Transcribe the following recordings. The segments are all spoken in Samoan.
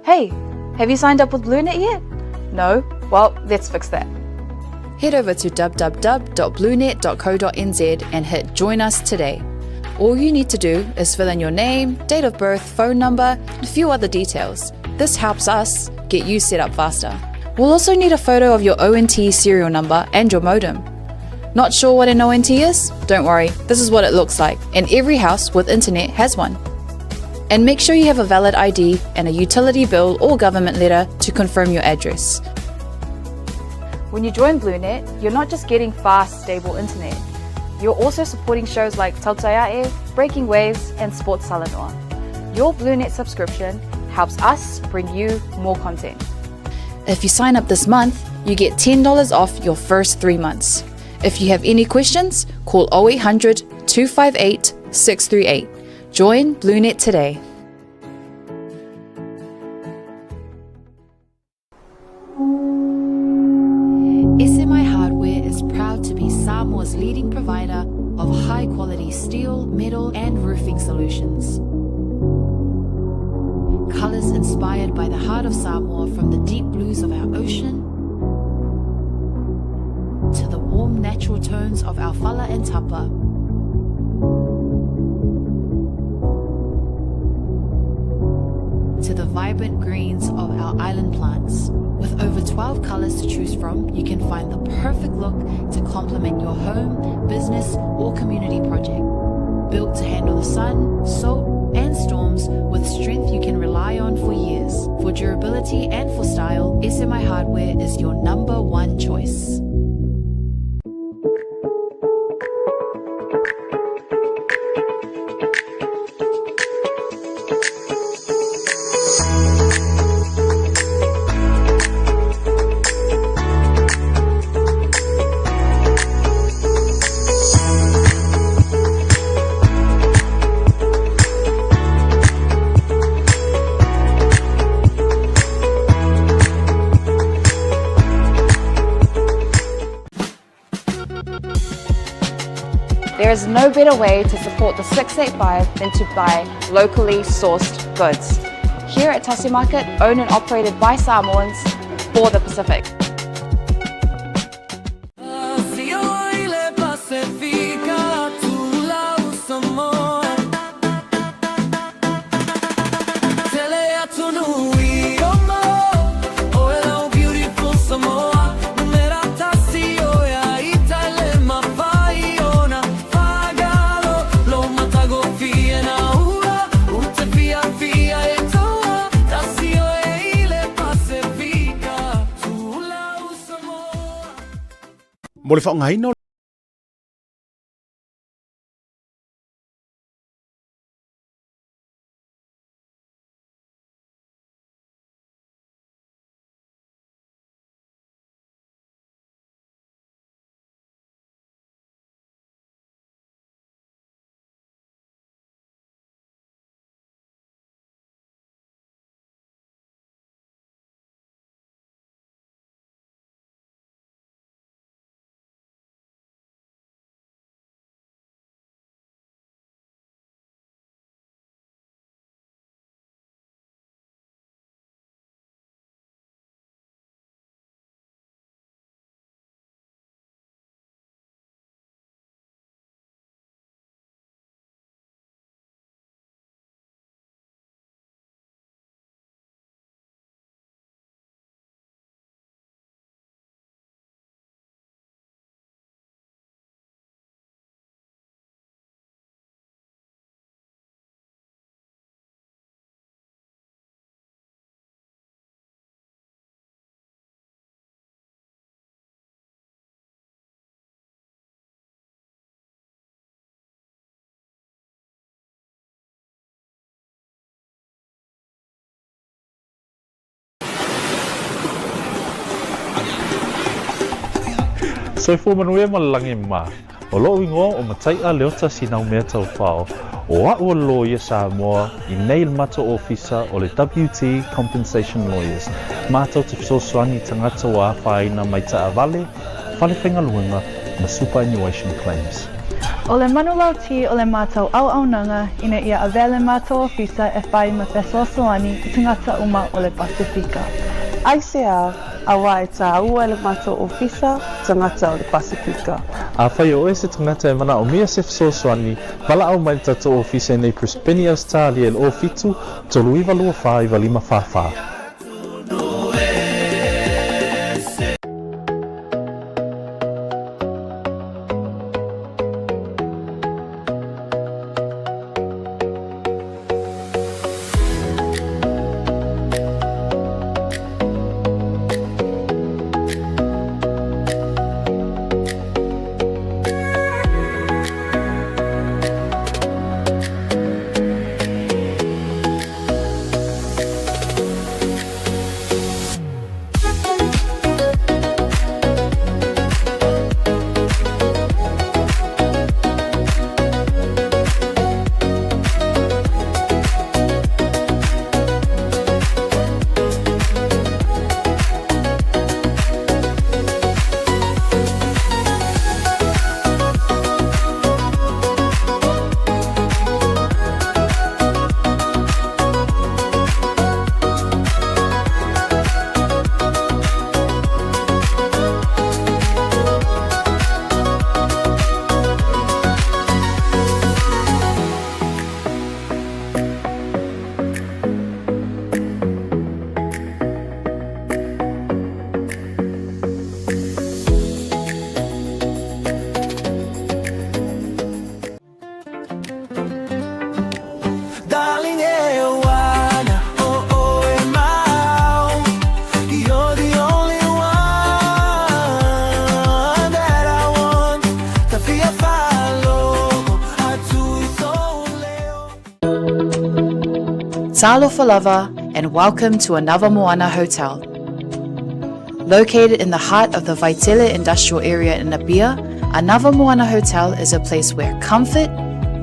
Hey, have you signed up with BlueNet yet? No? Well, let's fix that. Head over to www.bluenet.co.nz and hit Join Us today. All you need to do is fill in your name, date of birth, phone number, and a few other details. This helps us get you set up faster. We'll also need a photo of your ONT serial number and your modem. Not sure what an ONT is? Don't worry, this is what it looks like, and every house with internet has one. And make sure you have a valid ID and a utility bill or government letter to confirm your address. When you join BlueNet, you're not just getting fast, stable internet. You're also supporting shows like Tautaiae, Breaking Waves, and Sports Talanoa. Your BlueNet subscription helps us bring you more content. If you sign up this month, you get $10 off your first three months. If you have any questions, call 0800 258 638. Join BlueNet today. SMI Hardware is proud to be Samoa's leading provider of high quality steel, metal, and roofing solutions. Colors inspired by the heart of Samoa from the deep blues of our ocean to the warm natural tones of our fala and tapa. To the vibrant greens of our island plants. With over 12 colors to choose from, you can find the perfect look to complement your home, business, or community project. Built to handle the sun, salt, and storms with strength you can rely on for years. For durability and for style, SMI Hardware is your number one choice. There is no better way to support the 685 than to buy locally sourced goods. Here at Tasi Market, owned and operated by Samoans for the Pacific. Mo le faaaogaina o Soifua manuia ma le lagi e mā. O loʻu igoa ʻo Mataiʻa Leota Sinaumea Taufao, ʻo aʻu o le loia Samoa i nei le matou ofisa o le WT Compensation Lawyers, matou te fesoasoani i tagata ua afaina mai taavale, fale faigaluega ma superannuation claims. O le manulauti o le matou auaunaga ina ia avea le matou ofisa e fai ma fesoasoani i tagata uma o le Pasefika. Aisea, auā e tāua e le matou ofisa tagata o le Pasefika. Afai o oe se tagata e manaomia se fesoasoani, valaau mai le tatou ofisa i nei Brisbane, Ausetalia i le 07 39 24 95 44. Talofa lava and welcome to Anava Moana Hotel. Located in the heart of the Vaitele industrial area in Apia, Anava Moana Hotel is a place where comfort,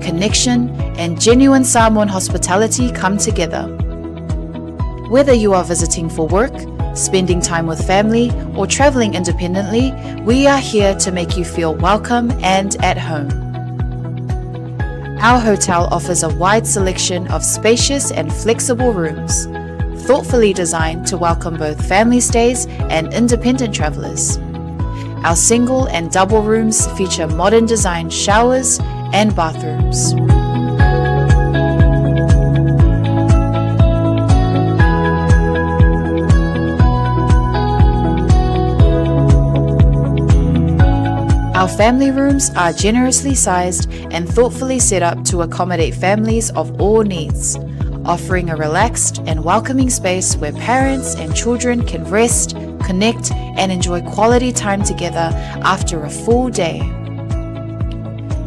connection, and genuine Samoan hospitality come together. Whether you are visiting for work, spending time with family, or traveling independently, we are here to make you feel welcome and at home. Our hotel offers a wide selection of spacious and flexible rooms, thoughtfully designed to welcome both family stays and independent travelers. Our single and double rooms feature modern design showers and bathrooms. Our family rooms are generously sized and thoughtfully set up to accommodate families of all needs, offering a relaxed and welcoming space where parents and children can rest, connect, and enjoy quality time together after a full day.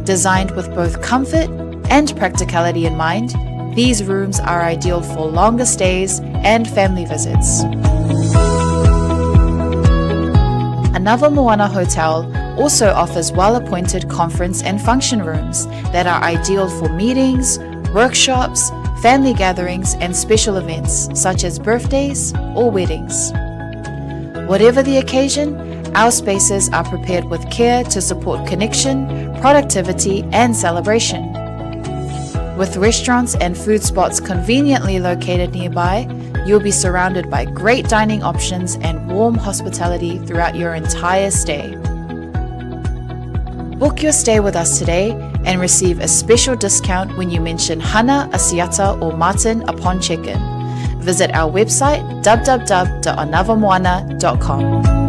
Designed with both comfort and practicality in mind, these rooms are ideal for longer stays and family visits. Anava Moana Hotel also offers well appointed conference and function rooms that are ideal for meetings, workshops, family gatherings, and special events such as birthdays or weddings. Whatever the occasion, our spaces are prepared with care to support connection, productivity, and celebration. With restaurants and food spots conveniently located nearby, you'll be surrounded by great dining options and warm hospitality throughout your entire stay. Book your stay with us today and receive a special discount when you mention Hana, Asiata, or Martin upon check-in. Visit our website www.anavamoana.com.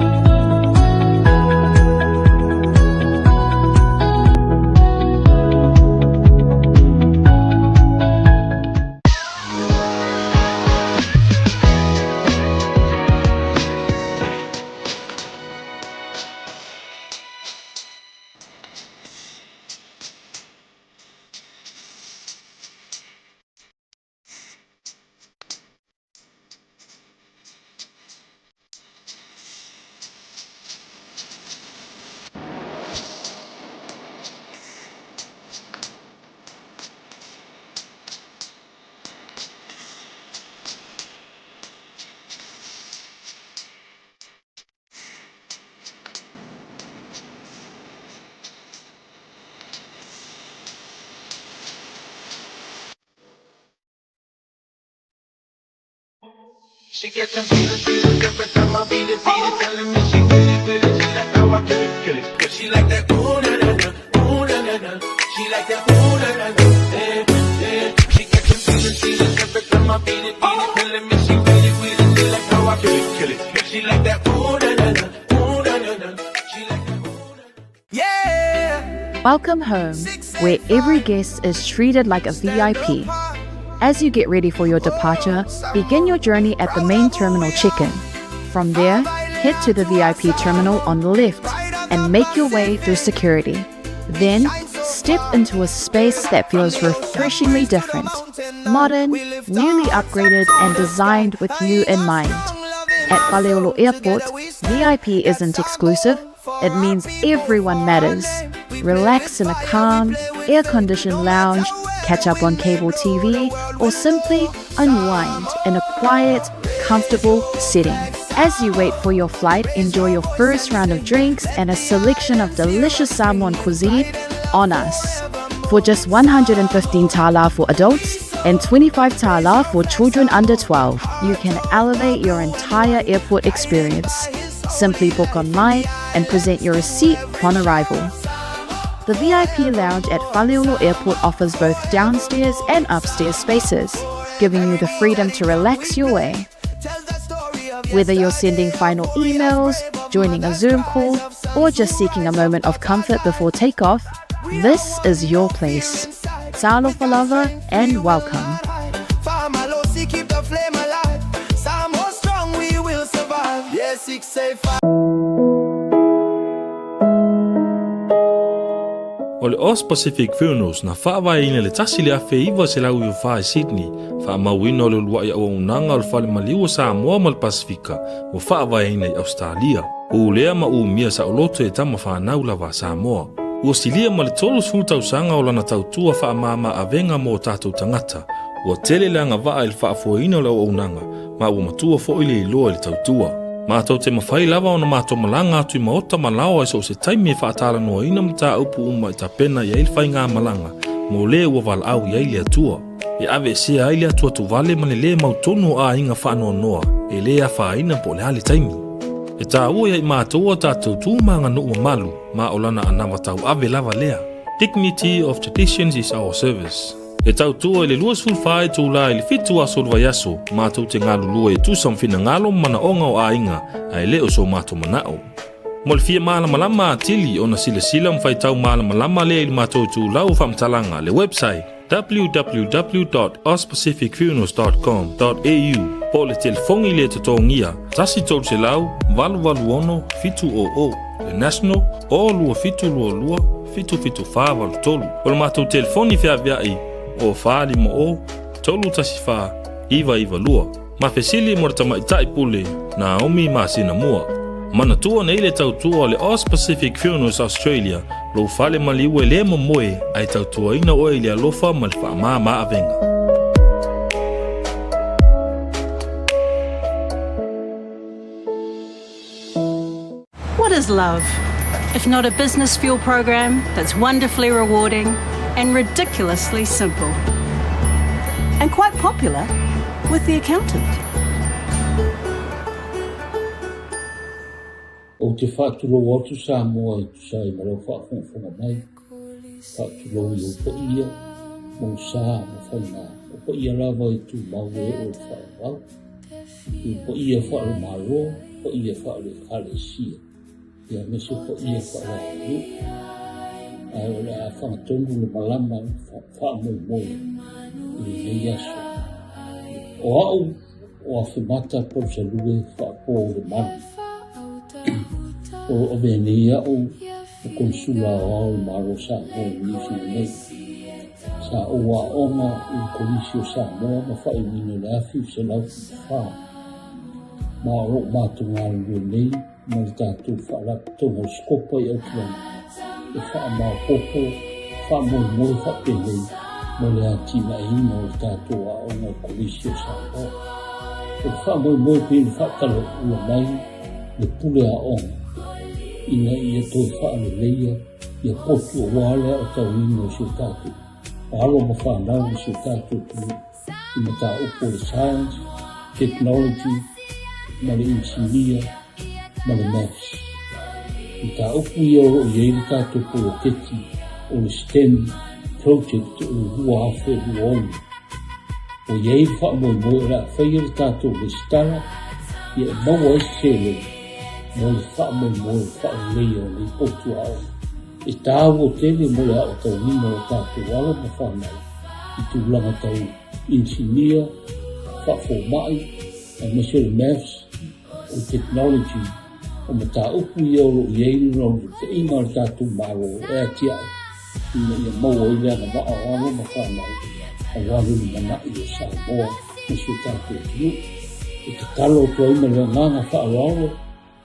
Welcome home, where every guest is treated like a VIP. As you get ready for your departure, begin your journey at the main terminal check-in. From there, head to the VIP terminal on the left and make your way through security. Then, step into a space that feels refreshingly different, modern, newly upgraded, and designed with you in mind. At Faleolo Airport, VIP isn't exclusive, it means everyone matters. Relax in a calm, air conditioned lounge, catch up on cable TV, or simply unwind in a quiet, comfortable setting. As you wait for your flight, enjoy your first round of drinks and a selection of delicious Samoan cuisine on us. For just 115 tala for adults and 25 tala for children under 12, you can elevate your entire airport experience. Simply book online and present your receipt upon arrival. The VIP lounge at Faleolo Airport offers both downstairs and upstairs spaces, giving you the freedom to relax your way. Whether you're sending final emails, joining a Zoom call, or just seeking a moment of comfort before takeoff, this is your place. Talofa lava and welcome. O le Aus Pacific Funerals na faavaeina i le 1994 i Sydney, faamauina o le uluai auaunaga o le Fale Maliu o Samoa ma le Pasefika ua faavaeina i Ausetalia. Ulea ma umia saoloto e tama fanau lava a Samoa. Ua silia ma le 30 tausaga o lana tautua faamama avega mo o tatou tagata. Ua tele le agavaa i le faafoeina o le auaunaga ma ua matua foi le iloa i le tautua. Matou te mafai lava ona matou malaga atu i maota ma laoa i so o se taimi e faatalanoaina mataupu uma e tapena i ai le faigamalaga mo le ua valaau i ai le Atua. E aveesea ai le atuatuvale ma le lē mautonu o aiga faanoanoa e lē afaina po o le a le taimi. E taua ia i matou a tatou tu ma aganuu mamalu ma o lana anava tauave lava lea. Dignity of traditions is our service. E tautua i le 24 itulā i le 7 aso o le vaiaso, matou te galulue e tusa ma finagalo ma manaoga o aiga, ae le o so matou manao. Mo le fia malamalama atili ona silasila ma faitau malamalama lea i le matou itulau o faamatalaga, le website, www.auspacificfunerals.com.au po o le telefoni le totogia 1 300 886 700, le national, o 2722 77483. O le matou telefoni feaveai o 450 314 992. Ma fesili mo le tamaitai pule Naomi masina mua. Manatua nei le tautua o le Aus Pacific Funerals Australia, lou fale maliu e le momoe ae tautuaina oe i le alofa ma le faamama avega. What is love? If not a business fuel program that's wonderfully rewarding and ridiculously simple. And quite popular with the accountant. Ou te faatulou atu Samoa e tusa ai ma lau faafogafoga mai, faatulou i ou paia, ma ou sa ma faiga, o paia lava e tumau e oo i le faavavau, i ou paia faale-Malo, paia faale-Ekalesia, aemaise paia faale-aganuu. Ae o le a fagatonu le malama faamoemoe i lenei aso. O au o Afemata Palusalue Faapo le Malu. O lo o avea nei au o Konisula Aoao o le Malo o Samoa i Niu Sila nei. Sa ou aoga i le Kolisi o Samoa ma faaiuina i le 1974. Ma o lo o matou galulue nei ma le tatou Faalapotopotoga o Sikopa i Aukilani e faamaopoopo, faamoemoe faapenei mo le atinaeina o le tatou aoga o le Kolisi o Samoa. O le faamoemoe pei ona faatalaula mai le pule aoga ina ia toe faaleleia ia potu aua le aotauina o si o tatou alo ma fanau i si o tatou atunuu i mataupu o le science, technology, ma le Inisinia ma le Maths. Mataupu ia o lo o i ai le tatou poloketi o le STEM Project o le 2026. Ua i ai le faamoemoe o le a faia le tatou resitala ia e maua ai se seleni mo le faamoemoe o le faaleleia o nei potu aoga. E taua tele mo le aotauina o tatou alo ma fanau i tulaga tau inisinia, faafomai, aemaise o le Maths, o le Technology, o mataupu ia o lo o i ai le naunautaiga a le tatou Malo e atiae ina ia maua ai le agavaa o alo ma fanau aua le lumanai o Samoa ma si o tatou atunuu. E tatalo atu ai ma le agaga faaaloalo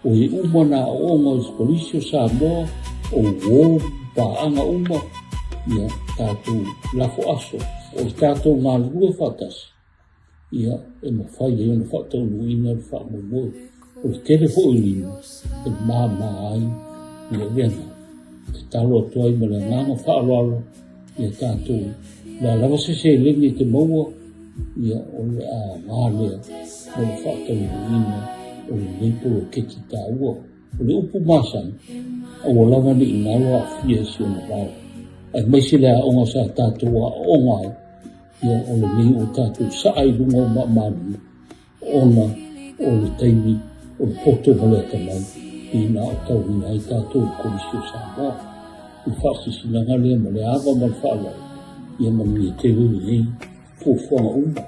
o e uma nā aooga o le Kolisi o Samoa, o uo ma paaga uma, ia tatou lafo aso o le tatou galulue faatasi ia e mafai ai ona faataunuuina le faamoemoe. O le tele foi o lima e māmā ai le avega. E tatalo atu ai ma le agaga faaaloalo ia tatou, o le a lava se seleni e te maua, ia o le aoga lea mo le faataunuuina o lenei poloketi taua. O le upu masani, aua lava ne i galo aafia i si ona vao, aemaise le aoga sa tatou aooga ai, ia o lenei ua tatou saa i luga o maamalu ona o le taimi o le poto ma le atamai ina aotauina ai tatou i le Kolisi o Samoa. O le faasilasilaga lea ma le ava ma le faaaloalo, ia manuia tele lenei fuafuaga uma.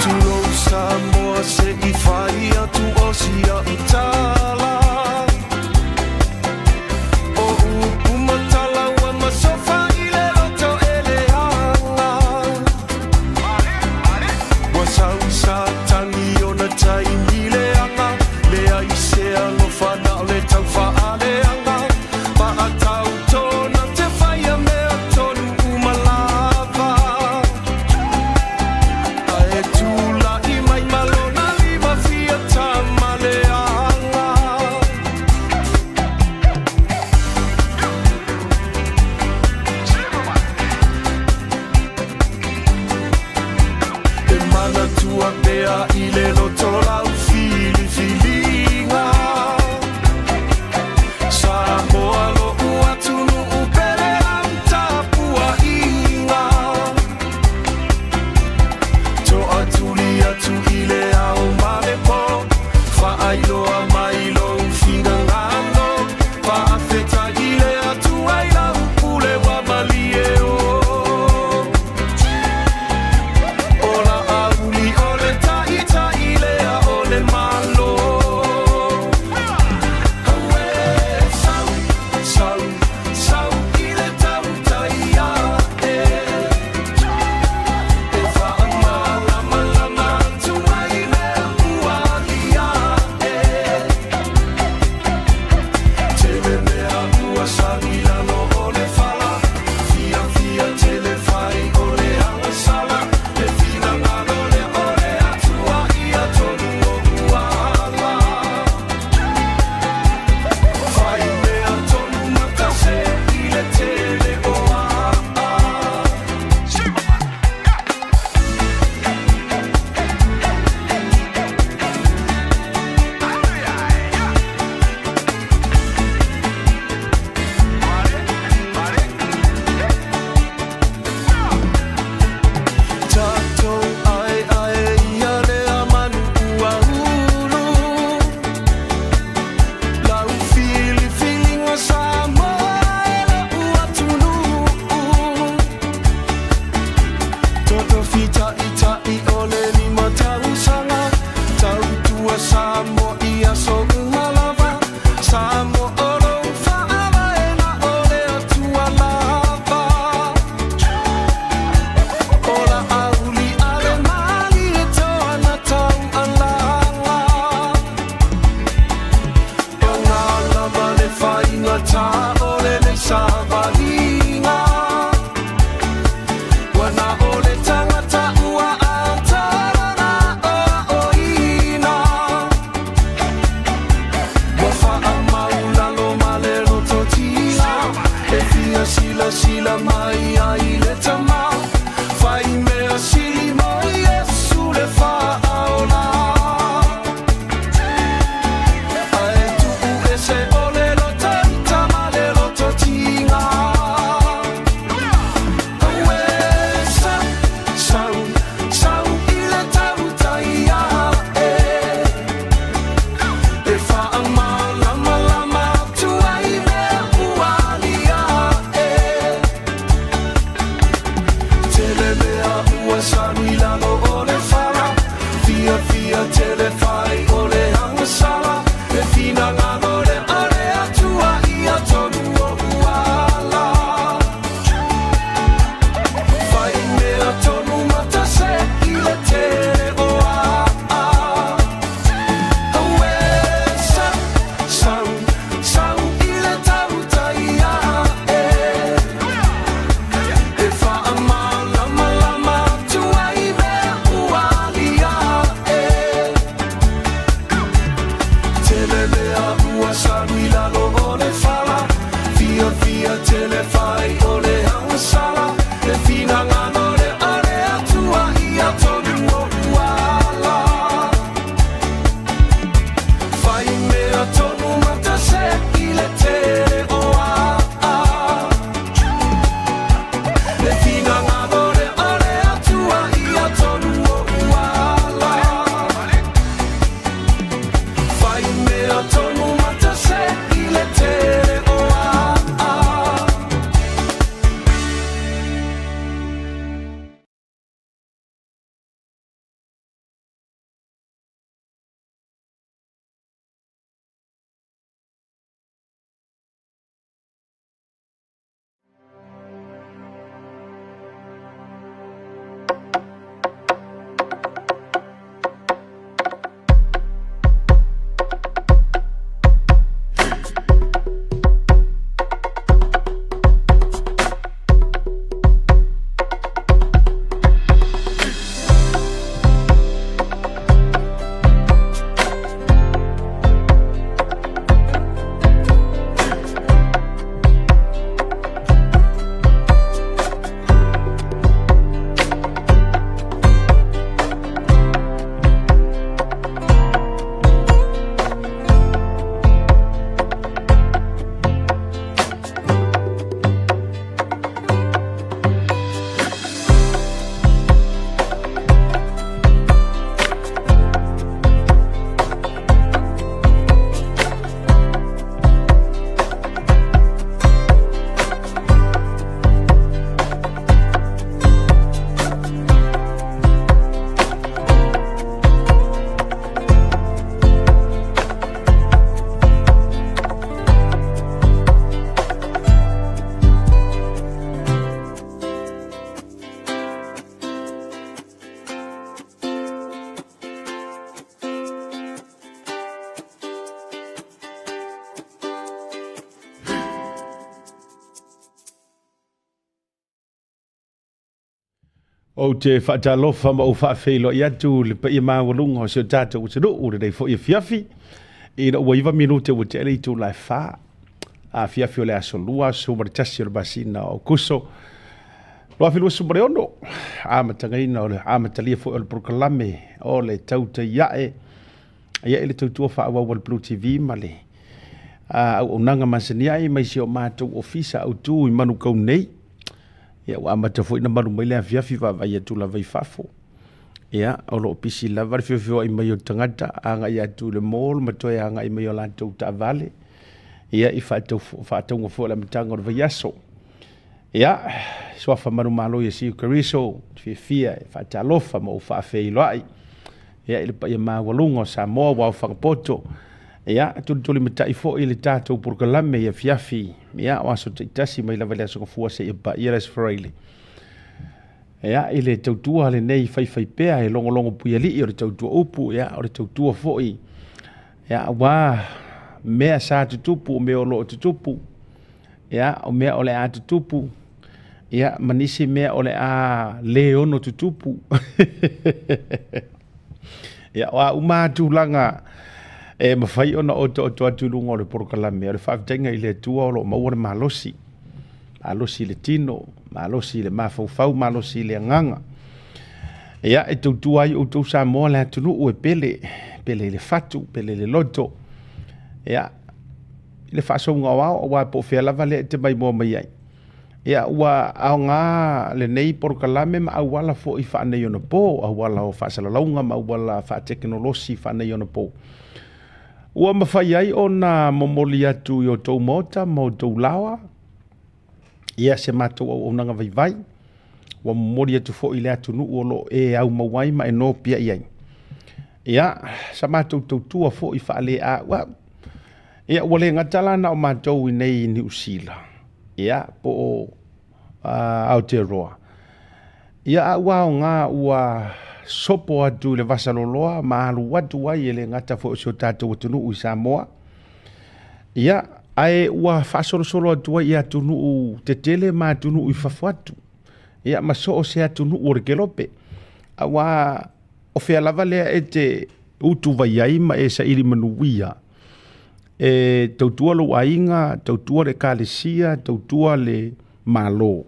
Tulou Samoa se i fai atu o si au tala O upu ma tala ua masofa i le loto e leaga Ua sau i Satani ona taimi leaga Leai se alofa na o le taufaaleaga Paatau tona te whaia mea tonu uma lava Ae tula'i mai ma lona lima fia tama leaga. E manatua pea i le loto lau filifiliga Samoa lo'u atunuu pele au tapuaiga Toatuli atu i le ao ma le po Faailoa mai lou finagalo Faafetai i le Atua i lau pule ua malie o O la auli o le taitai lea o le Malo Auē sau, sau, sau i le tautai ae E faamalamalama atu ai Ou te faatalofa ma ou faafeiloai atu i le paia maualuga o si o tatou atunuu i lenei foi afiafi, ina ua 9 minute ua tea le itula e 4 afiafi o le aso Lua, 11 o le masina o Aokuso 2026, amatagaina o le amatalia foi o le polokalame o le Tautai Ae ia i le tautua faaauau a le Blue TV ma le auaunaga masani ai mai si o matou ofisa autu i Manukau nei. Ia ua amata foi ona malu mai le afiafi vaavaai atu lava i fafo. Ia, o lo o pisi lava le feofeoai mai o tagata agai atu i le mall ma toe agai mai o latou taavale. Ia, i faatauga foi o le amataga o le vaiaso. Ia, suafa manumalo Iesu Keriso, fiafia e faatalofa ma ou faafeiloai. Ia, i le paia maualuga o Samoa ua aofaga poto. Ia, tulitulimatai foi le tatou polokalame i afiafi, ia, o aso taitasi mai lava i le Aso Gafua seia paia le Aso Faraile. Ia, i le tautua lenei faifaipea e logologo puialii o le tautua upu, ia, o le tautua foi, ia, aua mea sa tutupu, o mea o lo o tutupu, ia, o mea o le a tutupu, ia, ma nisi mea o le a le ono tutupu. Ia, o a uma lava tulaga e mafai ona otooto atu i luga o le polokalame, o le faafetaiga i le Atua o lo o maua le malosi, malosi i le tino, malosi i le mafaufau, malosi i le agaga. Ia, e tautua ai outou Samoa le atunuu e pele, pele i le fatu, pele i le loto. Ia, i le faasouga o ao, aua po o fea lava lea e te maimoa mai ai. Ia, ua aoga lenei polokalame ma auala foi faaneionapo, auala o faasalalauga ma auala faatekonolosi faaneionapo. Ua mafai ai ona momoli atu i outou maota ma outou laoa ia se matou auaunaga vaivai. Ua momoli atu foi i le atunuu o lo o e aumau ai ma e nopiai ai. Ia, sa matou tautua foi faaleauau. Ia, ua le gata la na o matou i nei i Niu Sila, ia, po o Aotearoa. Ia, a ua aoga ua sopo atu i le vasaloloa ma alu atu ai e le gata foi o si o tatou atunuu i Samoa. Ia, ae ua faasolosolo atu ai i atunuu tetele ma atunuu i fafo atu. Ia, ma so o se atunuu o le kelope. Aua o fea lava lea e te utuvai ai ma e saili manuia e tautua lou aiga, tautua le ekalesia, tautua le Malo.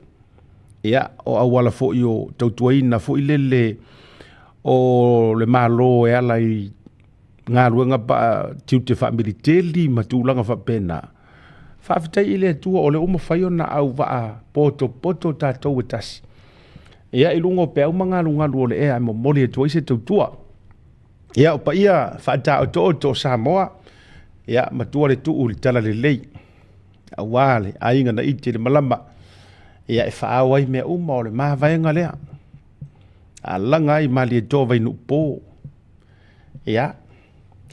Ia, o auala foi o tautuaina foi lele o le Malo e ala i galuega pa tiute faamiliteli ma tulaga faapena. Faafetai i le Atua o lea ua mafai ona auvaa potopoto tatou e tasi. Ia, i luga o peau ma galugalu o le ea e momoli atu ai se tautua. Ia, o paia faataotooto o Samoa, ia, matua le tuu i le talalelei, aua le aiga na iti i le malama, ia, e faaao ai mea uma o le mavaega lea. Alaga ai Malietoa Vainuupo, ia,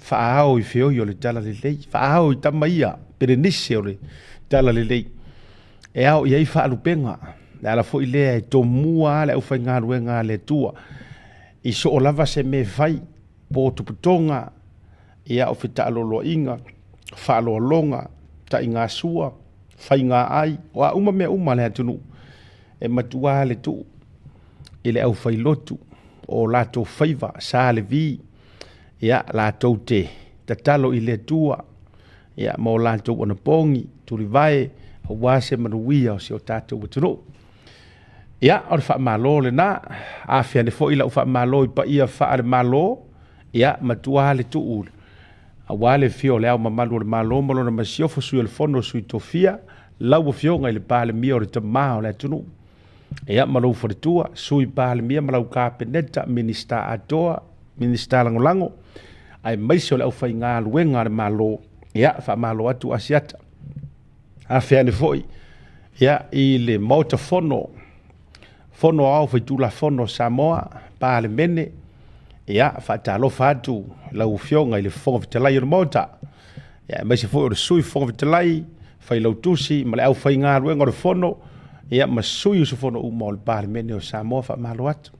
faaao i feoi o le talalelei, faaao i tama ia, Perenise o le talalelei, e ao i ai faalupega. Le ala foi lea e tomua lava le aufaigaluega a le Atua i soo lava se mea e fai, po o tuputoga, ia o fetaaloloaiga, faaaloaloga, taigasua, faigaai, o a uma mea uma a le atunuu, e matua le tuu i le aufailotu o latou faiva, sa le vi, ia latou te tatalo i le Atua, ia ma o latou anapogi, tulivae, aua se manuia o si o tatou atunuu. Ia, o le faamalo lena. Afe ane foi lau faamalo i paia faale-Malo, ia, matua le tuu aua le afio o le Ao Mamalu o le Malo ma lona Masiofo, Sui o le Fono, Sui Tofia, lau Afioga i le Palemia o le Tama o le atunuu, ia, ma lou faletua, Sui Palemia ma lau Kapeneta, Minisita atoa, Minisita Lagolago, aemaise o le aufaigaluega a le Malo, ia, faamalo atu Asiata. Afe ane foi ia, i le Maota Fono, Fono Aoao Faitulafono o Samoa, Palemene, ia, faatalofa atu lau Afioga i le Fofoga Fetalai o le Maota, ia, aemaise foi o le Sui Fofoga Fetalai, Failautusi ma le aufaigaluega o le Fono, ia, ma sui usufono uma o le Palemene o Samoa, faamalo atu.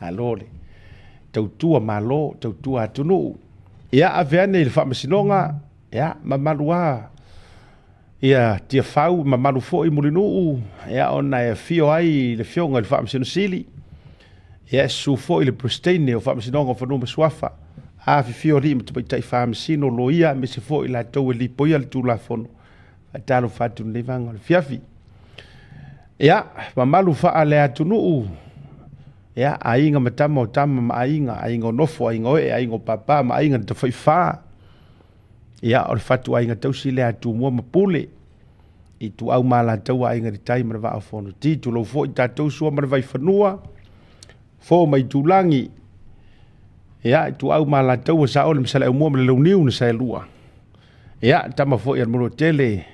Malo le tautua Malo, tautua atunuu. Ia, ave ane i le Faamasinoga, Ia, mamalu lava ia Tiafau, mamalu foi Mulinuu, ia, ona e afio ai le Afioga i le Faamasino Sili. Ia, e susu foi le Peresetene o Faamasinoga o Fanua ma Suafa, afifio alii ma tamaitai faamasino, loia aemaise foi i latou e lipoia le Tulafono. Faatalofa atu i lenei vaega o le afiafi. Ia, mamalu faale-atunuu, ia, aiga ma tama o tama ma aiga, aiga o nofo, aiga o ee, aiga o papa ma aiga na tafaifa. Ia, o le fatuaiga tausi lea a Tumua ma Pule, Ituau ma Alataua, Aiga i le Tai ma le Vaa o Fonoti. Tulou foi tatou Sua ma le Vaifanua, Fo ma Itulagi, ia, Ituau ma Alataua, Saole ma Saleaaumua ma le Launiu na Saelua. Ia, tama foi a le Manuatele,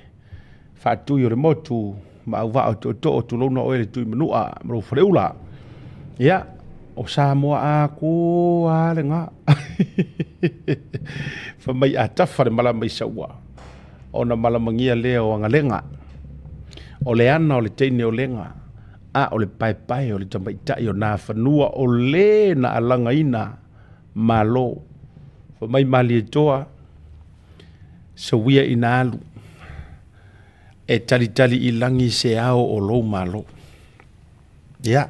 Faatui o le Motu ma Auvaa o Tootoo, tulouna oe le Tuimanua ma lou faleula. Ia, o Samoa atoa lava lena. Fai mai a tafa le malama i Saua, ona malamagia lea o Agalega. O le ana o le teine o Lega, a o le paepae o le tamaitai o Nafanua o le na alagaina Malo. Fai mai Malietoa, Seuia ina alu e talitali i lagi se ao o lou Malo. Ia,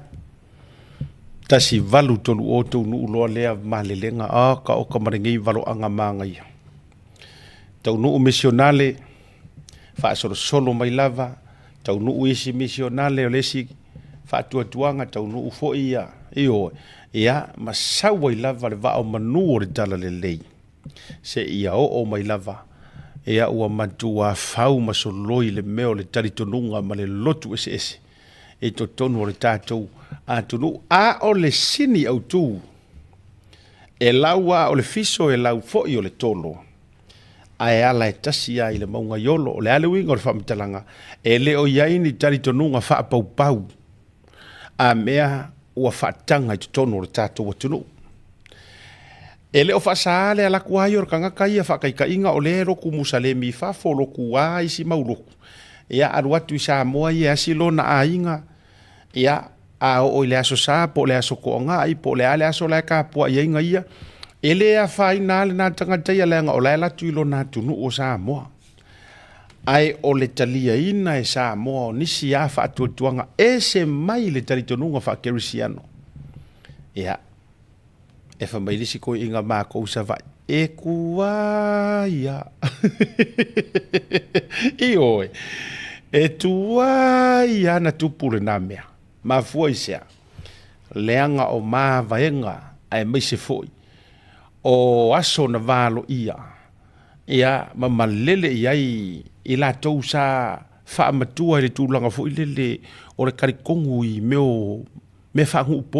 1830 taunuu loa lea malelega, oka oka ma lenei valoaga manaia. Taunuu misionale, faasolosolo mai lava, taunuu isi misionale o le isi faatuatuaga, taunuu foi ia, ioe, ia, ma sau ai lava le vaa o manu o le Talalelei, seia oo mai lava, ia ua matua fau ma soloi le mea o le talitonuga ma le lotu eseese i totonu o le tatou atunuu. A o le sini autu, e lau a o le fiso e lau foi o le tolo, ae ala e tasi lava i le mauga i Olo. O le a le uiga o le faamatalaga? E le o i ai ni talitonuga faapaupau a mea ua faataga i totonu o le tatou atunuu. E le o faasaā le alu atu lava ia o le tagata ia faataitaiga o lea e lotu Musalemi i fafo, lotu a isi mau lotu, ia alu atu i Samoa ia e asi lona aiga, ia a oo i le Aso Sa po o le Aso Toonai po o le a le aso la e tapuai ai na ia, e le afaina lava lena tagata ia leaga o la e alu atu i lona atunuu o Samoa. Ae o le taliaina e Samoa o nisi lava faatuatuaga ese mai le talitonuga faakerisiano, ia, e fai mai le isi toeaiina matou i Savaii, e tuai lava. Ioe, e tuai lava na tupu lena mea. Mafua i se a? Leaga o mavaega aemaise foi o aso na valoia ia ma malele i ai i latou sa faamatua i le tulaga foi lele o le talitonu i mea o mea faanuupo.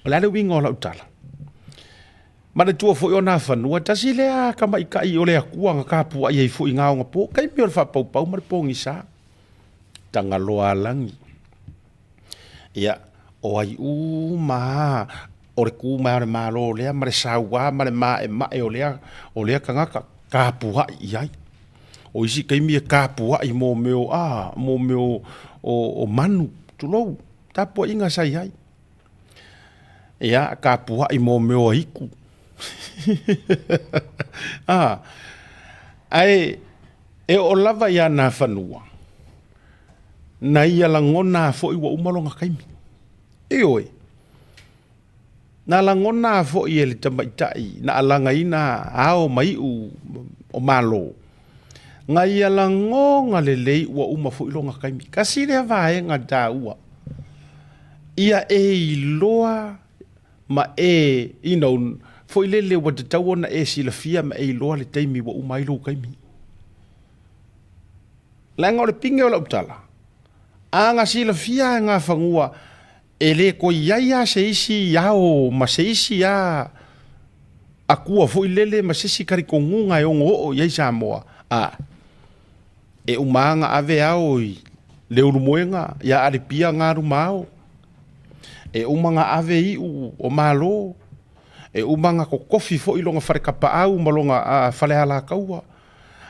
O le a le uiga o lau tala? Manatua foi o Nafanua, tasi lea tamaitai o le Atua na tapuai ai foi i na onapo, taimi o le faapaupau ma le pogisa. Tagaloaalagi. Ia, o ai uma lava o le tu mai o le Malo lea ma le saua ma le maemae o lea, o lea tagata, tapuai i ai. O isi taimi e tapuai mo mea o, a, mo mea o, o, o manu, tulou, tapuaiga sa i ai. Ia, tapuai mo mea o aitu. a, ae e oo lava ia Nafanua, na ia lagona foi ua uma lona taimi. Ioe, na lagona foi e le tamaitai na alagaina ao ma iu o Malo, na ia lagona lelei ua uma foi lona taimi. Tasi lea vaega taua, ia e iloa ma e, you know, foi lele ua tatau ona e silafia ma e iloa le taimi ua uma ai lou taimi. Leaga o le pine o lau tala, a na silafia e Nafanua e le toe i ai lava se isi ao ma se isi lava Atua foi lele ma se isi talitonuga e ono oo i ai Samoa, a e uma lava ona ave ao i Leulumoega ia Alipia galuma ao, e uma ona ave iu o Malo, e uma ona totofi foi lona fale tapaau ma lona fale alataua.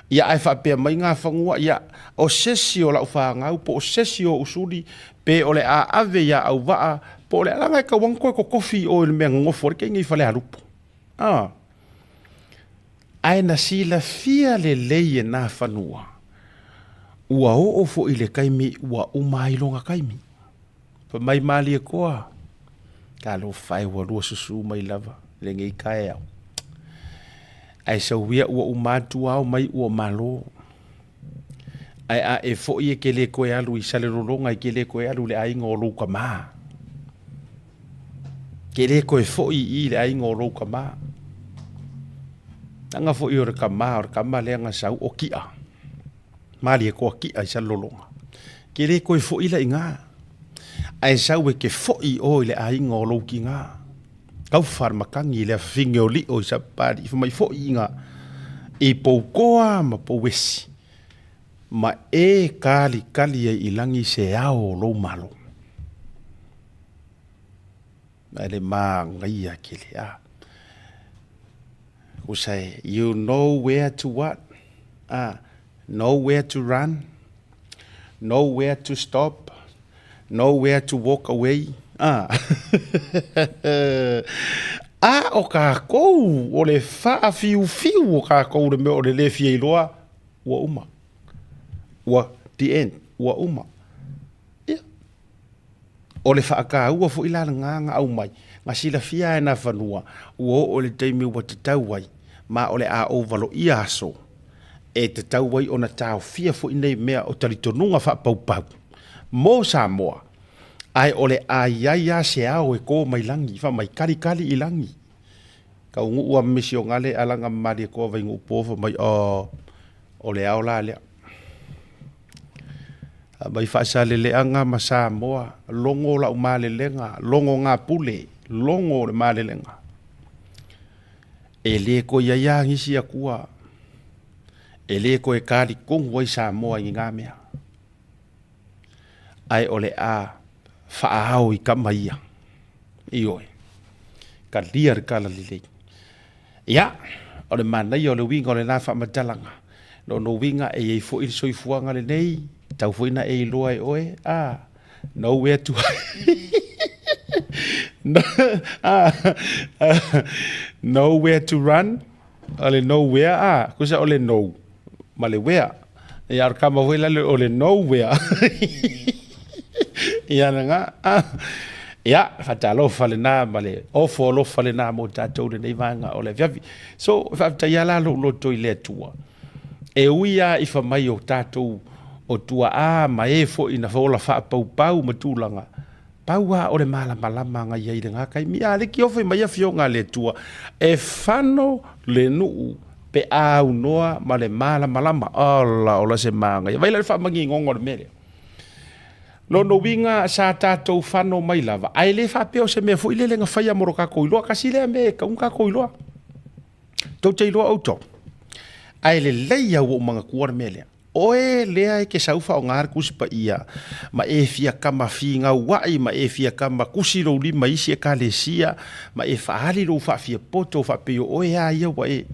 Ia ae faapea mai Nafanua, ia, o se isi o lau fanau, po o se isi o usuli, pe o le a ave ia Auvaa, po o le a, leaga e tatau lava ona toe totofi i o i le mea nonofo ai le teine i Falealupo. A. Ae na silafia lelei e Nafanua, ua oo foi i le taimi ua uma ai lona taimi. Fai mai Malietoa. Talofa e ua luasusu mai lava lenei taeao. Ae sauia ua uma atu ao mai ua malo. Ae a e foi e ke le koe alu i Salelologa e ke le koe alu i le aiga o lou tama. Ke le koe foi i le aiga o lou tama. Leaga foi o le tama, o le tama lea na sau o Ki'a. Malie koa Ki'a i Salelologa. Ke le koe foi la iga. Ae sau e ke foi o i le aiga o lou tiga. Taufa le matagi i le afafine o Lio i Sapapalii fai mai foi iga i Poutoa ma Pouesi ma e kalikali ai i lagi se ao o lou malo. Ae le manaia tele a. Usa e, you know where to what? Ah, know where to run, know where to stop, know where to walk away. Ah. A o kākou, o le whaafiufiu o kākou le mea o le le fia iloa, ua uma. Ua, the end, ua uma. Ia. O le whaakāua fo ila ngā ngā au mai, ngā silafia e nā whanua, ua o le taimi ua tatau ai, ma o le a o valo ia aso, e tatau ai ona taofia foʻi nei mea o talitonuga faapaupau mo Samoa, ae o le a i ai a se ao e kō mai lagi, fa mai kalikali i lagi. Kaunuʻu a misionale alaga Malietoa Vainuupo fa mai o o le ao la lea. Mai faasaleleaga ma Samoa, logo lau malelega, logo ngā pule, logo le malelega. E le koe i ai a nisi akua, e le koe kalikonu ai Samoa i ngā mea. Ae o le a whaao i kama ia. Ioe. Kalia le kala lelei. Ia, o le manaia o le uiga o lena faamatalaga, lona uiga e i ai foi le soifuaga lenei, tau foi na e iloa e oe, a, nowhere to nowhere to run, o le nowhere, a, kusa o le no, ma le where. Ia, o le kama foi lale o le nowhere. Ia na a. Ia, faatalofa lena ma le ofo alofa lena mo tatou lenei vaega o le afiafi. So, faafetai lava la lou loto i le Atua. E ui lava i fai mai o tatou o tuaa ma e foi na ola faapaupau ma tulaga, pau lava o le malamalama na i ai i lena taimi. A le tiofe mai afioga a le Atua, e fano le nuu pe a aunoa ma le malamalama. Ola, ola se manaia. Vaai la le faamanigoga o le mea lea. Lona uiga sa tatou fano mai lava, ae le faapea o se mea foi lele na faia mo lo tatou iloa. Kasi lea mea e tatau ona tatou iloa. Tou te iloa outou. Ae lelei lava ua ou manatua le mea lea. Oe lea e ke sau faaaoga le Tusi Paia, ma e fia kama finauaʻi, ma e fia kama kusi lou lima i isi ekalesia, ma e faaali lou faafiapoto faapei o oe a ia ua e.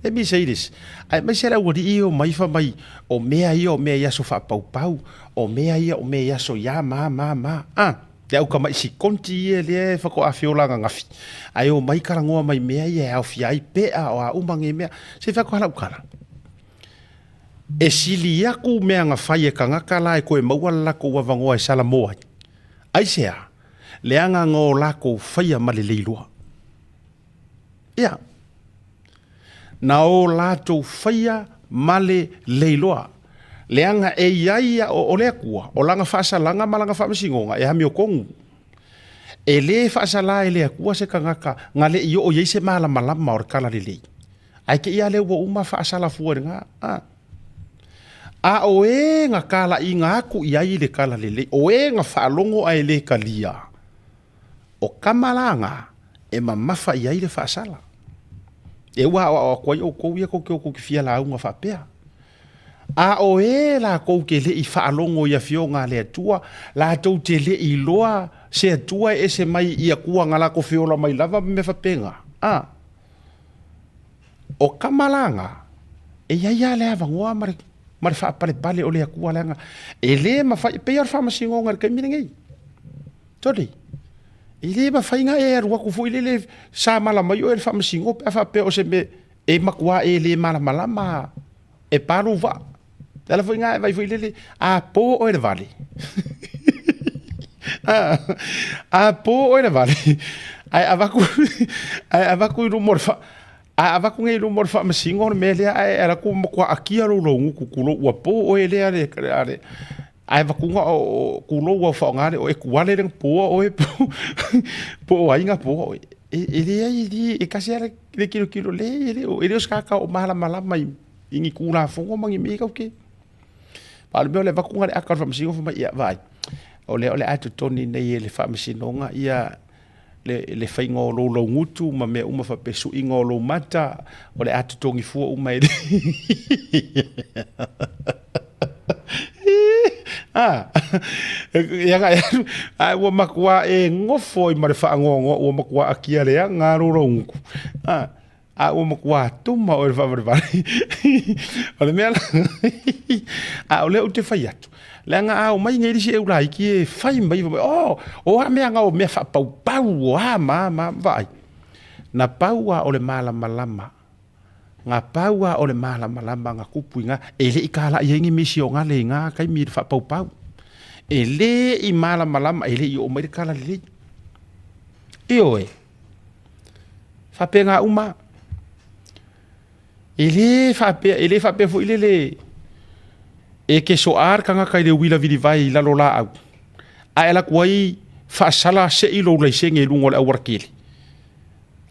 Let me say this, aemaise le aualii ia o mai fa mai o mea ia o mea i aso faapaupau, o mea ia o mea i aso ia ma ma ma. Ah, le au kamaʻi sikonti ia lea e faatoa feola ananafi, ae omai talanoa mai mea ia e aofia ai pea o a uma nei mea. Se i fai atu lava lau tala. E sili aku mea na fai e kangaka la e koe maua le lakou avanoa e salamo ai. Aisea? Leaga na o lakou faia ma le leiloa. Ia. Na o latou faia ma le leiloa. Leaga e iai ia o, o le Atua, o lana faasalaga ma lana faamasinoga e amiotonu. E le faasala e le Atua se kangaka na le i oo i ai se malamalama o le tala lelei. Ae te i a lea ua uma faasala fua i lena, a. A o e na talaiga atu i ai le tala lelei, o e na faalogo ae le talia, o kama la na e mamafa i ai le faasala. E ua aoao atu ai outou ia tou te o tou te fia lauga faapea. A o e latou te le i faalogo i afioga a le Atua, latou te le i iloa se Atua e ese mai i Atua na latou feola mai lava ma mea faapena, a. O kama la na, e i ai lava le avanoa ma le, ma le faapalepale o le Atua leaga e le mafai, e pei lava o le faamasinoga i le taimi lenei. Toli, e le mafai na e alu atu foi lele sa mala mai oe le faamasino pe a faapea o se mea e matua e le malamalama e pa lou vaa. Le ala foi na e vaai foi lele, a po oe le vale. A po oe le vale, ae avatu, ae avatu i luma o le fa, a avatu nei i luma o le faamasino le mea lea, ae ala atu ua matua akia lou laugutu tulou, ua po oe lea le, a le, ae avatuga o tulou ua faaaoga le o e tuale le na poa oe po o ai na poa oe. E leai, e le, e tasi lava le tilotilo, leai, e le o, e le o se tagata o malamalama i ni Tulafono ma ni mea ia tatou te. A o le mea o le avatu le ata o le faamasinoga fai mai, ia vaai, o lea o le a totogi nei e le faamasinoga ia le faiga o lou laugutu ma mea uma faapea suiga o lou mata, o le a totogi fua uma e le Ah, ia ga ai ua matua e nofo ai ma le faanoanoa ua matua akia leaga lou laugutu. Ah, A ua matua tuma oe i le faavalevale. O le mea la, a o lea ou te fai atu, leaga a omai nei le isi eulaiti e fai mai, fai mai, oh, o a mea na o mea faapaupau, o a ma a ma a, vaai. Na pau lava o le malamalama, na pau lava o le malamalama na tupu i ina, e le i talai ai ni misionale i na taimi i le faapaupau. E le i malamalama, e le i oo mai le tala lelei. Ioe. Faapena uma. E le faapea, e le faapea foi lele e ke soa le tagata i le uila vilivae i lalo laau, ae alu atu ai faasala sei lou laisene i luga o le aualatele.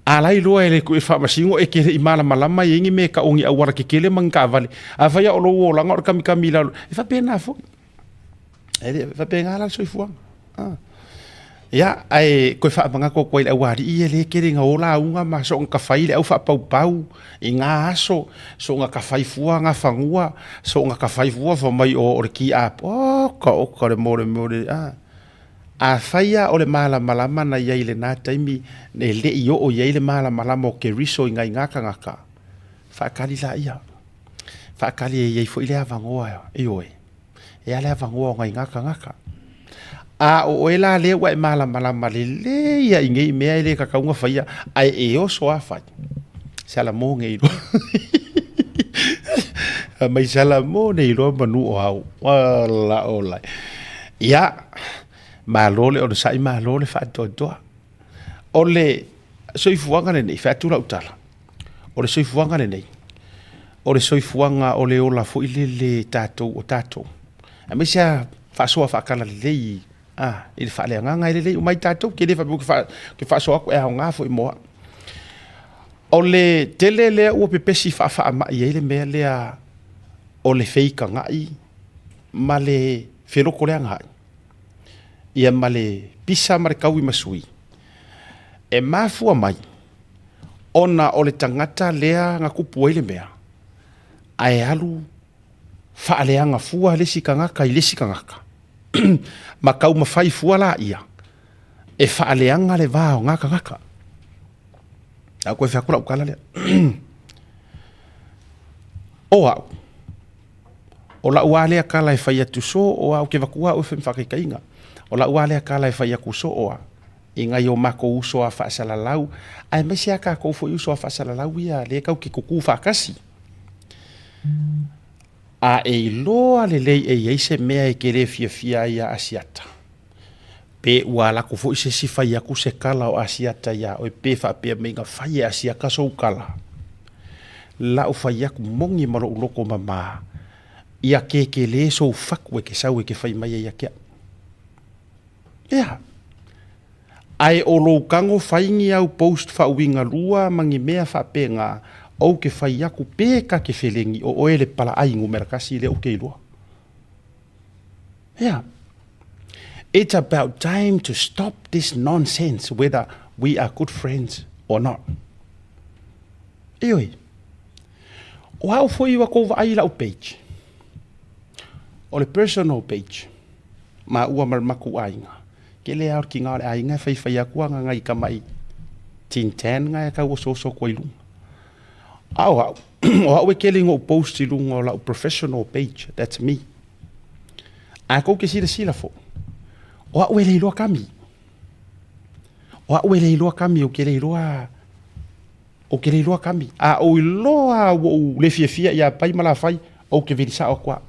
A la e iloa e le faamasino e te le i malamalama e i ai ni mea e tau o ni auala tetele ma ni taavale. Afai lava o lou olaga o le kamikami i lalo, e faapena foi. E le faapena la le soifuaga. Ah. Ia, ae koe faamanatu atu ai i le aualii ia lea e tele ina o lauga ma soona tafai le au faapaupau i na aso, soona tafai fua na fanua, soona tafai fua fai mai o le ki app, oka oka le mo le mea o le, ah. Afai lava o le malamalama na i ai i lena taimi, e le i oo i ai le malamalama o Keriso i nai na tagata, faatali laia. Faatali e i ai foi le avanoa, ioe. E a le avanoa o nai na tagata. A o oe la lea ua e malamalama lelei lava i nei mea e le tatau ona faia, ae e oso lava fai. Salamo nei loa. Fai mai salamo nei loa manu o au. Ola ola. Ia, malo le onosai, malo le faatoatoa. O le soifuaga lenei, fai atu lau tala, o le soifuaga lenei, o le soifuaga o le ola foi lele tatou o tatou. Aemaise lava faasoa faatalalelei a, i le faaleagaga e lelei uma ai tatou, ke le faapea ou te faasoa atu e aoga foi mo au. O le tele lea ua pepesi faafaamai ai le mea lea o le feikagai ma le felotoleagaai, ia ma le pisa ma le taui ma sui, e mafua mai ona o le tagata lea na tupu ai le mea, ae alu faaleaga fua le isi tagata i le isi tagata, ma taumafai fua laia e faaleaga le va o na tagata. A koe fai atu lau tala lea. O au, o lau lava lea tala e fai atu soo lava, ou te avatua au e fai ma faataitaiga. O lau lava lea tala e fai atu soo lava i nai o matou uso a faasalalau, aemaise lava tatou foi uso a faasalalau ia lea tatou te tutu faatasi. A e iloa lelei e i ai se mea e te le fiafia ai ia Asiata, pe ua alu atu foi se isi fai atu se tala o Asiata iā oe pe faapea mai na fai e Asiata sou tala, lau fai atu moni ma lou loto mama, ia kēkelē sou fatu e te sau e te fai mai ai ia te au. Ea. Ae o lou tago fai ni au post faauiga lua ma ni mea faapena, ou te fai atu pe ta te felegi o oe le palaai numera tasi lea ou te iloa. Ea. It's about time to stop this nonsense whether we are good friends or not. Ioe. O au foi ua kou vaai i lau page. O le personal page. Maua ma le matou aiga. Kele lava o le kiga o le aiga e faifai atu ana nai tamai tin tan na e tau osooso atu ai i luga. A o au, o au e kele ina ou post i luga o lau professional page, that's me. A tou te silasila foi, o au e le iloa kami. O au e le iloa kami, ou te le iloa, ou te le iloa kami. A ou iloa lava ua ou le fiafia ia Pai ma Lafai, ou te vili sao atu au.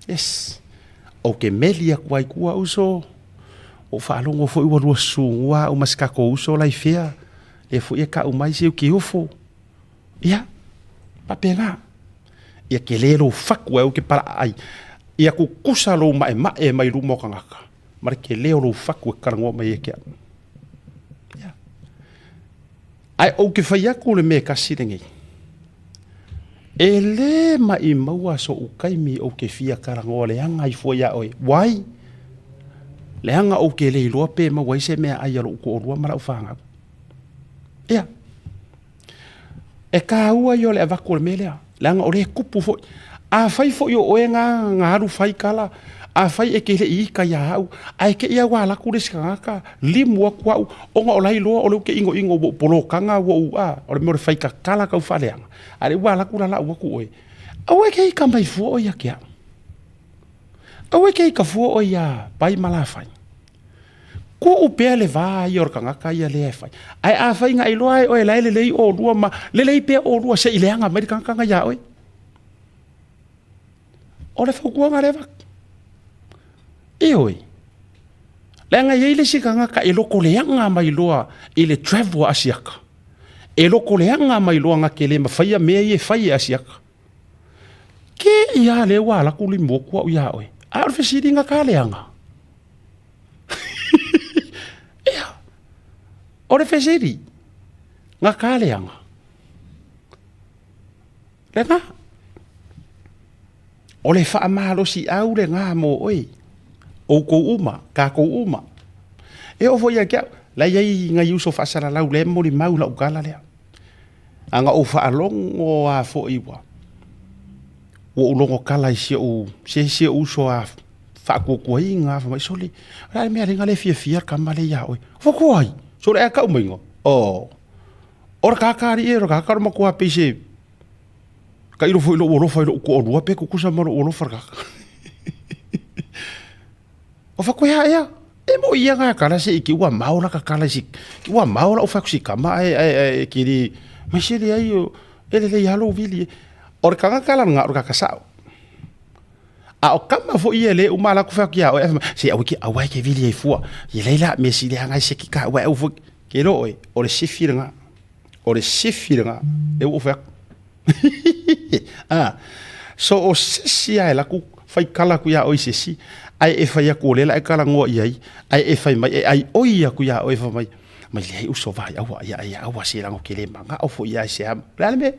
Yes. Ou te meli atu ai kua uso. Ou faalogo foi ua lua sugua au ma si kakou uso la i fea, lea foi e kau mai se ke ofo. Ia, faapena. Ia kele lou fatu e au ke palaa ai. Ia kukusa lou maemae mai luma o tagata, ma le kele o lou fatu e talanoa mai ai ke au. Ia. Ae ou te fai atu le mea e tasi lenei. E lē maʻimau soʻu taimi ou te fia talanoa leaga ai fua iā oe. Why? Leaga ou te le iloa pe maua ai se meaai a loʻu toʻalua ma laʻu fanau. Ia. E kāua ia o le avatu o le mea lea, leaga o lea e tupu foi. Afai foi o oe na na alu fai tala, afai e te le i ita iā au, ae te i a ua alu atu le isi tagata, limu atu au, ona o la e iloa o lea ou te inoino ua ou polokaga ua ou, a, o le mea o le fai tatala tau faaleaga, a o lea ua alu atu lalau atu oe, aua e te ita mai fua oe ia te au. Aua e te ita fua oe iā Pai ma Lafai. Tuu pea le va ia o le tagata ia lea e fai. Ae afai na iloa e oe la e lelei olua ma lelei pea olua se i leaga mai le tagata na iā oe. O le fautuaga lea avatu. Ioe. Leaga e i ai le isi tagata e lotoleaga mai loa i le travel a Asiata. E lotoleaga mai loa na te le mafaia mea ia e fai e Asiata. Ke ia lea ua alu atu limu atu au iā oe. A o le fesiliga ka leaga. Ia, o le fesili, na ka leaga. Lena. O le faamalosiau lena mo oe, outou uma, kākou uma. E oo foi ia te au, la e i ai nai uso faasalalau lea e molimau i lau tala lea. A na ou faalogo lava foi ua ou logo tala i si ou, se si ou uso a faatuatuaina lava fai mai, sole, o le a le mea lea na le fiafia le tama lea ia oe? Fai atu, ai? Sole ae tau maiga, oh, o le kaka alii e, o le kaka o le matua pei se tailo foi i lou alofa i lou toalua pe tutusa ma lou alofa le kaka. O fai atu, e a ea? E moi ia nga kala se iki ua mao la ka kala isi ua mao la ufa si kama ae ae ae kiri mai se le ai o e le le halo vili o le kanga kala nga o ka sao a o kama fo ia le uma la ku fa kia o e se au ki au ai ke vili ai fua ye le la me si le anga se ki ka wa au fo ke lo o o le sifi nga o le sifi nga e u fa ah so o sesi ae la ku fai kala aku iā oe i se isi, ae e fai aku o lea la e kalagoa i ai, ae e fai mai, e ʻai ʻoi aku iā ʻoe fai mai, mai leai uso vai aua, ia, ia, aua se lago ke le manaʻo foʻi ia i se ama. O le a le mea?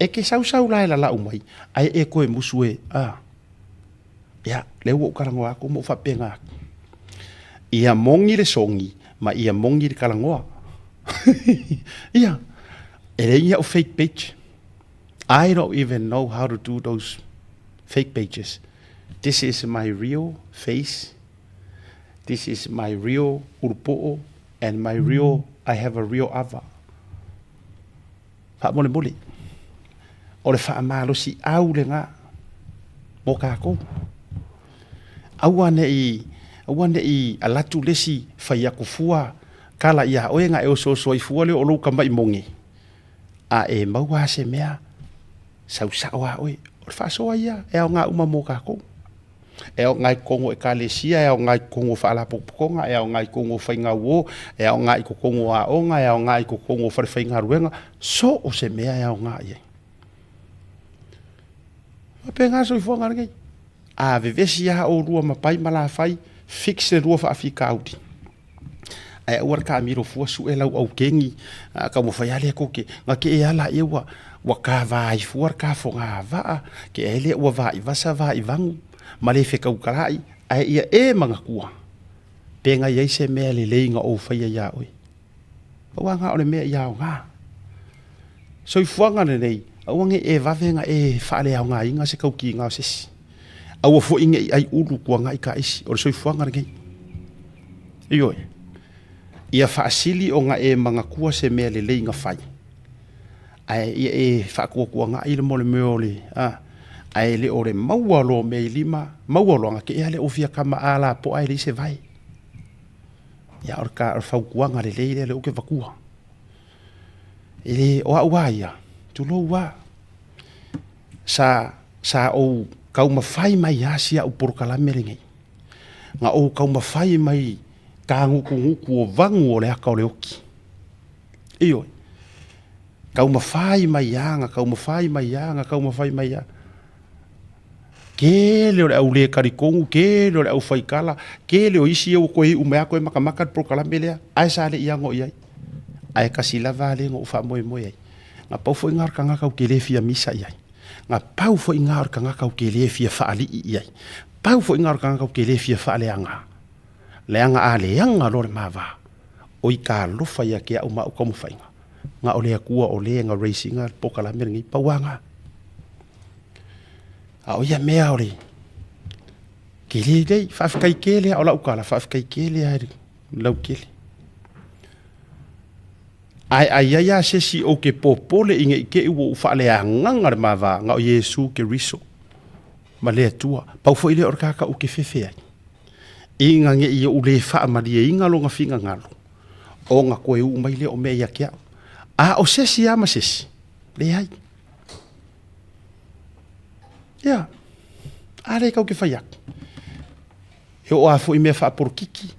E ke sausau la e lalaʻu mai, ae e koe musu e, a. Ia, lea ua ou kalagoa aku ma ou faapena atu. Ia mogi le sogi, ma ia mogi le kalagoa. Ia, e leai ni au fake page. I don't even know how to do those fake pages. This is my real face. This is my real ulupo'o and my real, I have a real ava. Faamolemole, o le faamalosiau lena mo kākou. Aua ne i, aua ne i alu atu le isi fai aku fua kala iā oe na e osooso ai fua lea o lou kamaʻi moge. A e maua lava se mea, sau sao lava oe. O le faasoa ia e aoga uma mo kākou. E aoga i totonu o Ekalesia, e aoga i totonu o faalapotopotoga, e aoga i totonu o faigauo, e aoga i totonu o aoga, e aoga i totonu o falefaigaluega, so o se mea e aoga i ai. Faapena le soifuaga lenei. A vevesi lava oulua ma Pai ma Lafai, fix le lua faafitauli. Ae aua le taamilo fua sue lau aukeni taumafai lava lea tou te na te ea laia ua ua kava ai fua le ta fogavaa ke ai lea ua vaivasa vaivanu ma le fetautalai ae ia e manatua pe na i ai se mea lelei na ou faia ia oe. Aua na o le mea ia aoga. Soifuaga lenei aua ne i e vave na e faaleaogaina se taukiga o se isi. Aua foi ne i ai ulu tuanai ka isi, o le soifuaga lenei. Ioe, ia faasili ona e manatua se mea lelei na fai, ae ia e faatuatuanai le mo le mea o le, a, ae le o le maua loa o mea i lima, maua loa na te ea lea ua fia kama a lapoa e leai se vae. Ia, o le, ka, o le fautuaga lelei lea lea ou te avatua. E le, o au lava ia, tulou lava, sa, sa ou taumafai mai lava si au polokalame lenei. Na ou taumafai mai Kāgukuguku o vagu o le aka o le oki. Ioe. Taumafai mai aga, taumafai mai aga, taumafai mai aga. Kele o le au le talitonu, kele o le au faikala, kele o isi ia ua toe iu mai a toe makamaka le polokalame lea, ae sa le i ano i ai. Ae tasi lava lea na ou faamoemoe ai. Na pau foi lena o le tagata ou te le fia misa i ai. Na pau foi lena o le tagata ou te le fia faalii i ai. Pau foi lena o le tagata ou te le fia faaleaga. Leaga a leaga loa le ma va, oi ka alofa ia te au ma au taumafaiga. Na o le Atua o le na raise ina le polokalame lenei, pau lava lena. A o ia mea o le tele lelei, faafetai tele lava, o lau tala, faafetai tele lava i le lautele. Ae a i ai lava se isi ou te popole ina i te i ua ou faaleagaga le ma va, na o Iesu Keriso ma le Atua. Pau foi lea o le tagata ou te fefe ai, ina ne i ou le faamalieina lona finagalo, ona toe uu mai lea o mea ia te au. A o se isi lava ma se isi, leai. Ia, a lea tatou te fai atu. E oo lava foi i mea faapolokiki,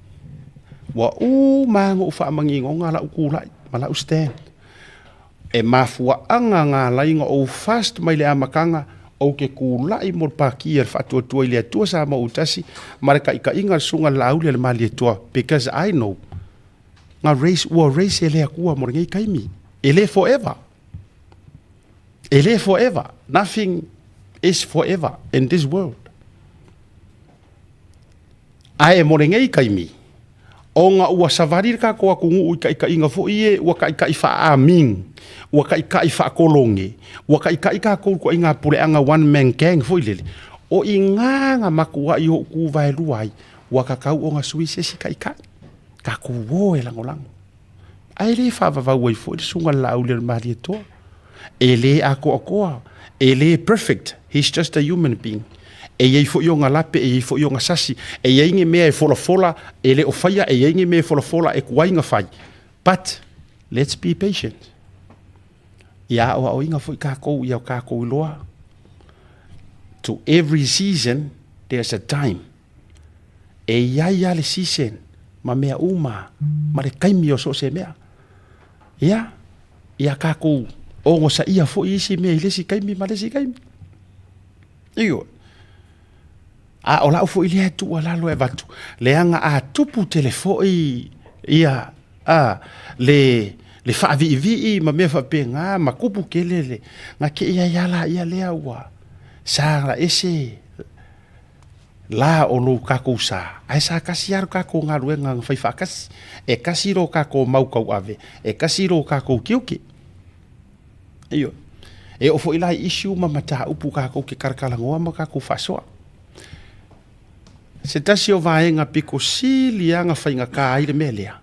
ua uma lava ona ou faamaninoga lau tulai ma lau stand. E mafuaaga na ala ai ona ou fast mai le amataga ou te tulai mo le Pātia i le Faatuatua i le Atua Samoa Autasi ma le taitaiga a le Susuga i le Laauli a le Malietoa because I know na raise, ua raise e le Atua mo lenei taimi. E le forever. E le forever. Nothing is forever in this world. Ae mo lenei taimi, ona ua savali le tatou atunuu i taitaiga foi ie ua taitai faa-aming, ua taitai faa-kolone, ua taitai tatou i ituaiga puleaga one man gang foi lele, o i ina na matuai ou tu vaelua ai, ua tatau ona sui se isi taitai, tatou o e lagolago. Ae le faavavau ai foi le susuga i le Laauli o le Malietoa. E le atoatoa, e le perfect, he's just a human being. E i ai foi ona lape, e i ai foi ona sasi, e i ai ni mea e folafola e le o faia, e i ai ni mea e folafola e tuai na fai. But let's be patient. Ia aoaoina foi tatou ia o tatou iloa. To every season there's a time. E i ai lava le season ma mea uma ma le taimi o so o se mea. Ia, ia tatou ogosaia foi isi mea i le isi taimi ma le isi taimi. Ioe. A o lau foi lea tuualalo e avatu, leaga a tupu tele foi ia a le le faaviivii ma mea faapena ma tupu tele le na te i ai lava laia lea ua sa ese la o lo tatou sa, ae sa tasi lava lo tatou galuega na fai faatasi. E tasi lo tatou mau tauave, e tasi lo tatou tiute. Ioe. E oo foi la i issue ma mataupu tatou te talatalanoa ma tatou faasoa. Se tasi o vaega pito sili lava na faigata ai le mea lea,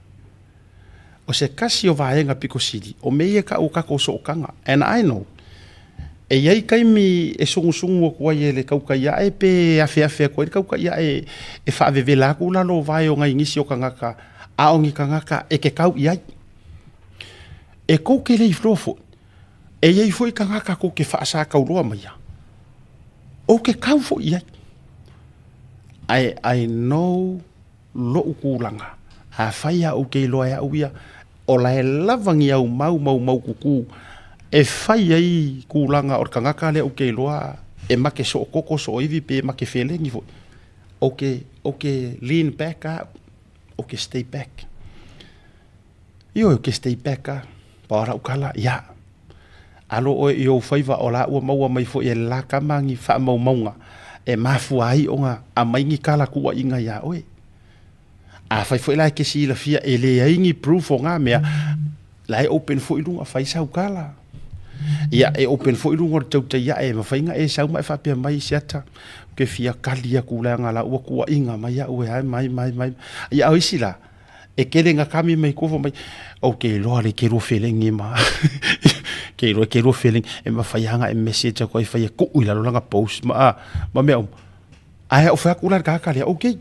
o se tasi o vaega pito sili, o mea ia e tau o tatou sootaga. And I know, e i ai taimi e sugusugu atu ai e le tautai ae pe afeafe atu ai le tautai ae e faavevela atu lalo o vae o nai nisi o tagata, a o ni tagata e te tau i ai. E tou te le iloa foi, e i ai foi tagata tou te faasatauloa maia, ou te tau foi i ai. Ae I know loʻu tulaga, afai a ou te iloa e au ia, o la e lava ni au mau maumaututu e fai ai tulaga o le tagata lea ou te iloa e make sookoko sooiwi pe make feleni foi, ou te, ou te lean back a au, ou te stay back. Ioe, ou te stay back a, pau lava lau tala, ia, alo oe i ou faiva o la ua maua mai foi e le la tama ni faamaumauga e mafua ai ona aumai ni tala tuuaiga iā oe. Afai foi la e te silafia e leai ni proof o na mea, la e open foi luga, fai sau tala. Ia, e open foi luga o le tautai ae, e mafai ona e sau ma e faapea mai, Siata, ou te fia kali atu leaga la ua tuuaiga mai au e ai mai mai mai. Ia, a o isi la, E kele nga kami mai kua mai, ou ke iloa le ke lua felegi ma ke iloa ke lua felegi e mafai lava ona e message atu ai fai e tuu i lalo lana post ma a ma mea uma. Ae ou fai atu la i le tagata lea, okay.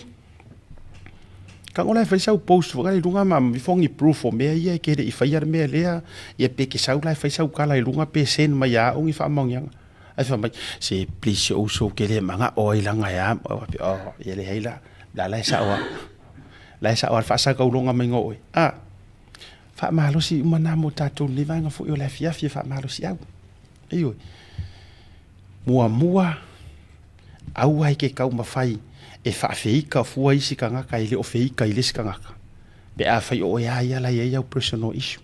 Tago la e fai sau post foi lea i luga ma ifo ni proof o mea ia e ke le i faia le mea lea, ia pe ke sau la e fai sau tala i luga pe send mai ia au ni faamaoniaga. Ae fai mai, se please si ou uso ou te le manao ai leaga e a, oh, ia leai la, la la e sao lava. La e sa'o a le faasakauloga mai o oe. A, faamalosi uma nā mo tatou lenei vaega foi o le afiafi e faamalosiau. Ioe. Muamua, aua e ke taumafai e faafeika fua isi tagata e le o feika i le isi tagata. Pe afai o oe a ia la e i ai au personal issue.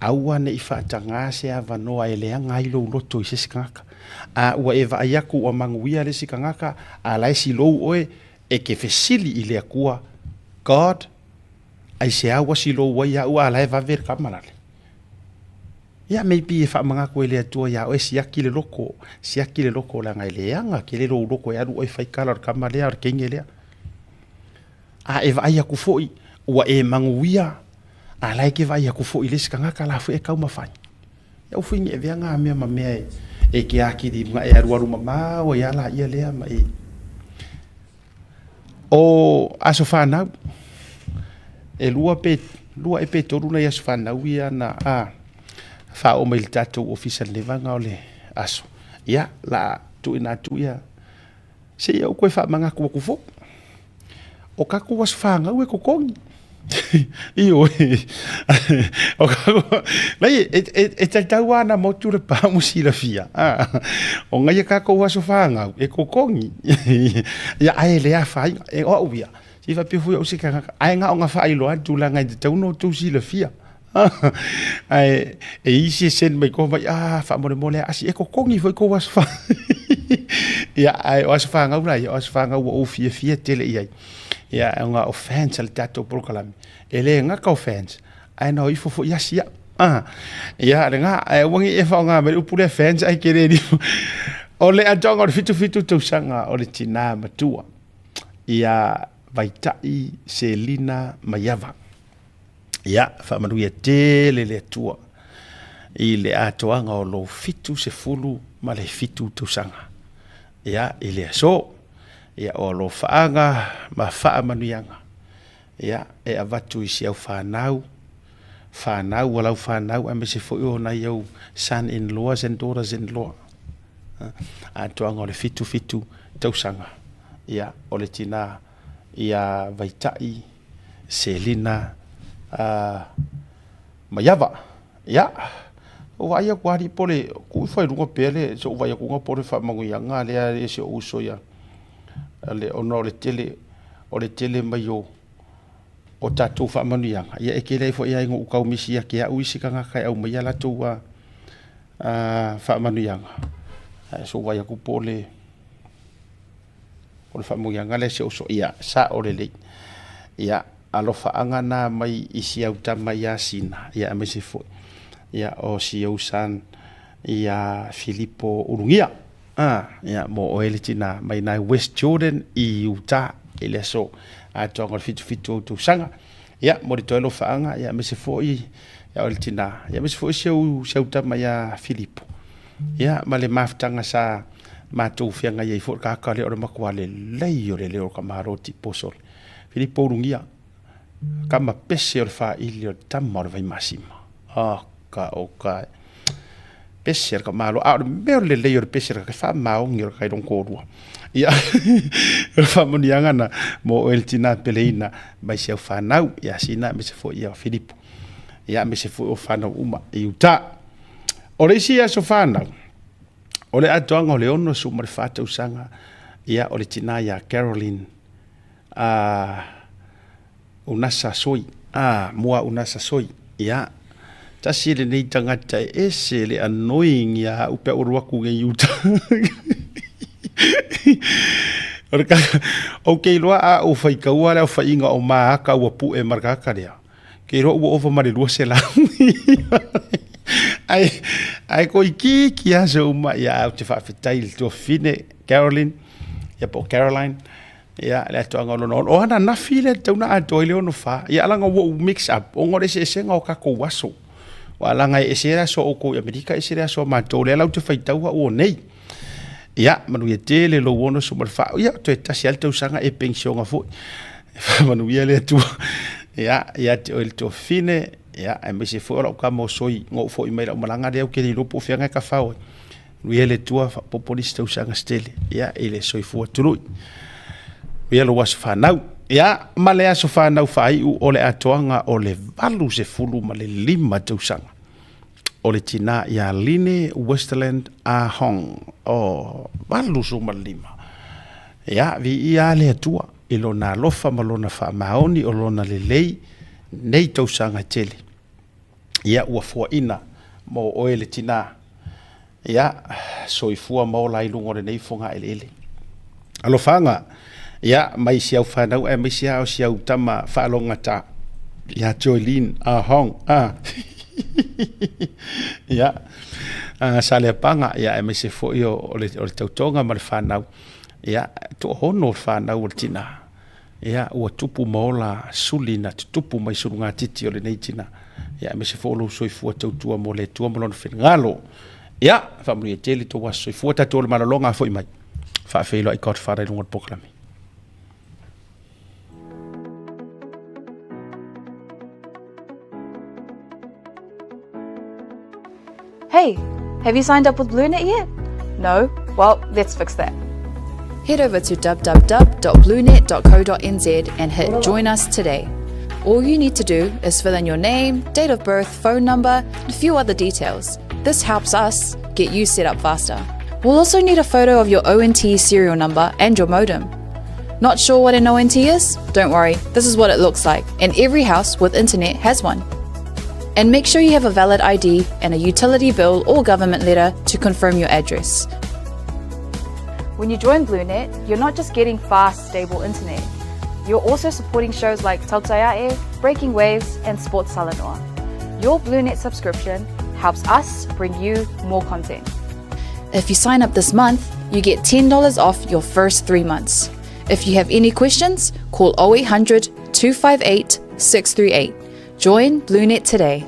Aua ne i faatagā se avanoa e leaga ai lou loto i se isi tagata. A ua e vaai atu ua manuia le isi tagata, a la e silou oe, e ke fesili i le Atua, God, aisea ua silou ai au a la e vave le tama lale? Ia, maybe e faamanatu e le Atua iā oe, siaki le loko, siaki le loko leaga e leaga tele lou loko e alu oe fai kala o le tama lea, o le teine lea. A e vaai atu foi ua e manuia, a la e te vaai atu foi i le isi tagata la foi e taumafai. Ia aua foi ne i avea na mea ma mea e te atili ma e alualu mamao ai lava laia lea ma e. O aso fanau, e lua pe, lua ea pe tolu nai aso fanau ia na a faaoo mai i le tatou ofisa i lenei vaega o le aso. Ia, la tuuina atu ia, se i ou toe faamanatu atu foi. O tatou aso fanau e totogi. Ioe. O tatou, leai, e tatau lava ona motu le pa mo silafia. O nai a tatou aso fanau e totogi. Ia, ae le afaina. E, o au ia, se i faapea foi au se tagata, ae na ona faailoa atu leaga e tatau ona outou silafia. Ae e isi e send mai koa mai, ah, faamolemole a asi, e totogi foi kou aso fanau. Ia, ae o aso fanau la ia, o aso fanau ua ou fiafia tele i ai. Ia, ona o fans a le tatou polokalame. E le gata o fans, ae na o ifo foi asi au. Ah, ia, lena, ae aua ne i e faaaoga mai le upu lea fans ae ke le nifo. O le atoaga o le 77 tausaga o le tinā matua ia Vaita'i Selina Maiava. Ia, faamanuia tele le Atua i le atoaga o lou 77 tausaga. Ia, i le aso, ia, o alofaaga ma faamanuiaga, ia, e avatu i si au fanau, fanau a lau fanau, aemaise foi o nai au son in laws and daughters in law. Atoaga o le 77 tausaga, ia, o le tinā ia Vaita'i Selina Maiava. Ia, ou vaai atu alii po o le tuu ifo i luga pea le so'u vaai atu po o le faamanuiaga lea e si o'u uso ia le ona o le tele o le tele mai o o tatou faamanuiaga ia e tele ai foi lava ina ou tau misi ia te a'u isi tagata e aumaia latou faamanuiaga ae so'u vaai atu po o le O le faamanuiaga lea si ou uso, ia, sao lelei. Ia, alofaaga na mai i si au tama ia Sina, ia aemaise foi, ia, o si ou son ia Filipo Ulugia. Ah, ia, mo oe le tina mai nai West Jordan i Utah i le aso atoaga o le 77 ou tausaga. Ia, mo le toe alofaaga, ia, aemaise foi, ia, o le tina, ia, aemaise foi si au, si au tama ia Filipo. Ia, ma le mafutaga sa matou feagai ai foi le tagata lea o le matua lelei o le leo o le tamaloa Tiposole. Filipo Ulugia, tama pese o le faili o le tama o le Vaimasima. Oka oka e. Pese le tamaloa, a o le mea o le lelei o le pese o le faamaoni o le kai lona toalua. Ia, o le faamanuiaga na mo oe le tina peleina mai si au fanau ia Sina aemaise foi ia Filipo. Ia aemaise foi o fanau uma i Utah. O le isi aso fanau, o le atoaga o le 64 tausaga, ia, o le tinā ia Caroline uh, Unasa Soi, ah, Mua Unasa Soi, ia, tasi lenei tagata e ese le annoying ia au pe uru aku nei uta. O le o ke iloa a ou faitaua le aofaiga o maaka ua pu'e ma le tagata lea. Ke iloa ua ova ma le 200. Ae, ae toeitiiti lava se uma, ia ou te faafetai i le tuafafine Caroline, ia po o Caroline, ia le atoaga o lona ono. O ananafi lea e tatau ona atoa ai le 64. Ia leaga ua ou mix up ona o le eseesega o tatou aso. Aua leaga e ese le aso a outou i Amerika ese le aso a matou, lea la ou te faitau au o nei. Ia, manuia tele lou 64. Ia, toe tasi lava le tausaga e penisiona foi. Faamanuia le Atua. Ia, ia te oe le tuafafine, ia, aemaise foi o lau tama o Soi, na ou foi mai lau malaga lea ou te le iloa po o fea na e tafao ai. Manuia le Atua, faaopoopo nisi tausaga se tele, ia, i le soifua tului. Manuia lou aso fanau. Ia, ma le aso fanau faaiu o le atoaga o le 85 tausaga o le tinā ia Line Westerland Ah Hong. Oh, 85. Ia, viia le Atua i lona alofa ma lona faamaoni o lona lelei nei tausaga e tele. Ia, ua fuaina mo oe le tinā. Ia, soifua ma ola i luga o lenei fogaeleele. Alofaga, ia, mai si au fanau aemaise lava o si au tama faalogogata ia Joylene Ah Hong, ah. Ia, Saleapaga, ia, aemaise foi o le tautoga ma le fanau, ia, toaono le fanau o le tina. Ia, ua tupu ma ola suli na tutupu mai sulugatiti o lenei tina. Ia, aemaise foi o lou soifua tautua mo le Atua ma lona finagalo. Ia, faamanuia tele tou aso soifua, tatou o le malologa foi mai. Faafeiloai Godfather i luga o le polokalame. Hey, have you signed up with BlueNet yet? No? Well, let's fix that. Head over to www.bluenet.co.nz and hit Join Us Today. All you need to do is fill in your name, date of birth, phone number, and a few other details. This helps us get you set up faster. We'll also need a photo of your ONT serial number and your modem. Not sure what an ONT is? Don't worry, this is what it looks like, and every house with internet has one. And make sure you have a valid ID and a utility bill or government letter to confirm your address. When you join BlueNet, you're not just getting fast, stable internet. You're also supporting shows like Tautaiae, Breaking Waves, and Sports Salanoa. Your BlueNet subscription helps us bring you more content. If you sign up this month, you get $10 off your first 3 months. If you have any questions, call 0800 258 638. Join BlueNet today.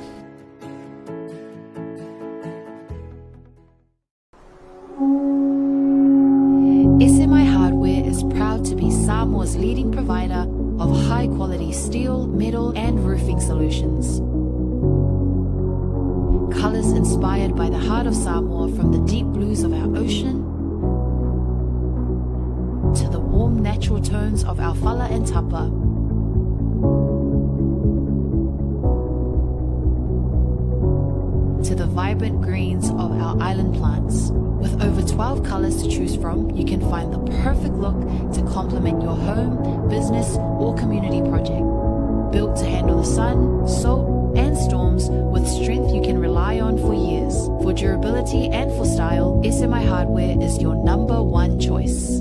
SMI Hardware is proud to be Samoa's leading provider of high quality steel, metal, and roofing solutions. Colors inspired by the heart of Samoa from the deep blues of our ocean to the warm natural tones of our fala and tapa. To the vibrant greens of our island plants. With over 12 colors to choose from, you can find the perfect look to complement your home, business, or community project. Built to handle the sun, salt, and storms with strength you can rely on for years. For durability and for style, SMI Hardware is your number one choice.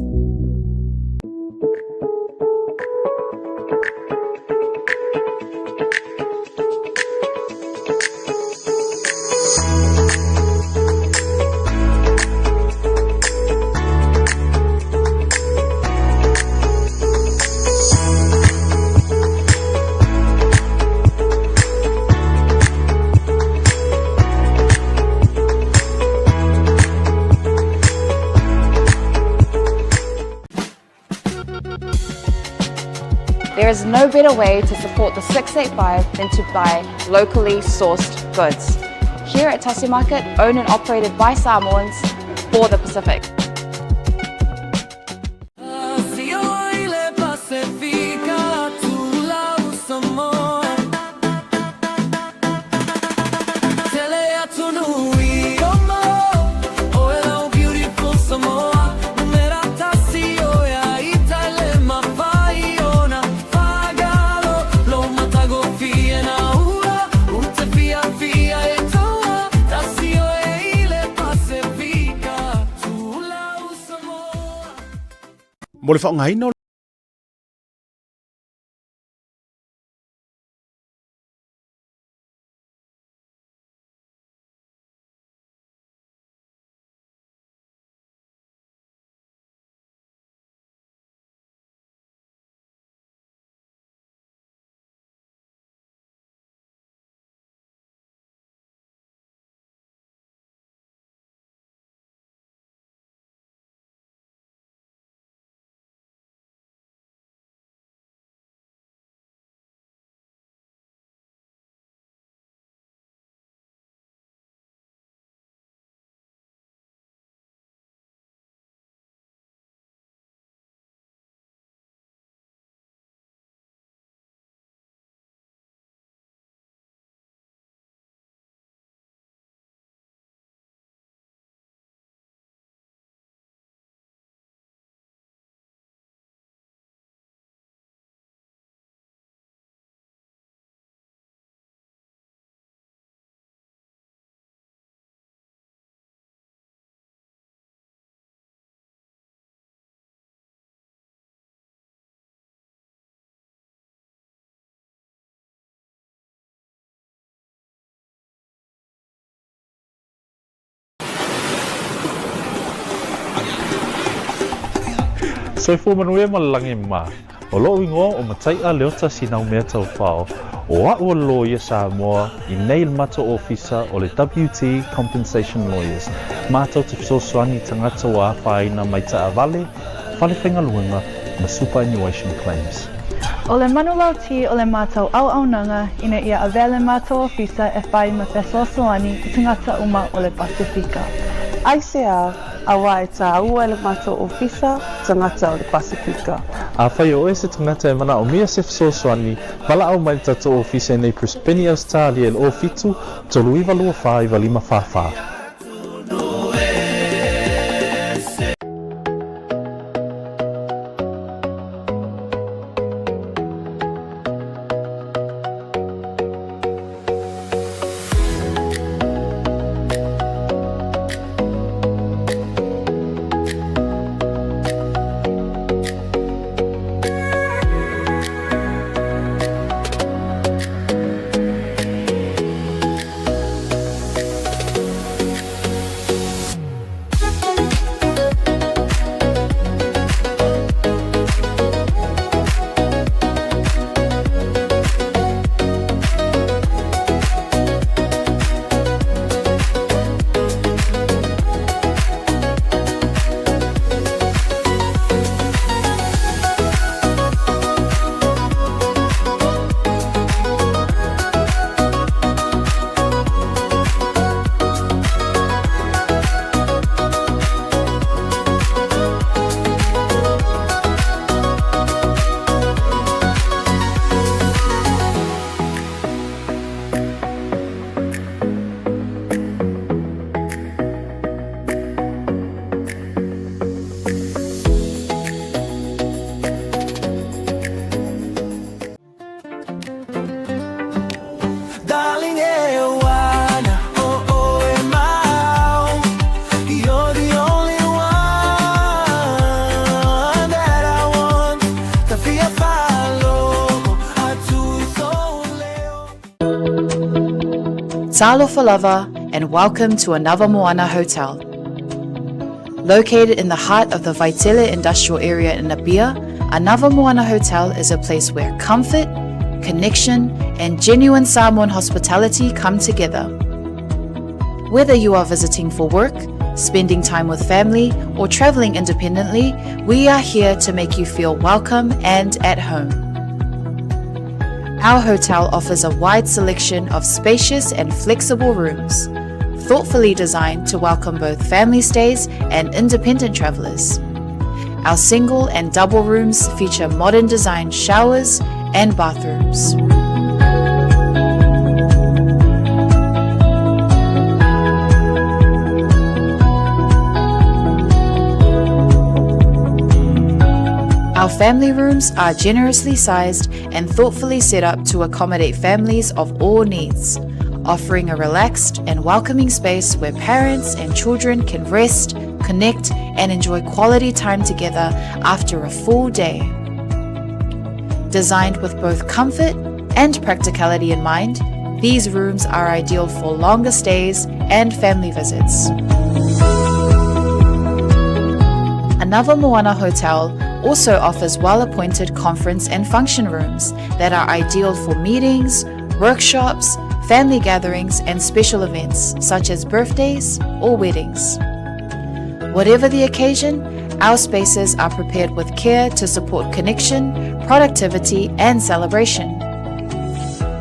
There is no better way to support the 685 than to buy locally sourced goods. Here at Tasi Market, owned and operated by Samoans for the Pacific. Mo le faaaogaina o Soifua manuia ma le lagi mā. O loʻu igoa o Mataiʻa Leota Sinaumea Taufao, o aʻu o le loia Samoa i nei le matou ofisa o le WT Compensation Lawyers, matou te fesoasoani i tagata ua afaina mai taavale, fale faigaluega ma superannuation claims. O le manulauti o le matou auaunaga ina ia avea le matou ofisa e whai ma fesoasoani i tagata uma o le Pasifika. Aisea, Auā e tāua e le matou ofisa tagata o le Pasifika. Afai o oe se tagata e manaomia se fesoasoani, valaau mai le tatou ofisa i nei Brisbane, Ausetalia i le 07 39 24 95 44. Talofa lava and welcome to Anava Moana Hotel. Located in the heart of the Vaitele industrial area in Apia, Anava Moana Hotel is a place where comfort, connection, and genuine Samoan hospitality come together. Whether you are visiting for work, spending time with family, or traveling independently, we are here to make you feel welcome and at home. Our hotel offers a wide selection of spacious and flexible rooms, thoughtfully designed to welcome both family stays and independent travelers. Our single and double rooms feature modern design showers and bathrooms. Our family rooms are generously sized and thoughtfully set up to accommodate families of all needs, offering a relaxed and welcoming space where parents and children can rest, connect, and enjoy quality time together after a full day. Designed with both comfort and practicality in mind, these rooms are ideal for longer stays and family visits. Another Moana Hotel also offers well appointed conference and function rooms that are ideal for meetings, workshops, family gatherings, and special events such as birthdays or weddings. Whatever the occasion, our spaces are prepared with care to support connection, productivity, and celebration.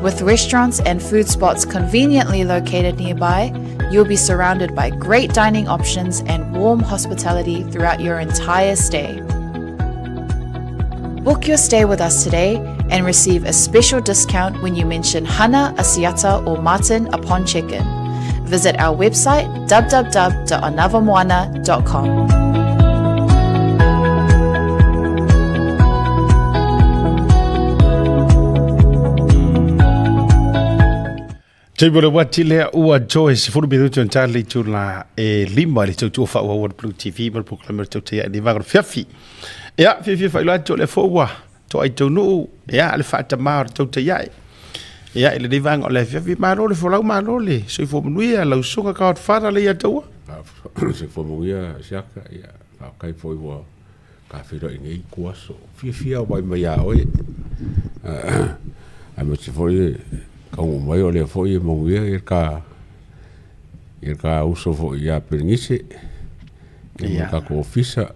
With restaurants and food spots conveniently located nearby, you'll be surrounded by great dining options and warm hospitality throughout your entire stay. Book your stay with us today and receive a special discount when you mention Hana, Asiata, or Martin upon check in. Visit our website www.anavamoana.com. Taimi o le uati lea ua joy se fulu minuti on tali tula e lima le tautua faaauau a le Blue TV ma le polokalame o le tautai ae vaga o le fiafi. Ia, fiafia faailoa atu o lea foi ua toai taunuu, ia, le faatamā o le tautai ae. Ia, i lenei vaega o le afiafi, malo le folau, malo le soifua manuia, lau susuga Godfather le ia taua. Soifua manuia Siaka, ia, faafetai foi ua Ka feiloai i nei itu aso. Fiafia au vaai mai iā oe. Aemaise foi e taunuu mai o lea foi e manuia ia le ia le ta uso foi ia Pelenise ia ma le tatou ofisa.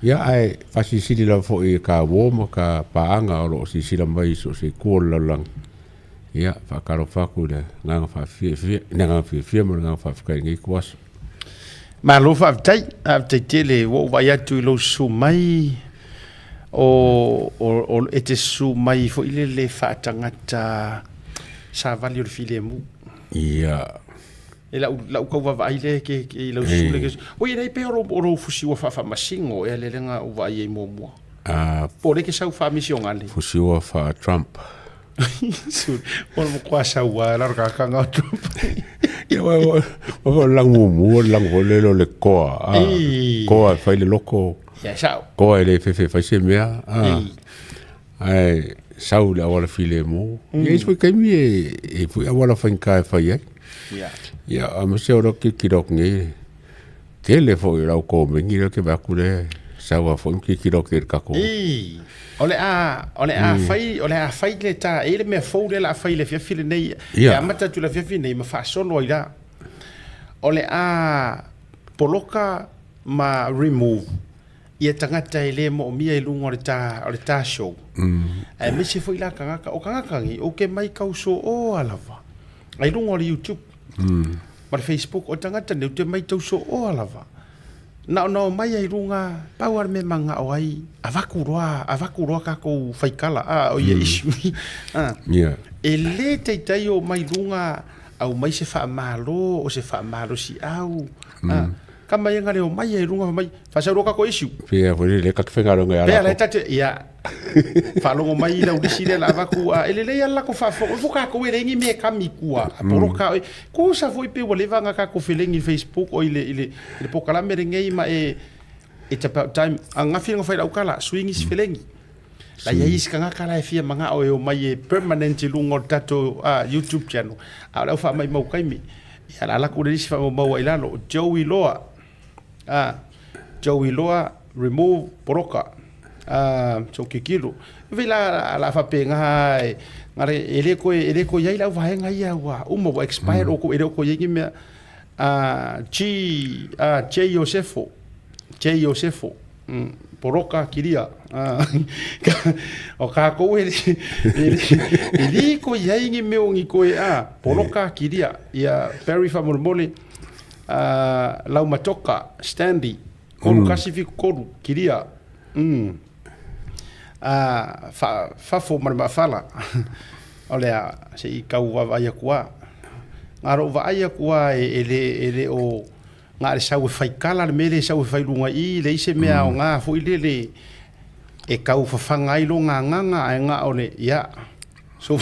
Ia ae faasilisili lava foi i ta uo ma ta paaga o lo o silasila mai i so o se itu o le lalolagi. Ia faatalofa atu i le agaga faafia, le agaga fiafia ma le agaga faafetai i lenei ituaso. Malo faafetai, faafetai tele ua ou vaai atu i lou susu mai o, o, o e te susu mai foi lele faatagata savali o le filemu. Ia. E lau, lau kau vaavaai le ke, ke i lau susu le ke. Oi e lei pe o lou, o lou fusi ua faafaamasino ea le lenga ou vaai ai muamua. Po o le ke sau faamisionale. Fusi ua faa-Trump. O le matua sau lava lalo kakanga o Trump. Ia wa wa wa lang mumu lang fo le lo le koa. Ah, koa e fai le loko. Ia sao. Koa e le fefe fai se mea. Ah. Ai sau le awala file mo. Ia isi foi kaimi e e foi awala faigata e fai ai. Ia. Ia a ma se ora ki ki rok nei. Tele foi lau komeni lea ke vaai atu lea sau a foi ma tilotilo atu i le tatou. Ii, o le a, o le a fai, o le a fai le ta, e i ai le mea fou lea o le a fai i le afiafi lenei, e amata atu i le afiafi lenei ma faasolo ai la. O le a poloka ma remove ia tagata e le moomia i luga o le ta, o le ta show. Aemaise foi la tagata, o tagata nei, ou te matau sooa lava ai luga o le YouTube. Ma le Facebook, o tagata nei ou te matau sooa lava. Na ona omai ai luga, pau lava le mea e manao ai, avatu loa, avatu loa tatou faikala, a, o ia issue. A, E le taitai omai luga, aumai se faamalo, o se faamalosiau, a, Tama ia ngare omai ai luga mai, faasau loa tatou issue. Pea foi le ka te faigaluega ia Pea la tate, ia, faalogo mai i lau lisi lea la avatu, a, e lelei lava le latou faafofoga, o ifo tatou e leai ni mea e kami i tua, a poloka oe. Tusa foi pe ua leva ona tatou felegi i le Facebook, oi le, i le, i le polokalame lenei ma e, it's about time. Ananafi na fai lau tala, sui nisi felegi. La i ai isi tagata la e fia manao e omai e permanent i luga o le tatou YouTube channel, a o le au faamaumau taimi. Ia la laku le isi faamaumau i lalo, Joey Loa. Joey Loa, remove, poloka. So kikilo. Vei la la faapena e ngare e le koe e le koe iai lau vaega ia ua uma ua expired o ko e le o koe iai ni mea. G J Iosefo. J Iosefo. Poroka kiria. O kākou e e le koe iai ni mea o ni koe a poroka kiria. Ia Barry faamolemole Laumatoka Stanley 3 1 7 3 kiria. Fafo ma le maafala. O le a se i tau vaavaai atu lava. Na o lou vaai atu lava e le o Na o le sau e fai kala le mea lea e sau e fai luga i i, leai se mea aoga foi lele e tau fafaga ai lona agaga ae na o le, ia, so,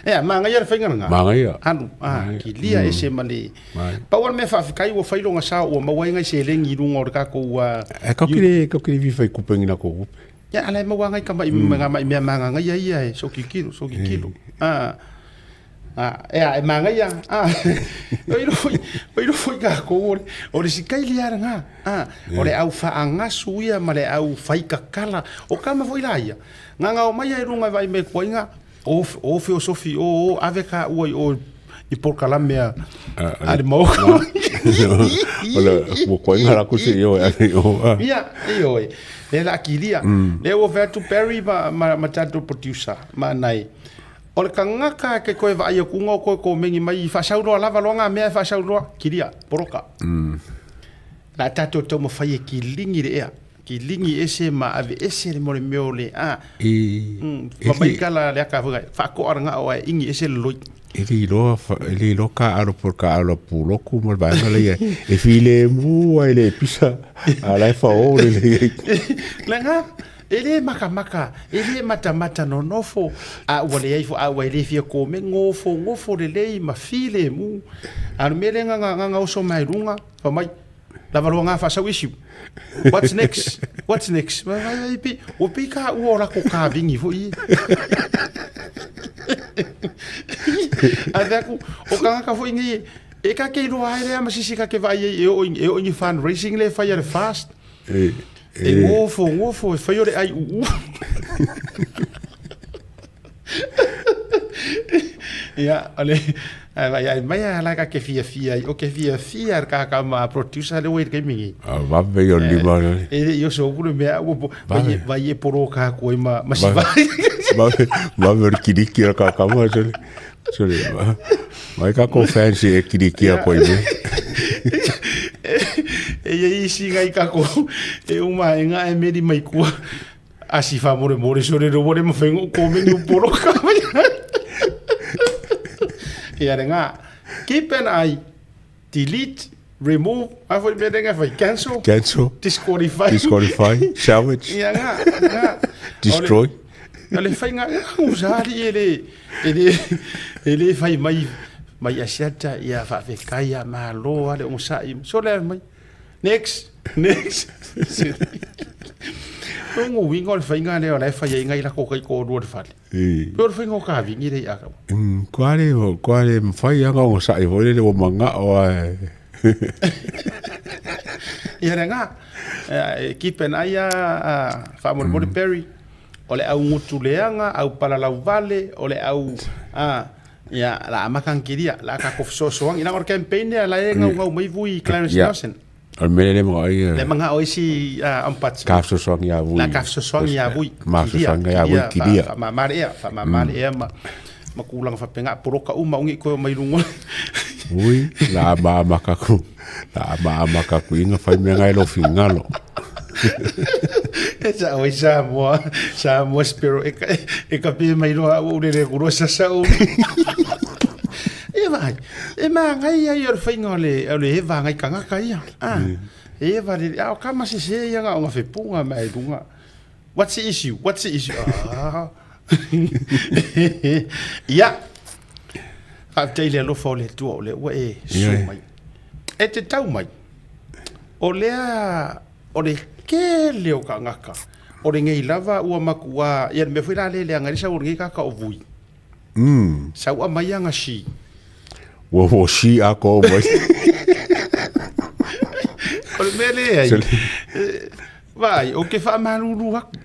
ea, manaia le faiga lena. Manaia. Alu, a, kilia ese ma le, pau lava le mea faafetai ua fai lona sao ua maua ai nai seleni i luga o le tatou, Ae kau ki le, kau ki le fai kupe ni lako kupe. Ia, ala e maua ngai ka mai, mm. mai mea manganga ia ia e, so kikilo, so kikilo. Ah, Ah, ea, e māngaia, ah, o i rofo, o i rofo i kākou, o le, o le sikaili ara ngā, ah, o le au whaangasu ia ma le au whaikakala, o kama foi la ia, ngā ngā o mai ai runga vai me kuainga, o, o feosofi, o, o, ave ka ua i o, i polokalame a, a le maoko. O le, ua kuainga la kusi i o, ave i o, ah. Ia, i o, le la kilia, le ua whea Barry ma, ma, ma tātou producer, ma nai, O le tagata ke koe vaai aku nga o koe komeni mai i faasauloa lava loa nga mea e faasauloa, kilia, poloka. La tatou taumafai e kiligi le ea, kiligi ese ma ave ese le mo le mea o le a. I, Fa mai ka la le aka foi faakoa le ngao ae igi ese le loi. E le iloa, e le iloa ka alo po ka alo puloku ma le vaega lea e filemu ai le pisa a la e fao le le. Le nga, E le makamaka, e le matamata nonofo, a ua leai fo a ua e le fia kome, ngofo ngofo lelei ma filemu. A o le mea lea nga nga oso mai luga, fai mai, lava loa nga faasau issue. What's next? What's next? Vai vai vai pe, ua pei ka ua o lako kavingi foi. A fai atu, o kangaka foi nei, e ka ke iloa ai lea ma sisi ka ke vaai ai e oo i e oo i ni fundraising lea e fai a le fast. E. E gofo, gofo, e fai o le ai uu. Ia, o le, ai vai ai mai a la ka ke fia fia, o ke fia fia ka ka ma producer le wait ke mingi. A vave i o lima le. E le io so kule mea ua po, vai vai e poro ka ko ma ma si vai. Vave, vave o kiriki ka ka ma sole. Sole. Mai ka ko fancy e kiriki a koe me. E ia isi ngai ka ko e uma e nga e meri mai kua. Asi fa more more sore ro more ma whengo ko me ni poro ka mai. Ia re nga keep an eye delete remove a foi me renga foi cancel cancel disqualify disqualify salvage ia nga nga destroy o le faiga usali e le e le e le fai mai mai asiata ia faafetai ia malo a le onosai so le mai next next o ngo winga o le faiga lea o la e fai ai ngai lako kai ko lua le fale pe o le faiga o kavingi le ia ka Koa le koa le mawhai anga o sa'i foi le o manga o ai. Ia le nga keep an eye a faamolemole Perry o le au gutu leaga, au palalau vale, o le au a ia la amaka nkiria, la ka ko fesoasoani. Leaga o le campaign lea la e gaugau mai vui Clarence Nelson. O le mea lea manga ai. Le manga o isi ombudsman. Ka fesoasoani ia vui. La ka fesoasoani ia vui. Ma fesoasoani ia vui kiria. Faamama le ea, faamama le ea ma ma kulaga faapena poloka uma ungi koe mai luga. Ui, la ama ama kaku. La ama ama kaku inga fai mea ngai lo fingalo. E sa oi Samoa, Samoa Spiro e ka, e ka pe mai roa au le le kuro sa sa o. E vai, e ma ngai ai o le whainga o le, o le eva ngai kangaka ia. Ah, e eva le, a o ka mase se ia nga o nga whepunga mai lunga. What's the issue? What's the issue? Ah. Ia, faafetai i le alofa o le Atua o lea ua e susu mai. E te tau mai, o lea, o le tele o kagaka, o lenei lava ua makuā, ia le mea foi la lea e leaga ai le sau o lenei kaka o Vui. Sau aumai aga si. Ua ua si atoa mai. O le mea lea ai, vaai, ou te faamalulu atu.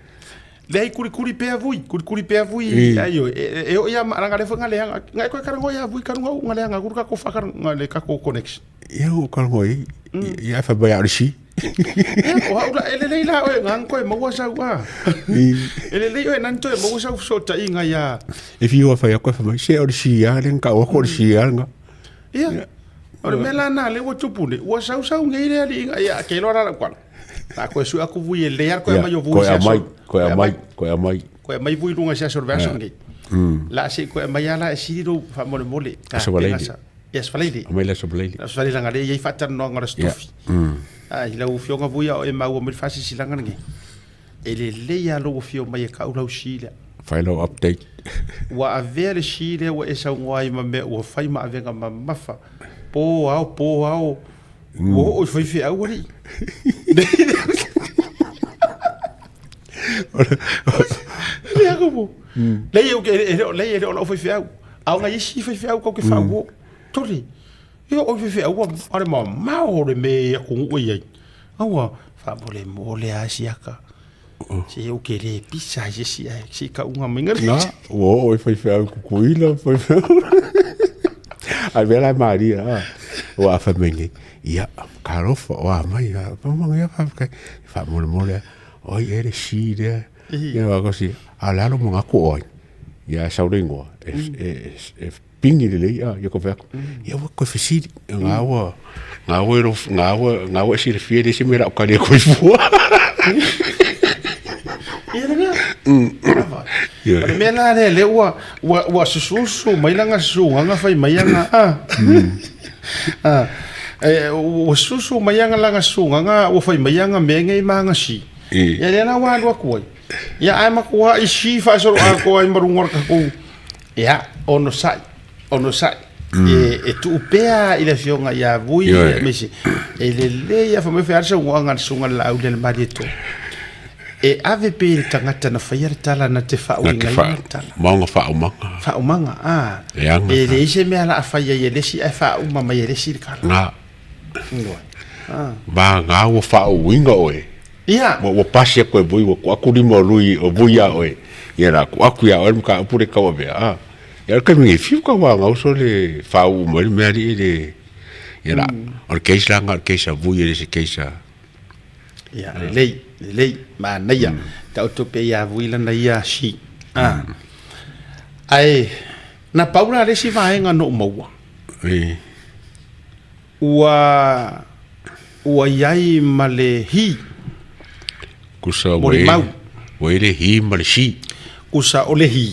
Leai kulikuli pea vui, kulikuli pea vui, ai oi, e o ia ma langa le fanga leanga, ngai koe karango ia vui karunga u nga leanga kuru kako whakar nga le kako connection. Ia o karango i, ia fa bai ari si. Ia o haura e lelei la oe ngang koe maua sau a. E lelei oe nan toe maua sau sota i nga ia. E whiua whai a koe wha mai, se ori si ia, le nga o ko ori si ia nga. Ia, o le mea la na le ua tupu ne, ua sau sau ngei le ali inga ia, ke loa la kuala. La koe sui aku vui e le ar koe mai o vui se aso. Koe amai, koe amai. Koe amai vui lunga se aso verso ngei. La se koe amai ala e siri ro fa mole mole. Aso valeili. Ia aso valeili. Amai le aso valeili. Aso valeili langa le iai whaatanoa ngara stofi. Ai, lau fionga vui a o e maua mai whaasisilanga ngei. E lelei a lou afio mai e kau lau si lea. Fai lau update. Ua avea le si lea ua e saunoa ai ma mea ua fai ma avega mamafa. Po ao, po ao. Ua oo i faifeau alii. Lea kupu. Lei e, e, e, lei e le o lau faifeau. A o ngai isi faifeau kau ke whauo. Tore. E o faifeau a le mamao o le me atunuu e i ai. Aua, faamolemole a siaka. Se ou ke le pisa ai se si ai se ka unga mai ngare. Na, ua oo i faifeau kukuila faifeau. Ai vela Maria, a. Ua afa mai nei. Ia, ka alofa o a mai a. Pa manga ia fa kai. Faamolemole a. Oi e le si lea. Ia wa ko si a le alo manga ko oi. Ia sau le ingoa. E e e pingi lelei a ia ko fai atu ia ua koe fesili ngā ua ngā ua ro ngā ua ngā ua e silafia le isi mea lau kali e koe fua. Ia le mea. O le mea la lea lea ua ua ua sususu mai langa susuga fai mai anga a. A e ua susu mai anga langa susuga ua fai mai anga mea nei ma anga si. Ia lea la ua alu atu ai. Ia ae makuaʻi si faasoloatoa ai ma luga o le tatou ia onosai, onosai. E, e tuu pea i le afioga ia Vui aemaise e lelei lava fai mai fai a le saunoaga a le susuga i le Laauli a le Malietoa. E ave pea i le tagata na faia le tala na te faauigaina le tala. Maoga faaumaga. Faaumaga, a. Leaga. E leai se mea o le a fai ai e le isi ae faauma mai e le isi le tala. Ga. Va ga ua faauiga oe. Ia. Ua pasi aku e Vui, ua tuu atu lima o Lui, o Vui ia oe. Ia la tuu atu ia oe le mataupu lea e tauavea, a. Ia o le taimi nei, fiu tau gauso le faauu mai le mea alii le, ia la, o le case la lena o le case a Vui e le se case a. Ia, lelei, lelei, manaia. Taoto pea ia Vui lana ia si. A. Ae, na pau la le isi vaega na ou maua. E. Ua ua i ai ma le hi. Kusa ua i ua i le hi ma le si. Kusa o le hi.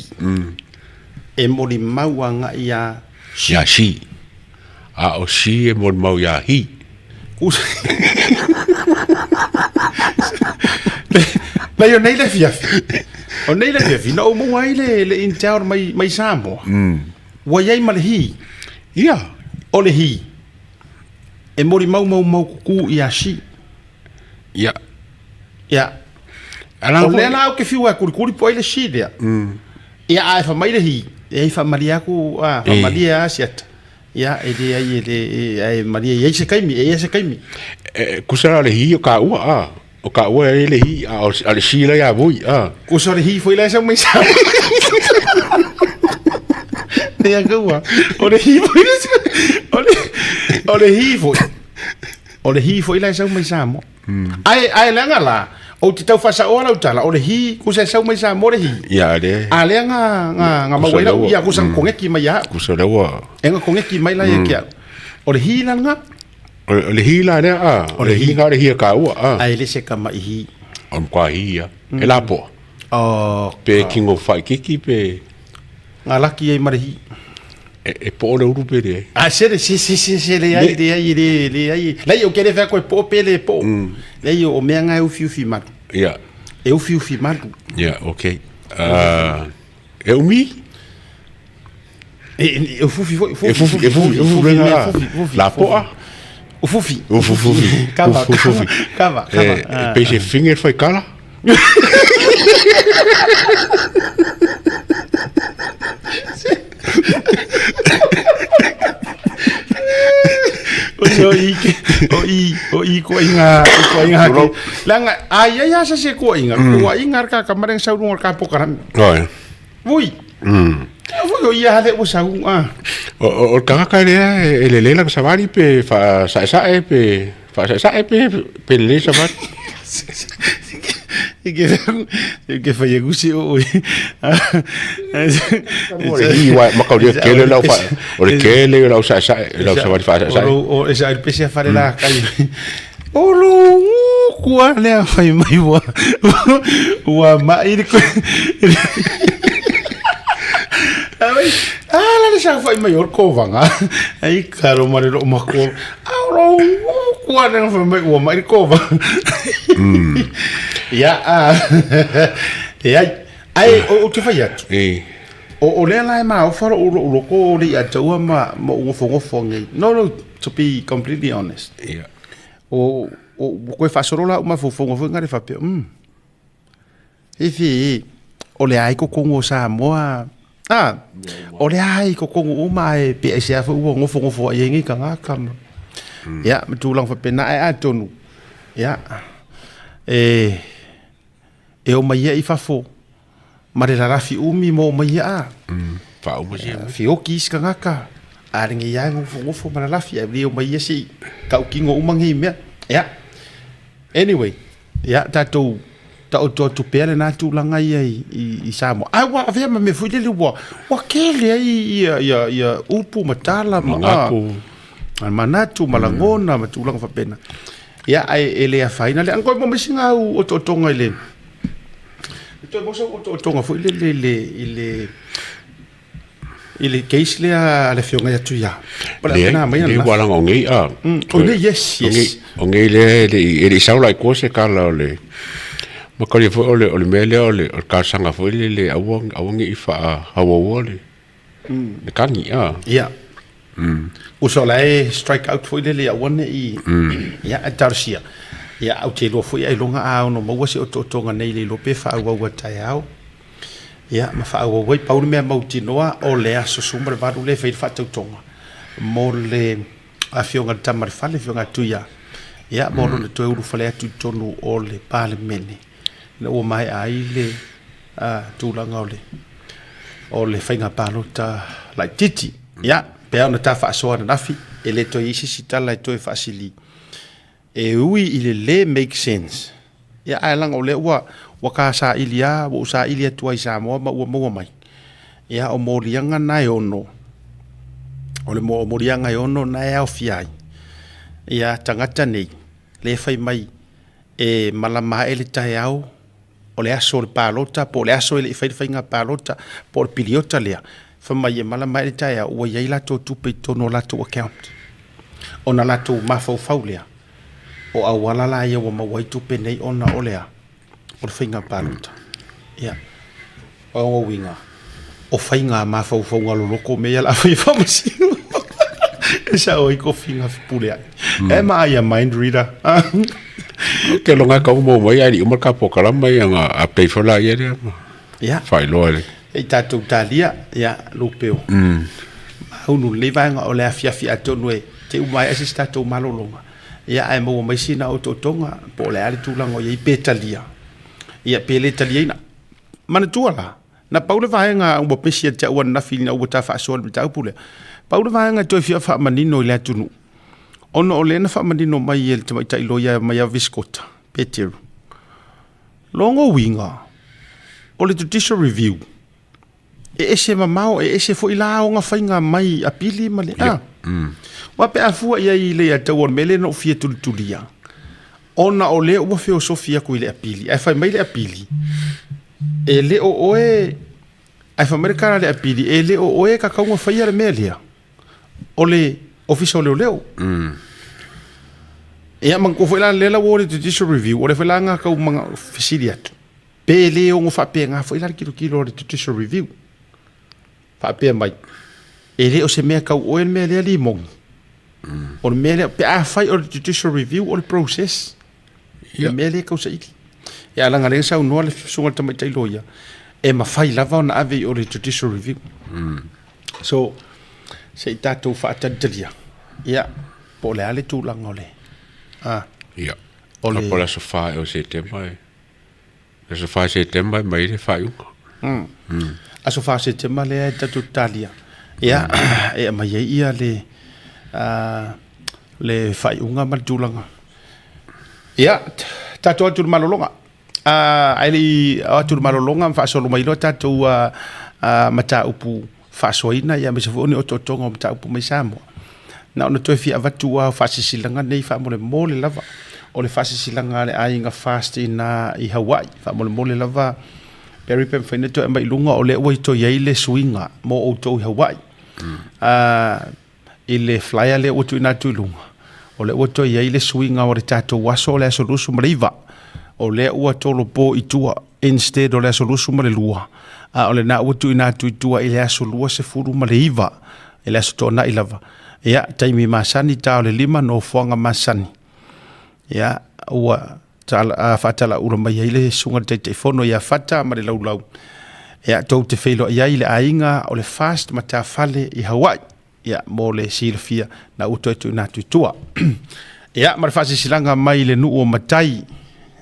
E molimau agai iā si. Iā si. A o si e molimau iā hi. Kusa. Nei o nei le afiafi. O nei le afiafi na ou maua ai le le intel mai mai Samoa. Ua i ai ma le hi. Ia. O le hi. E molimau maumau kuku ia si. Ia. Ia. Ala O lea la ou te fiu e kulikuli po ai le si lea. Ia a e fai mai le hi. E ai faamalie aku, a, faamalie a siata. Ia, e le ai e le, e, a e malie i ai se kaimi, e ia se kaimi. E, kusa la le hi o ka ua, a. O ka ua e le hi, a o a le si la ia vui, a. Kusa le hi foi la sau mai sa. Te a kaua. O le hi foi la o le, o le hi foi. O le hi foi la sau mai Samoa. Ai, ai leaga la, ou te tau faasaoa lau tala, o le hi, kusa e sau mai Samoa le hi. Ia, le. A lea nga, nga, nga maua ai lau, ia, kusa nga kongeki mai ia au. Kusa lea ua. E nga kongeki mai la ia ki au. O le hi la nga. O le hi la lea, a. O le hi nga o le hi a kāua, a. Ai le se kama i hi. O le matua hi ia. E lapoa. Oh. Pe kingo whaikiki, pe... Nga laki ai ma le hi. E, e po le uru pe le. A se le se se se se le ai le ai le le ai. Lai o kere fa ko po pe le po. Lai o mea nga e ufi ufi malu. Ia. E ufi ufi malu. Ia, okay. E umi? E, e fufi foi, E fufi, e fufi, e fufi, fufi, fufi, La poa. O fufi. O fufi. Kava, kava, kava. E, e pe se finger foi kala. O so i o i o i ko inga ko inga ki. Langa ai ai asa se ko inga ko inga ka ka mareng sau runga ka pokaram. Oi. Vui. Vui o ia hale ua sau a. O o tagata lea e lelei lana savali pe faasaesae pe faasaesae pe pe lelei savali. I ke i ke whai aku si o. O le hi wa maka o le kele lau fa o le kele lau saesae lau savali faasaesae. O o esa el pese fare la kai. O lo kua lea fai mai ua ua mai le ko. Ai, ah, la le sa fai mai o kovanga. Ai karo mare ro mako. Ah, o lo kua lea fai mai ua mai le kovanga. Ia, ah. E ai, ai o o te fai atu. E. O o lea la e maofa lou lou loko o le ia taua ma ma o ngofongofo nei. No no, to be completely honest. Ia. O, o, ua koe faasolo la ou mafaufauga foi ngale faapea, umm, fifi, o le a i kokogu o Samoa, a, o le a i kokogu uma ae pe aisea foi ua nofonofo ai ai nei tagata ma, ia, ma tulaga faapena, ae atonu, ia, e, e omai ia i fafo ma le lalafi umi ma omai ia a. Faauma sia. Fioki isi tagata, a lenei lava e nofonofo ma lalafi ae le omai ia se i tautino uma nei mea. Ia, anyway, ia tatou taoto atu pea lena tulaga ia i, i, i Samoa. Ae ua avea ma mea foi lele ua, ua kele ai ia, ia, ia upu ma tala ma, Manatu. a, manatu ma lagona ma tulaga faapena. Ia, ae e le afaina le angoe mo mai sina au otootoga i le e toe maua sau otootoga foi lele i le i le i le case lea a le afioga ia Tuia. Po o le a pena mai Leai, ananafi. ua laga o nei a. O nei, yes, yes. O nei lea e le i e le i sau la i tua se tala o le makalia foi o le o le mea lea o le o le talosaga foi lele aua aua ne i faahauaua le le kagi a. Ia. Uso la e strike out foi lele aua ne i ia e talosia. Ia ou te iloa foi ailoga a ono maua se otootoga nei le iloa pe faaauau a taeao. Ia ma faaauau ai pau le mea mautinoa o le aso 18 lea e fai le faatautoga mo le afioga i le tama o le fale, afioga a Tuia. Ia, mo lona toe ulufale atu i totonu o le Palemene, ina ua maea ai le tulaga o le o le faiga palota laitiiti. Ia, pe a ona ta faasoa ananafi, e le toe i ai se isi tala e toe faasili e ui i le le make sense, ia ae leaga o lea ua ua ka saili lava, ua ou saili atu lava i Samoa ma ua maua mai, ia o moliaga na e ono, o le moliaga e ono na e aofia ai ia tagata nei, lea e fai mai e malama ae le taeao o le aso o le palota po o le aso e le i fai le faiga palota po o le piliota lea, fai mai e malama ae le taeao ua i ai latou tupe i totonu o latou account ona latou mafaufau lea o auala la ia ua maua ai tupe nei ona o le a? O le faiga palota. Ia, o lona uiga, o faiga mafaufauga loloto mea ia o le a fai e faamasino e sao ai tofiga fepuleai. Am I a mind reader? Ou te loga e kau mau mai ae le i uma le ka polokalama ia ona update foi laia lea ma Ia. faailoa i le E i tatou talia, ia, Lupeo. Maunu lenei vaega o le afiafi atonu e te uma ai se isi tatou malologa. Ia, ae maua mai sina otootoga po o le a le tulaga o i ai pe talia, ia, pe le taliaina. Manatua la, na pau le vaega ua pesi ia te au ananafi ina ua ta faasoa i le mataupu lea, pau le vaega e toe fia faamanino i le atunuu, ona o lea na faamanino mai e le tamaitai loia mai Aviskota, Peteru, lona uiga, o le judicial review, e ese mamao, e ese foi la ona faiga mai apili ma le a. Aua pe a fua i ai i le ia tau o le mea lea na ou fia tulitulia, ona o lea ua feosofi atu i le apili, ae fai mai le apili, e le o oe, ae fai mai le tala a le apili, e le o oe e tatau ona faia le mea lea, o le Ofisa o Leoleo. Ia manatua foi la lea la ua o le Judicial Review, o lea foi la na tau fesili atu, pe le ono faapena foi la le tilotilo a le Judicial Review. Faapea mai, e le o se mea tau oe le mea lea limoni. O le mea lea, pe afai o le Judicial Review o le process, le mea lea e tau saili. Ia leaga lea na saunoa le susuga i le tamaitai loia, e mafai lava ona ave i o le Judicial Review. So, se i tatou faatalitalia, ia, po o le a le tulaga o le, a, Ia. o le... Po o le aso 4 ea o Setema e Aso 4 Setema e mai ai le faaiuga. Aso 4 Setema lea e tatou te talia. Ia, e aumai ai ia le, le faaiuga ma le tulaga. Ia, tatou atu i le malologa. Ae le i o atu i le malologa ma faasolo mai loa tatou mataupu faasoaina ia aemaise foi o ni otootoga o mataupu mai Samoa. Na ona toe fia avatu lava o faasilasilaga nei faamolemole lava, o le faasilasilaga a le aiga Fast ina i Hawaii, faamolemole lava Barry pe mafai ona toe aumai i luga o lea ua toe i ai le suiga mo outou i Hawaii. I le flyer lea ua tuuina atu i luga, o lea ua toe i ai le suiga o le tatou aso o le aso 29, o lea ua tolopo i tua instead o le aso 22, a o lena ua tuuina atu i tua i le aso 29, i le aso Toonai lava. Ia, taimi masani, ta o le 5, nofoaga masani. Ia, ua faatalaula mai ai le susuga i le Taitaifono ia Fata ma le Laulau. Ia, tou te feiloai ai le aiga o le Fast Matafale i Hawaii. Ia, mo le silafia, na ua toe tuuina atu i tua. Ia, ma le faasilasilaga mai le nuu o Matai,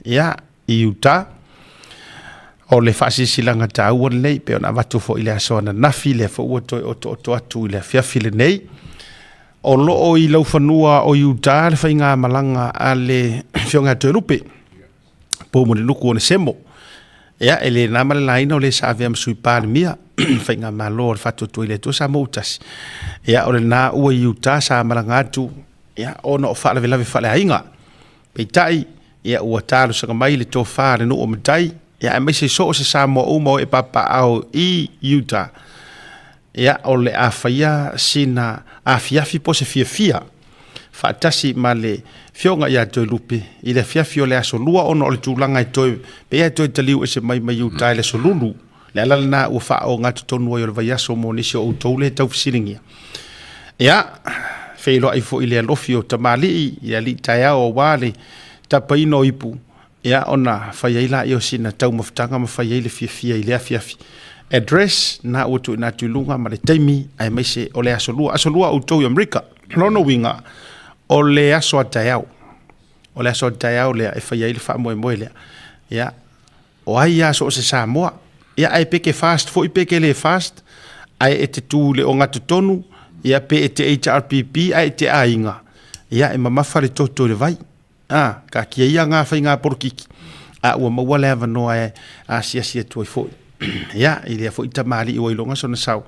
ia, i Utah. O le faasilasilaga taua lenei, pei ona avatu foi i le aso ananafi, lea foi ua toe otooto atu i le afiafi lenei. O lo o i laufanua o Utah le faigamalaga a le Afioga ia Toelupe, Poumulinuku Onesemo. Ia, e le na ma le laina o le sa avea ma Sui Palemia, faigamalo a le Faatuatua i le Atua Samoa ua Tasi. Ia, o lena ua i Utah sa malaga atu, ia, ona o faalavelave faaleaiga. Peitai, ia, ua talosaga mai le tofa a le nuu o Matai, ia, aemaise so o se Samoa uma o ee papaaao i Utah, ia, o le a faia sina afiafi po o se fiafia faatasi ma le Afioga ia Toelupe i le afiafi o le aso Lua ona o le tulaga e toe, pei lava e toe taliu ese mai mai uta i le aso Lulu. Le ala lena ua faaogatotonu ai o le vaiaso mo nisi o outou lea e tau fesiligia. Ia, feiloai foi i le alofi o tamalii, i le alii taeao aua le tapaina o ipu, ia ona fai ai laia o sina taumafataga ma fai ai le fiafia i le afiafi. Address, na ua tuuina atu i luga ma le taimi aemaise o le aso Lua. Aso Lua outou i Amerika. Lona uiga, o le aso a taeao. O le aso a le taeao lea e fai ai le faamoemoe lea. Ia, o ai lava so o se Samoa, ia ae pe ke fast foi pe ke le fast, ae e te tu i le ogatotonu, ia pe e te HRPP ae e te aiga, ia e mamafa le toto i le vai. A, taatia ia ngā whainga porokiki, a ua maua le avanoa e asiasi atu ai foi. Ia, i lea foi tamalii ua iloga sona sao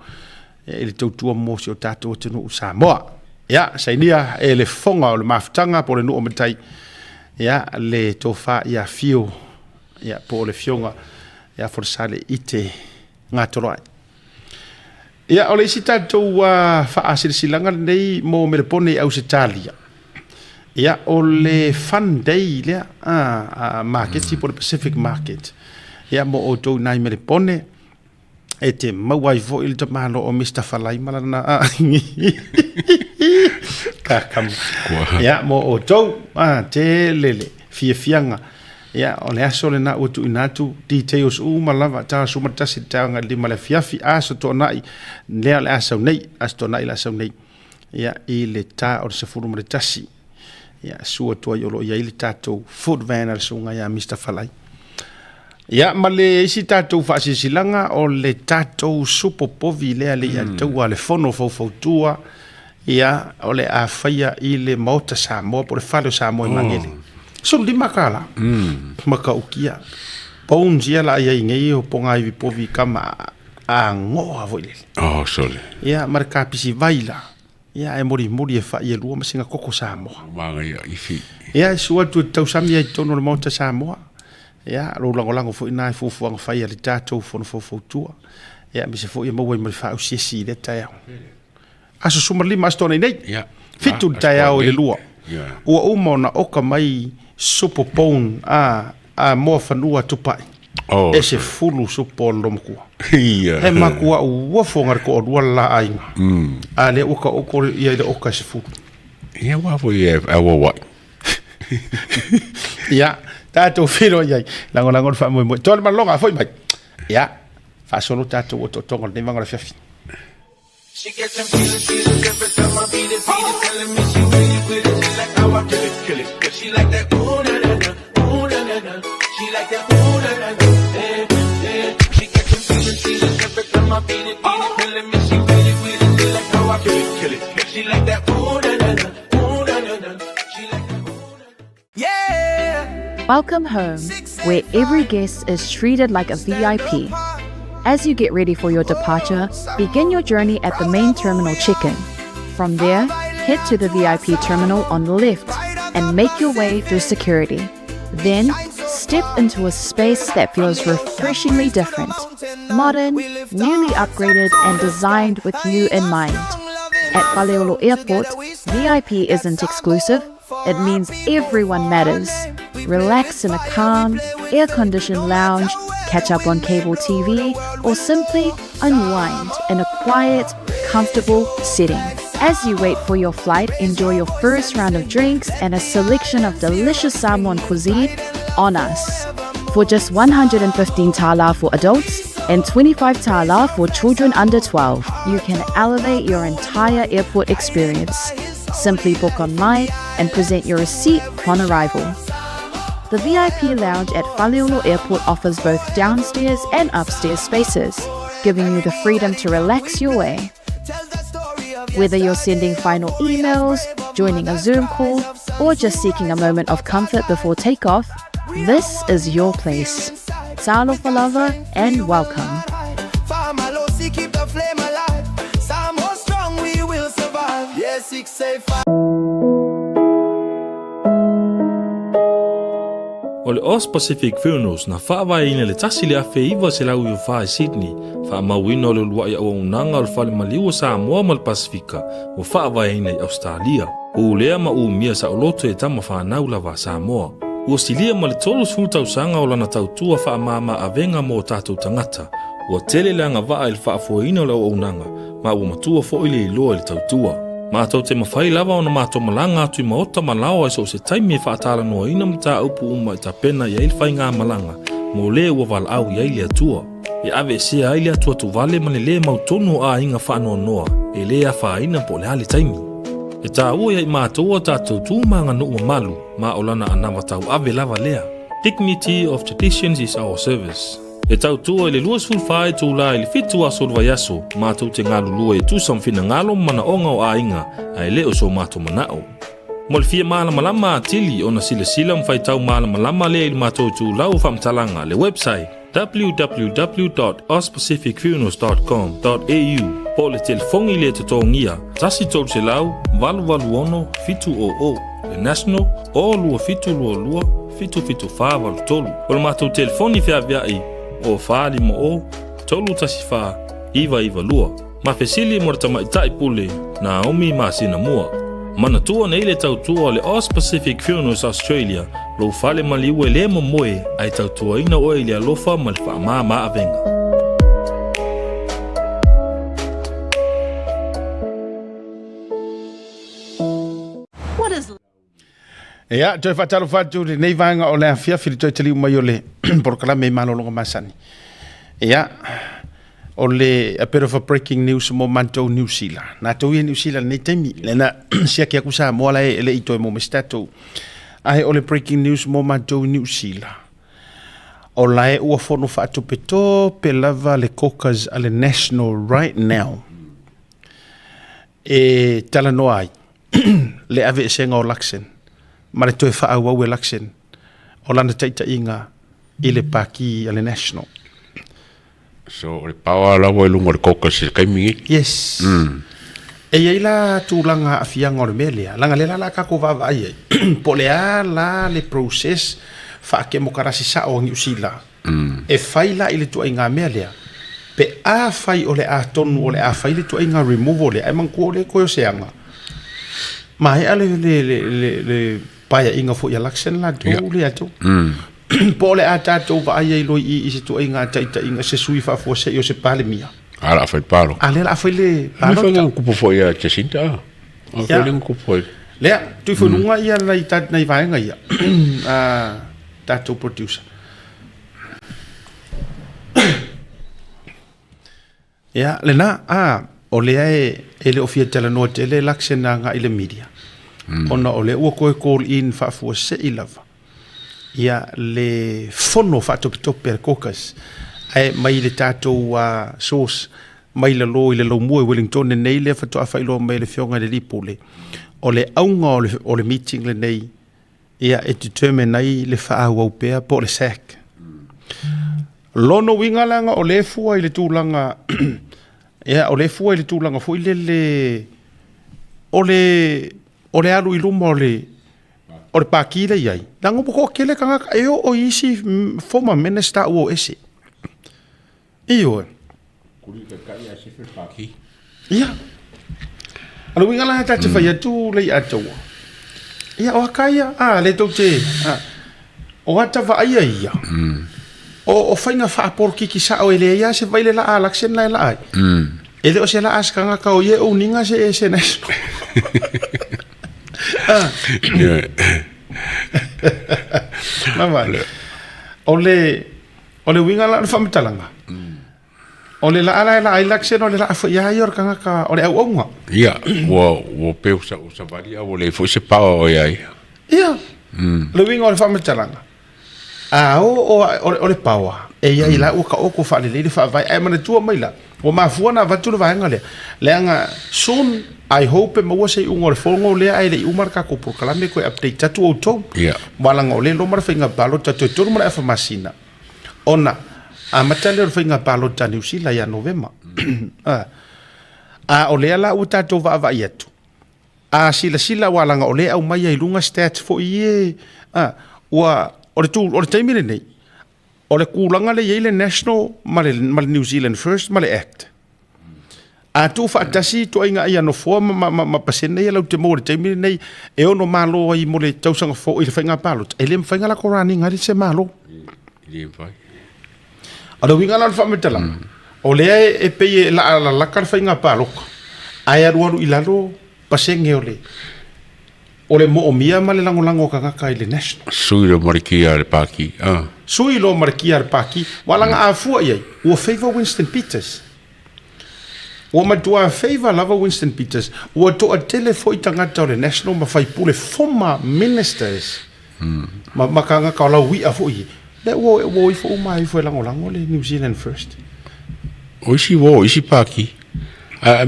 i le tautua mo si o tatou atunuu Samoa. Ia, sainia e le fofoga o le mafutaga po o le nuu o matai, ia, le tofa ia Fio, ia, po o le fioga ia Folesale i te Ngatoloai. Ia, o le isi tatou faasilasilaga lenei mo Melepone i Ausetalia. Ia, o le Fun Day lea, maketi po o le Pacific Market. Ia, mo outou i nai Melepone, e te maua ai foi le tamaloa o Mister Falai ma lana kakama. Ia, mo outou, tele le fiafiaga. Ia, o le aso lena ua tuuina atu details uma lava, ta 11 i le taeao agai i le 5 i le afiafi, aso Toonai, lea o le a sau nei, aso Toonai o le a sau nei, ia, i le ta o le 11. Ia, sua atu ai o lo o i ai le tatou food van a le susuga ia Mister Falai. Ia, ma le isi tatou faasilasilaga, o le tatou supo povi lea le i taua le fono faufautua, ia, o le a faia i le Maota Samoa, po o le Fale o Samoa i Magele. 15 tala ma kaukia. Bones ia la iai nei o pogaivi povi kama a ngoa foi lele. Oh, sole. Ia, ma le kapisi vai la. Ia, e mori mori e whai e lua ma singa koko Samoa. Manga ia ifi. Ia, e sua atu e tausami ai tonu o le Maota Samoa. Ia, lou lagolago foi na e fuafuaga fai a le tatou fono faufautua. Ia, aemaise foi e maua ai ma le faausiasi i lea taeao. Aso 15 aso Toonai nei. Ia. 7 le taeao i le 2. Ua uma ona oka mai supo bone a a Moafanua Tupai. Oh, e 10 supo o le lomatua. Ia. He makua ua foga le toalua le la aiga. A lea ua taoto ia i le oka e 10. Ia ua foi e auauai. Ia, tatou feiloai ai. Lagolago le faamoemoe. Toa le malologa, foi mai. Ia, faasolo tatou otootoga o lenei vaega o le afiafi. She gets them feelings, feelings every time I beat it, beat it, telling me she with it, with it. She like how I kill it, kill it. Cause she like that ooh na na na, ooh na na na. She like that ooh na na na, eh, eh. She gets them feelings, feelings every time I beat it, beat it, telling me she with it, with it. She like how I kill it, kill it. Cause she like that ooh na na na, ooh na na na. She like that ooh na na. Yeah. Welcome home, where every guest is treated like a VIP. As you get ready for your departure, begin your journey at the main terminal check-in. From there, head to the VIP terminal on the left and make your way through security. Then, step into a space that feels refreshingly different. Modern, newly upgraded, and designed with you in mind. At Faleolo Airport, VIP isn't exclusive, it means everyone matters. Relax in a calm, air-conditioned lounge, catch up on cable TV, or simply unwind in a quiet, comfortable setting. As you wait for your flight, enjoy your first round of drinks and a selection of delicious Samoan cuisine on us. For just 115 tala for adults and 25 tala for children under 12, you can elevate your entire airport experience. Simply book online and present your receipt upon arrival. The VIP lounge at Faleolo Airport offers both downstairs and upstairs spaces, giving you the freedom to relax your way. Whether you're sending final emails, joining a Zoom call, or just seeking a moment of comfort before takeoff, this is your place. Talofa lava and welcome. O le Aus Pacific Funerals na faavaeina i le 1994 i Sydney, faamauina o le uluai auaunaga o le Fale Maliu o Samoa ma le Pasefika ua faavaeina i Ausetalia. Ulea ma umia saoloto e tama fanau lava a Samoa. Ua silia ma le 30 tausaga o lana tautua faamama avega mo o tatou tagata. Ua tele le agavaa i le faafoeina o le auaunaga ma ua matua foi le iloa i le tautua. Matou te mafai lava ona matou malaga atu i maota ma laoa i so o se taimi e faatalanoaina mataupu uma e tapena i ai le faigamalaga mo le ua valaau i ai le Atua. E aveesea ai le atuatuvale ma le lē mautonu o aiga faanoanoa e lē afaina po o le a le taimi. E tāua ia i mātou a tātou tū mānganuu mamalu ma o lana anava tauave lava lea. Dignity of traditions is our service. E tautua i le 24 itulā i le 7 aso o le vaiaso, mātou te galulue e tusa ma finagalo ma manaoga o aiga, a e le o so mātou manao. Mo le fia malamalama atili ona silasila ma faitau malamalama lea i le matou itulau o faamatalaga, le website, www.auspacificfunerals.com.au po o le telefoni le totogia 1 300 886 700, le National, o 2722 77483. O le matou telefoni feaveai, o 450 314 992. Ma fesili mo le tamaitai pule Naomi masina mua. Manatua nei le tautua o le Aus Pacific Funerals Australia, lou fale maliu e le momoe ae tautuaina oe i le alofa ma le faamama avega. What is Ia, toe faatalofa atu i lenei vaega o le afiafi i le toe taliu mai o le polokalame i malologa masani. Ia, o le a bit of a breaking news mo matou New Zealand. Natou ia New Zealand nei taimi, lena siaki aku Samoa la e le i toe mo me se tatou. Ae o le breaking news mo matou New Zealand. O la e ua fono faatopetope lava le caucus a le National right now. E talanoa ai le aveesega o Luxon ma le toe faaauau e Luxon o lana taitaiga i le Pākī a le National. So, o le power lava i luga o le caucus i le taimi lenei. Yes. E i ai la tulaga aafiaga o le mea lea, leaga lea la o le a tatou vaavaai ai, po o le a la le process faakemokarasi sao a Niu Sila E fai la i le tuaiga mea lea, pe a fai o le a tonu o le a fai le tuaiga removal lea, ae manatua o lea e toe o se aga, maea le, le, le, le, le paeaiga foi a Luxon latou le atou. Po o le a tatou vaai ai loa i i i se tuaiga taitaiga, se sui faafuasei o se Palemia. A la fai palo. A lea la a fai le palota. Fai nga kupu foi a Jacinta. A fai le kupu foi. Lea, tui foi lunga ia nai nai vaega ia. A tatou producer. Ia, lena, a, o lea e, e le o fia talanoa tele Luxon agai i le media, ona o lea ua toe call in faafuasei lava ia le fono faatopetope a le caucus, ae mai le tatou source mai lalo i le laumua i Wellington nei lea faatoa faailoa mai e le Afioga i le Alii Pule, o le auga o le meeting lenei Ia, e determine ai le faaauau pea po o le sack. Lona uiga leaga o lea e fua i le tulaga, ia, o lea e fua i le tulaga foi lele o le, o le alu i luma o le, o le pākī lea e i ai. Leaga ua toatele tagata e oo i isi former minister ua o ese. Ioe. Kuli taitai ae sefe le pākī. Ia. O le uiga la ta te fai atu le ia taua. Ia o aka ia, a le tou te, a, o ata vaaia ia. O, o faiga faapolokiki sao e leai lava se vai le laa a Luxon la e laa ai. E le o se laa a se tagata o ia e owning-a se, se national. Ah. Lava. O le, O le uiga la o le faamatalaga, o le laa la e laa ai Luxon, o le laa foi lava ia o le tagata, o le auauna. Ia, ua, ua pei ua savali a ua leai foi se power o i ai. Ia, le uiga o le faamatalaga, a o, o, o, o le power, e i ai la ua taoto faalelei le faavae, ae manatua mai la, ua mafua ona avatu le vaega lea, leaga soon, I hope e maua se iuga o le fono lea ae le i uma le tatou polokalame toe update atu outou. Ia. Aua leaga o lea e loma le faiga palota toe tolu ma le afa masina ona amata lea o le faiga palota a Niu Sila ia Novema. A o lea la ua tatou vaavaai atu, a silasila aua leaga o lea e aumai ai i luga stats foi ia, ua, o le tu, o le taimi lenei, o le tulaga lea e i ai le National ma le, ma le New Zealand First ma le Act, A tuufaatasi ituaiga ia nofoa ma, ma, ma, ma pasene ia lau te maua i le taimi lenei e ono malo ai mo le tausaga fou i le faiga palota, e le mafai ona lako running ai se malo. E le mafai. O le uiga la o le faamatalaga, o lea e, e pei e laalalaka le faiga palota, ae alualu i lalo pasene o le, o le moomia ma le lagolago o tagata i le National. Sui loa ma le kia a le Pākī. Ah. Sui loa ma le kia a le Pākī. Ua laga a fua i ai, ua favour Winston Peters. Ua matua favour lava Winston Peters, ua toatele foi tagata o le National ma faipule former ministers ma ma kagaka o laui'a foi ia, lea ua ua o ifo uma ifo e lagolago le New Zealand First. O isi uo o isi pāti, a e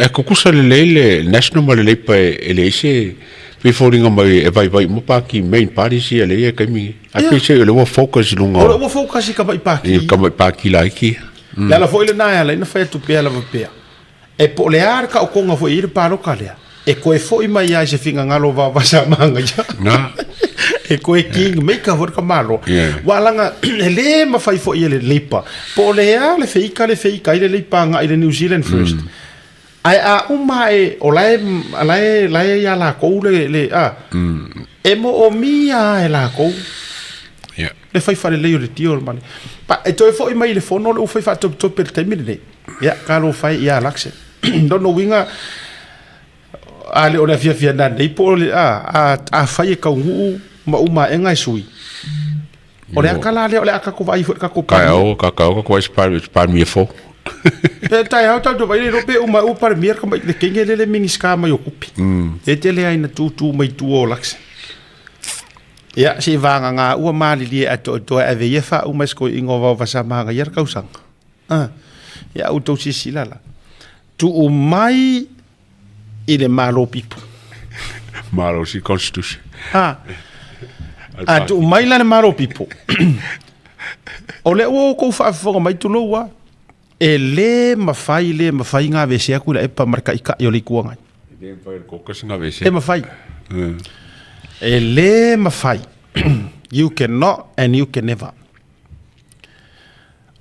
e tutusa lelei le National ma le Labour e leai se pei e foliga mai e vaivai uma pāti main parties ia lea e i ai i le taimi lenei. Ae peiseai o lea ua focus i luga o O lea ua focus i tamai pāti. I tamai pāti laiti ia. Le ala foi lena e ala ai ona fai atu pea lava pea, e po o le a le taotoga foi e i ai le palota lea, e toe foi mai lava i se finagalo o Vaovasamagaia. Na. E toe king maker foi le tamaloa. Yeah. Ua laga e le mafai foi e le Labour, po o le a le feika le feika ai le Labour agai i le New Zealand First. Ae a uma ae o la e, la e, la e ia lakou le, le a, e moomia lava e lakou Yeah. le fai faalelei o le deal ma le, pa, e toe foi mai i le fono le ua fai faatopetope i le taimi lenei. Ia, talofa e ia Luxon. Lona uiga, a le o le afiafi ananei po o le, a, a, afai e taunuu ma uma aega e sui. O le aka la lea o le a tatou vaai foi i le tatou Palemia. Taeao, taeao tatou vaai i se Palemia fou. Pe taeao tatou vaai le iloa pe uma ua Palemia le tamai le kenge lea le Minisita mai o tupe. E tele lava ina tutu mai tua o Luxon. Ia, se i vagana ua malilie atoatoa e ave ia faauma e se toeaina o Vaovasa Magaia le tausaga. Ah, ia outou silasila la. Tuu mai i le Malo pipo. Malo si constitution. Ha. A tuu mai la le Malo pipo. O lea ua outou faafofoga mai tulou a. E le mafai, le mafai ona aveese atu Tuilaepa ma le Taitai o le Itu Agai. E le mafai e le caucus ona aveese. E mafai. E le mafai. You cannot and you can never.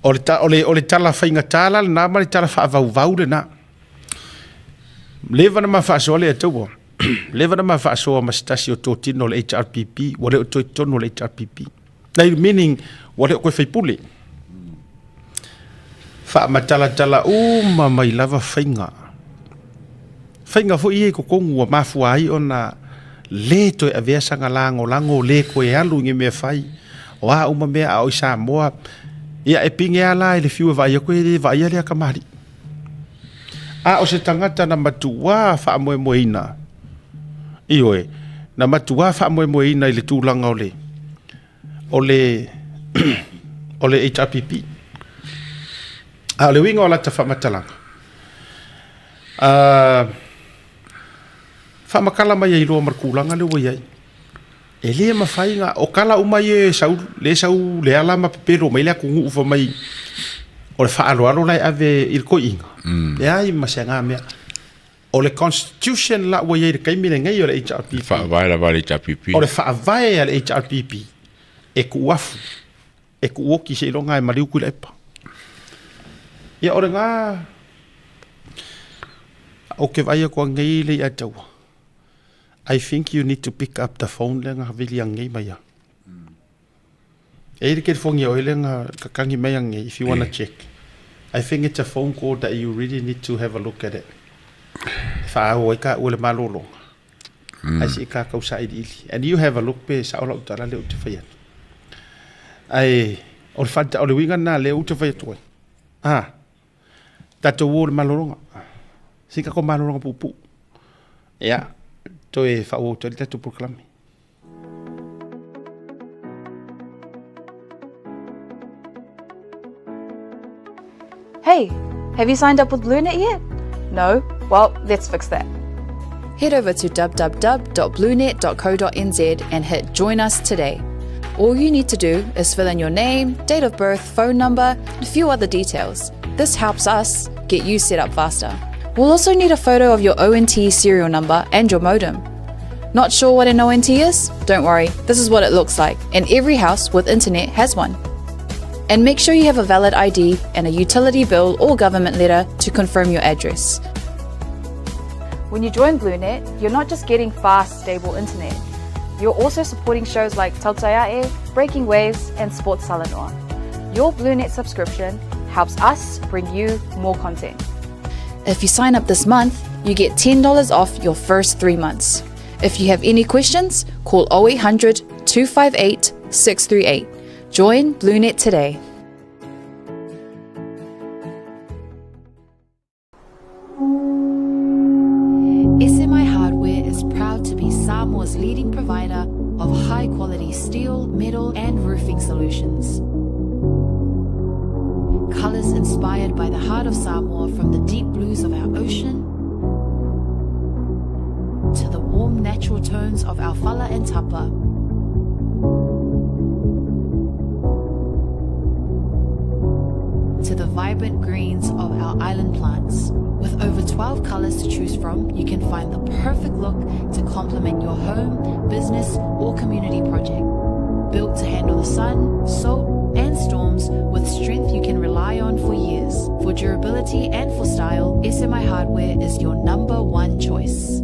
O le, o le, o le tala faigata la lena ma le tala faavauvau lena. Leva na ma faasoa le Atua. Leva na ma faasoa ma se tasi o totino o le HRPP, ua le o toe totonu o le HRPP. Nei, meaning, ua le o toe faipule. Faamatalatala uma mai lava faiga. Faiga foi ia i totonu ua mafua ai ona le toe avea sana lagolago, le toe alu i ni mea fai. O a uma mea a o i Samoa, ia e pine lava la i le fiu e vaai atu e le vaaia lea tamalii. A o se tagata na matuā faamoemoeina, ioe, na matuā faamoemoeina i le tulaga o le, o le, o le HRPP. A o le uiga o lata faamatalaga, uh, faamatala mai ai loa ma le tulaga lea ua i ai. E le mafai na, o tala uma ia e sau, lea e sau Leala ma pepelo mai le atunuu fai mai o le faaaloalo la e ave i le toeaina, leai ma se aga mea. O le constitution la ua i ai i le taimi lenei o le HRPP. Faavae lava a le HRPP. O le faavae a le HRPP e tuuafu, e tuuoti seiloga e maliu Tuilaepa. Ia o lena, ou te vaai atu anei le ia taua. I think you need to pick up the phone lea na vili anei mai a. E i le telefoni a oe lea na kakagi mai anei if you wanna check. I think it's a phone call that you really need to have a look at it. E faaau ai taua i le malologa. Ae se i kākau sailiili. And you have a look pe sao lau tala lea ou te fai atu. Ae o le whata, o le uiga lena lea ou te fai atu ai. Ah, tatou o i le malologa. Se i tatou malologa puupuu. Ia, toe faaauau atu ai le tatou polokalame. Hey, have you signed up with BlueNet yet? No? Well, let's fix that. Head over to www.bluenet.co.nz and hit Join Us Today. All you need to do is fill in your name, date of birth, phone number, and a few other details. This helps us get you set up faster. We'll also need a photo of your ONT serial number and your modem. Not sure what an ONT is? Don't worry, this is what it looks like, and every house with internet has one. And make sure you have a valid ID and a utility bill or government letter to confirm your address. When you join BlueNet, you're not just getting fast, stable internet. You're also supporting shows like Tautaiae, Breaking Waves, and Sports Talanoa. Your BlueNet subscription helps us bring you more content. If you sign up this month, you get $10 off your first 3 months. If you have any questions, call 0800 258 638. Join BlueNet today. steel, metal, and roofing solutions. Colors inspired by the heart of Samoa from the deep blues of our ocean to the warm natural tones of our fala and tapa. To the vibrant greens of our island plants. With over 12 colors to choose from, you can find the perfect look to complement your home, business, or community project. Built to handle the sun, salt, and storms with strength you can rely on for years. For durability and for style, SMI Hardware is your number one choice.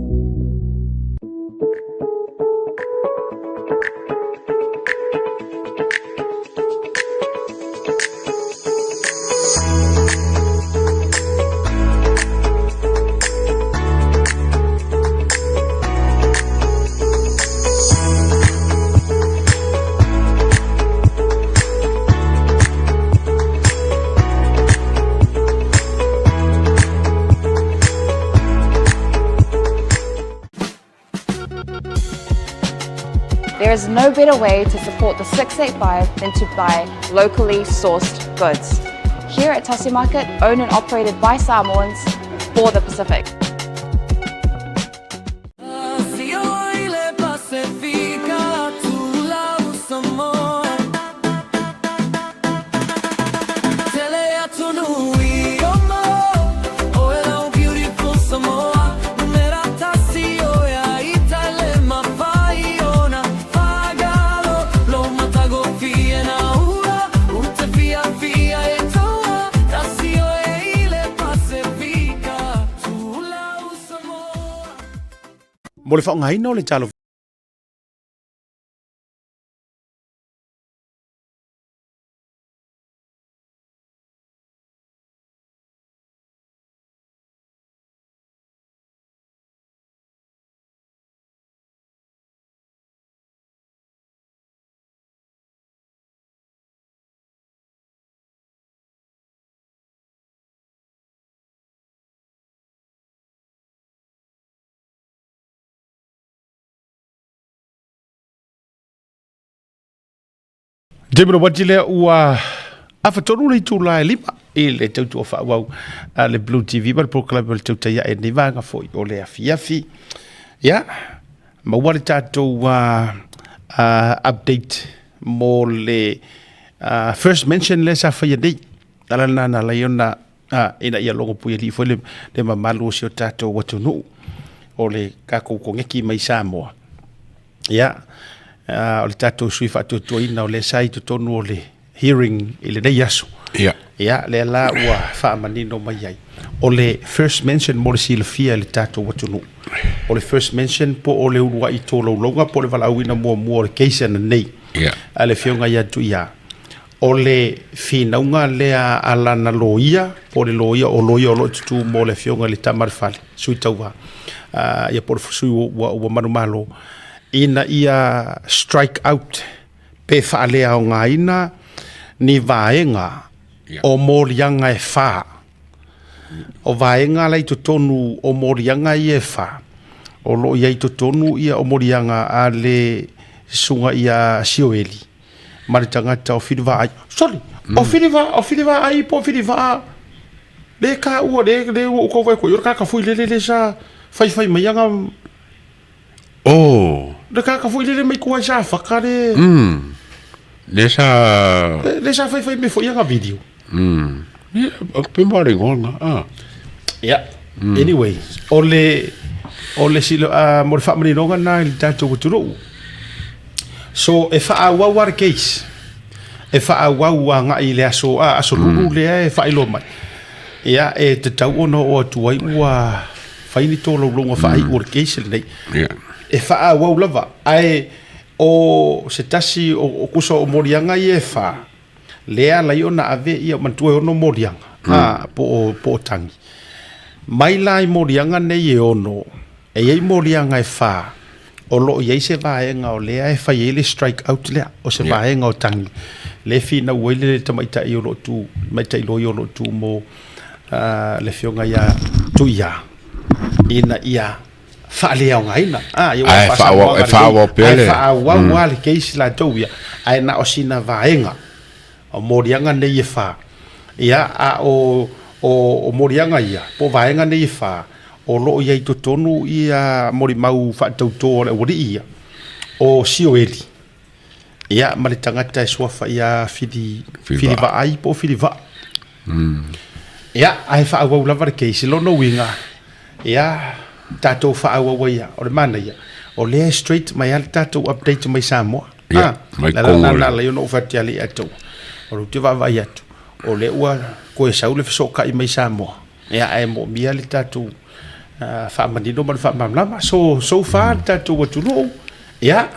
There is no better way to support the 685 than to buy locally sourced goods. Here at Tasi Market, owned and operated by Samoans for the Pacific. Mo le faaaogaina o le talo Taimi wati lea ua afatonu le itula e lima i le tautua faaauau a le Blue TV ma le polokalame o le Tautai Ae nei vaega foi o le afiafi. Ia, maua le tatou update mo le first mention lea sa faia nei. Ala lena na alai ona ina ia logo pui alii foi le, le mamalu o si o tatou atunuu o le kakou kogeki mai Samoa. Ia, o le tatou sui faatuatuaina o lea sa i totonu o le hearing i lenei aso. Ia. Ia, lea la ua faamanino mai ai. O le first mention mo le silafia e le tatou atunuu. O le first mention po o le uluai tolaulauga po o le valaauina muamua o le case ananei. Ia. A le afioga ia Tuia. O le finauga lea a lana loia, po o le loia, o loia o lo o tutū mo le afioga i le Tama a le Fale, sui tauva, ia po o le sui ua manumalo, ina ia strike out pe faaleaogaina ni vaega o moliaga e fā. O vaega la i totonu o moliaga ia e fā, o lo o i ai i totonu ia o moliaga a le susuga ia Sioeli ma le tagata o Filivaai. Sorry, o Filiva, o Filivaai po o Filivaa, le ka ua, le, le ua uka ua e koe, o le kaka fui lele le sa faifai mai anga. Oh. Le kaka fui lele mai kua sa whaka le. Le sa... Le, le sa faifai me foi anga video. Ia, pe mare ngonga. Ah. Yeah. Anyway, o le o le silo a mo le faamaninoga na i le tatou atunuu. So e faaauau a le case. E faaauau agai i le aso a aso lulu lea e faailoa mai. Ia e tatau ona oo atu ai ua fai ni tolaulauga faaiu o le case lenei. Yeah. E faaauau lava ae o se tasi o kusa o moliaga ia e fā lea ala ai ona ave ia manatua e ono moliaga a po o po o tagi. Mai la i moliaga nei e ono e i ai moliaga e fā o lo o i ai se vaega o lea e fai ai le strike out lea o se vaega o tagi lea e finau ai le tamaitai o lo o tu tamaitai loia o lo o tu mo le afioga ia Tuia ina ia. faaleaogaina. A, ia ua Ae faaauau- faasamoaga e faaauau lelei, pea ae le- faaauau lava le case latou ia, ae na o sina vaega o moliaga nei e fa. Ia, a o, o, o moliaga ia, po o vaega nei e fa, o lo o i ai i totonu ia molimau faatautō a le aualii ia, o Sioeli, ia, ma le tagata e suafa ia Fili, Fili Filivaai po o Filivaa. Ia, ae faaauau lava le case. Lona uiga, ia, tatou faaauau ai ia. O le manaia, o lea e straight mai lava le tatou update mai Samoa. Ia, Ah, mai le ala Kongo lena le. na ala ai ona ou fai atu ia Leiataua, o lea ou te vaavaai atu, o lea ua toe sau le fesootai mai Samoa. Ia, ae moomia le tatou faamanino ma le faamalamalama. So, so far le tatou atunuu, ia,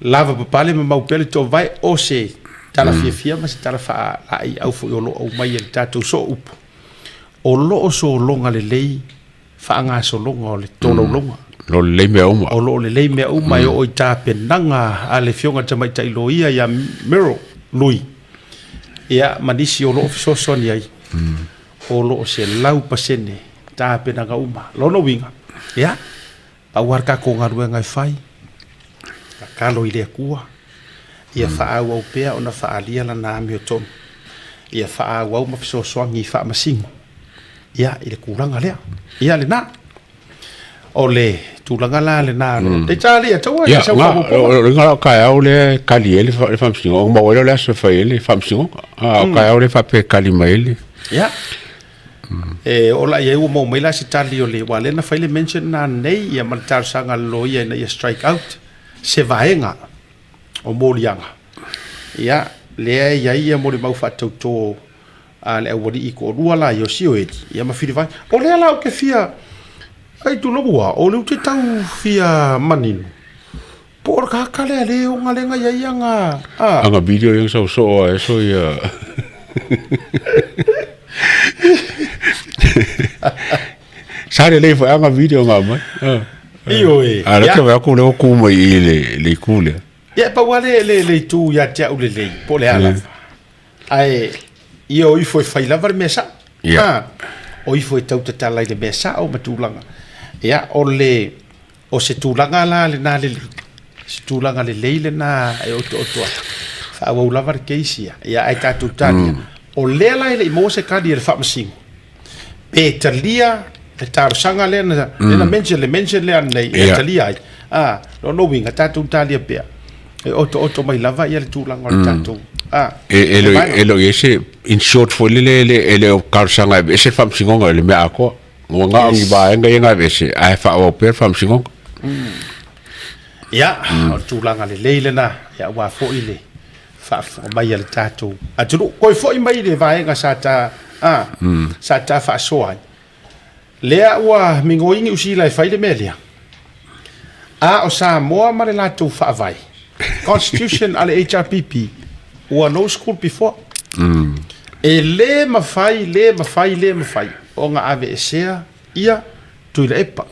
lava papale ma mau pea le toovae o se tala fiafia ma se tala faalaeiau foi o lo o aumai e le tatou sooupu. O lo o sologa lelei faagasologa o le tolaulauga. O lo o lelei mea uma. O lo o lelei mea uma e oo i tapenaga a le Afioga i le Tamaitai Loia ia Miro Lui, ia, ma nisi o lo o fesoasoani ai, o lo o 100% tapenaga uma. Lona uiga, ia, pau lava le tatou galuega e fai, tatalo i le Atua, ia faaauau pea ona faaalia Lana amiotonu, ia faaauau ma fesoasoani i faamasino, ia, i le tulaga lea. Ia lena. O le tulaga la lena. E ta le taua e sau faaopoopoga. O le ngala o taeao lea e kali ai le faamasinoga, ona maua ai lea o le aso e fai ai le faamasinoga. A o taeao lea faapea e kali mai ai le. Ia. E oo la i ai ua maua mai la se tali o le, aua o lea na fai le mention na ananei ia ma le talosaga a le loia ina ia strike out se vaega o moliaga. Ia, lea e i ai ia molimau faatautō a le aualii toalua la ia o Sioeli ia ma Filivai. O lea la ou te fia, ai tulou a, o lea ou te tau fia manino, po o le kaka lea le ogalega i ai aga, a. Aga video ia sau soo a eso ia. Sa lelei foi aga video nga mai. Ioe. A lea ke vai aku lea ku mai i le le itu lea. Ia pau lava le le itu ia te au lelei, po o le a lava. Ae ia o ifo e fai lava le mea sao. Ia. Ha, o ifo e tautatala i le mea sao ma tulaga. Ia, o le, o se tulaga la lena lelei, se tulaga lelei lena e otooto atu. Faaauau lava le case ia. Ia, ae tatou talia. O lea la e le i maua se kali a le Faamasino, pe talia le talosaga lea na, lea na mention, le mention lea ananei e talia ai. A, lona uiga, tatou talia pea, e otooto mai lava ia le tulaga o le tatou, a, E, e, le le, vaega. e le o i ai se, in short foi lele, e le, e le o talosaga e aveese le faamasinoga i le mea atoa. Ua na o ni vaega ia na aveese, ae faaauau pea le faamasinoga. Ia, o le tulaga lelei lena, ia aua foi le faafofoga mai a le tatou atunuu. Toe foi mai i le vaega sa ta, a, sa ta faasoa ai. Lea ua migoi Niu Sila e fai le mea lea. A o Samoa ma le latou faavae, Constitution a le HRPP, ua no school before. E le mafai, le mafai, le mafai ona aveesea ia Tuilaepa.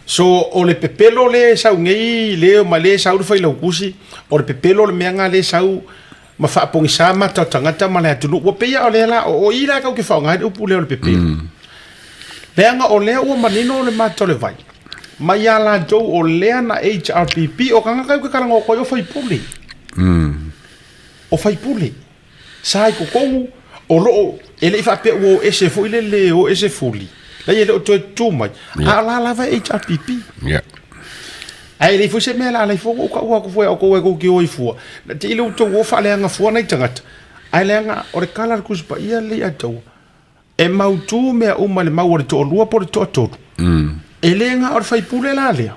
So, o le pepelo lea e sau nei, lea ma lea e sau le Failautusi, o le pepelo o le mea lena lea e sau ma faapogisa mata o tagata ma le atunuu. Ua pei lava o lea la, o i la tatou te faaaoga ai le upu lea o le pepelo. Leaga o lea ua manino le mata o le vai, mai ia latou o lea na HRPP, o tagata ia ou te talanoa atu ai o faipule. O faipule. Sa i totonu, o lo o, e le i faapea ua o ese foi lele, o ese fuli, leai e le o toe tutū mai, a o la lava e HRPP. Ae leai foi se mea o le a alai fua ona ou taua atu fua ia outou e tou te o ai fua, na te i le outou o faaleaga fua nai tagata, ae leaga o le tala a le Tusi Paia lea ia outou, e mautu mea uma i le mau a le toalua po o le toatolu. E le na o le faipule la lea.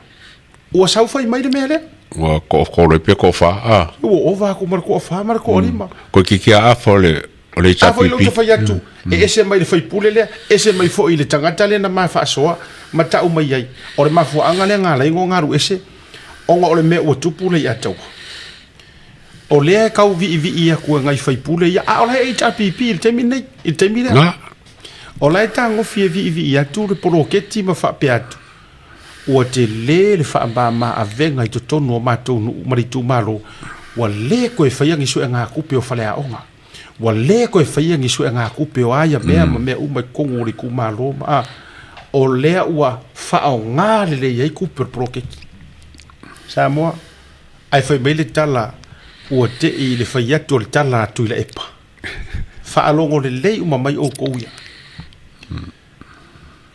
Ua sau fai mai le mea lea. Ua toatolu ai pe toafa, a. Ua ova atu ma le toafa ma le toalima. Toeitiiti lava afa o le o le A foi lea ou te HRPP. fai atu, e ese mai le faipule lea, ese mai foi i le tagata lea na ma faasoa ma tau mai ai. O le mafuaaga lea na ala ai ona galu ese, ona o le mea ua tupu lea ia Taua. O lea e tau viivii atu e nai faipule ia, a o la e HRPP i le taimi lenei, i le taimi lea. Na. O la e tagofi e viivii atu le poloketi ma faapea atu, ua tele le faamama avega i totonu o matou nuu ma le itumalo, ua le toe faia ni suegatupe o faleaoga, ua le toe faia ni suegatupe o a ia mea ma mea uma i totonu o le itumalo ma, a. O lea ua faaaoga lelei ai tupe o le poloketi. Samoa, ae fai mai le tala ua tei i le fai atu o le tala a Tuilaepa. Faalogo lelei uma mai outou ia.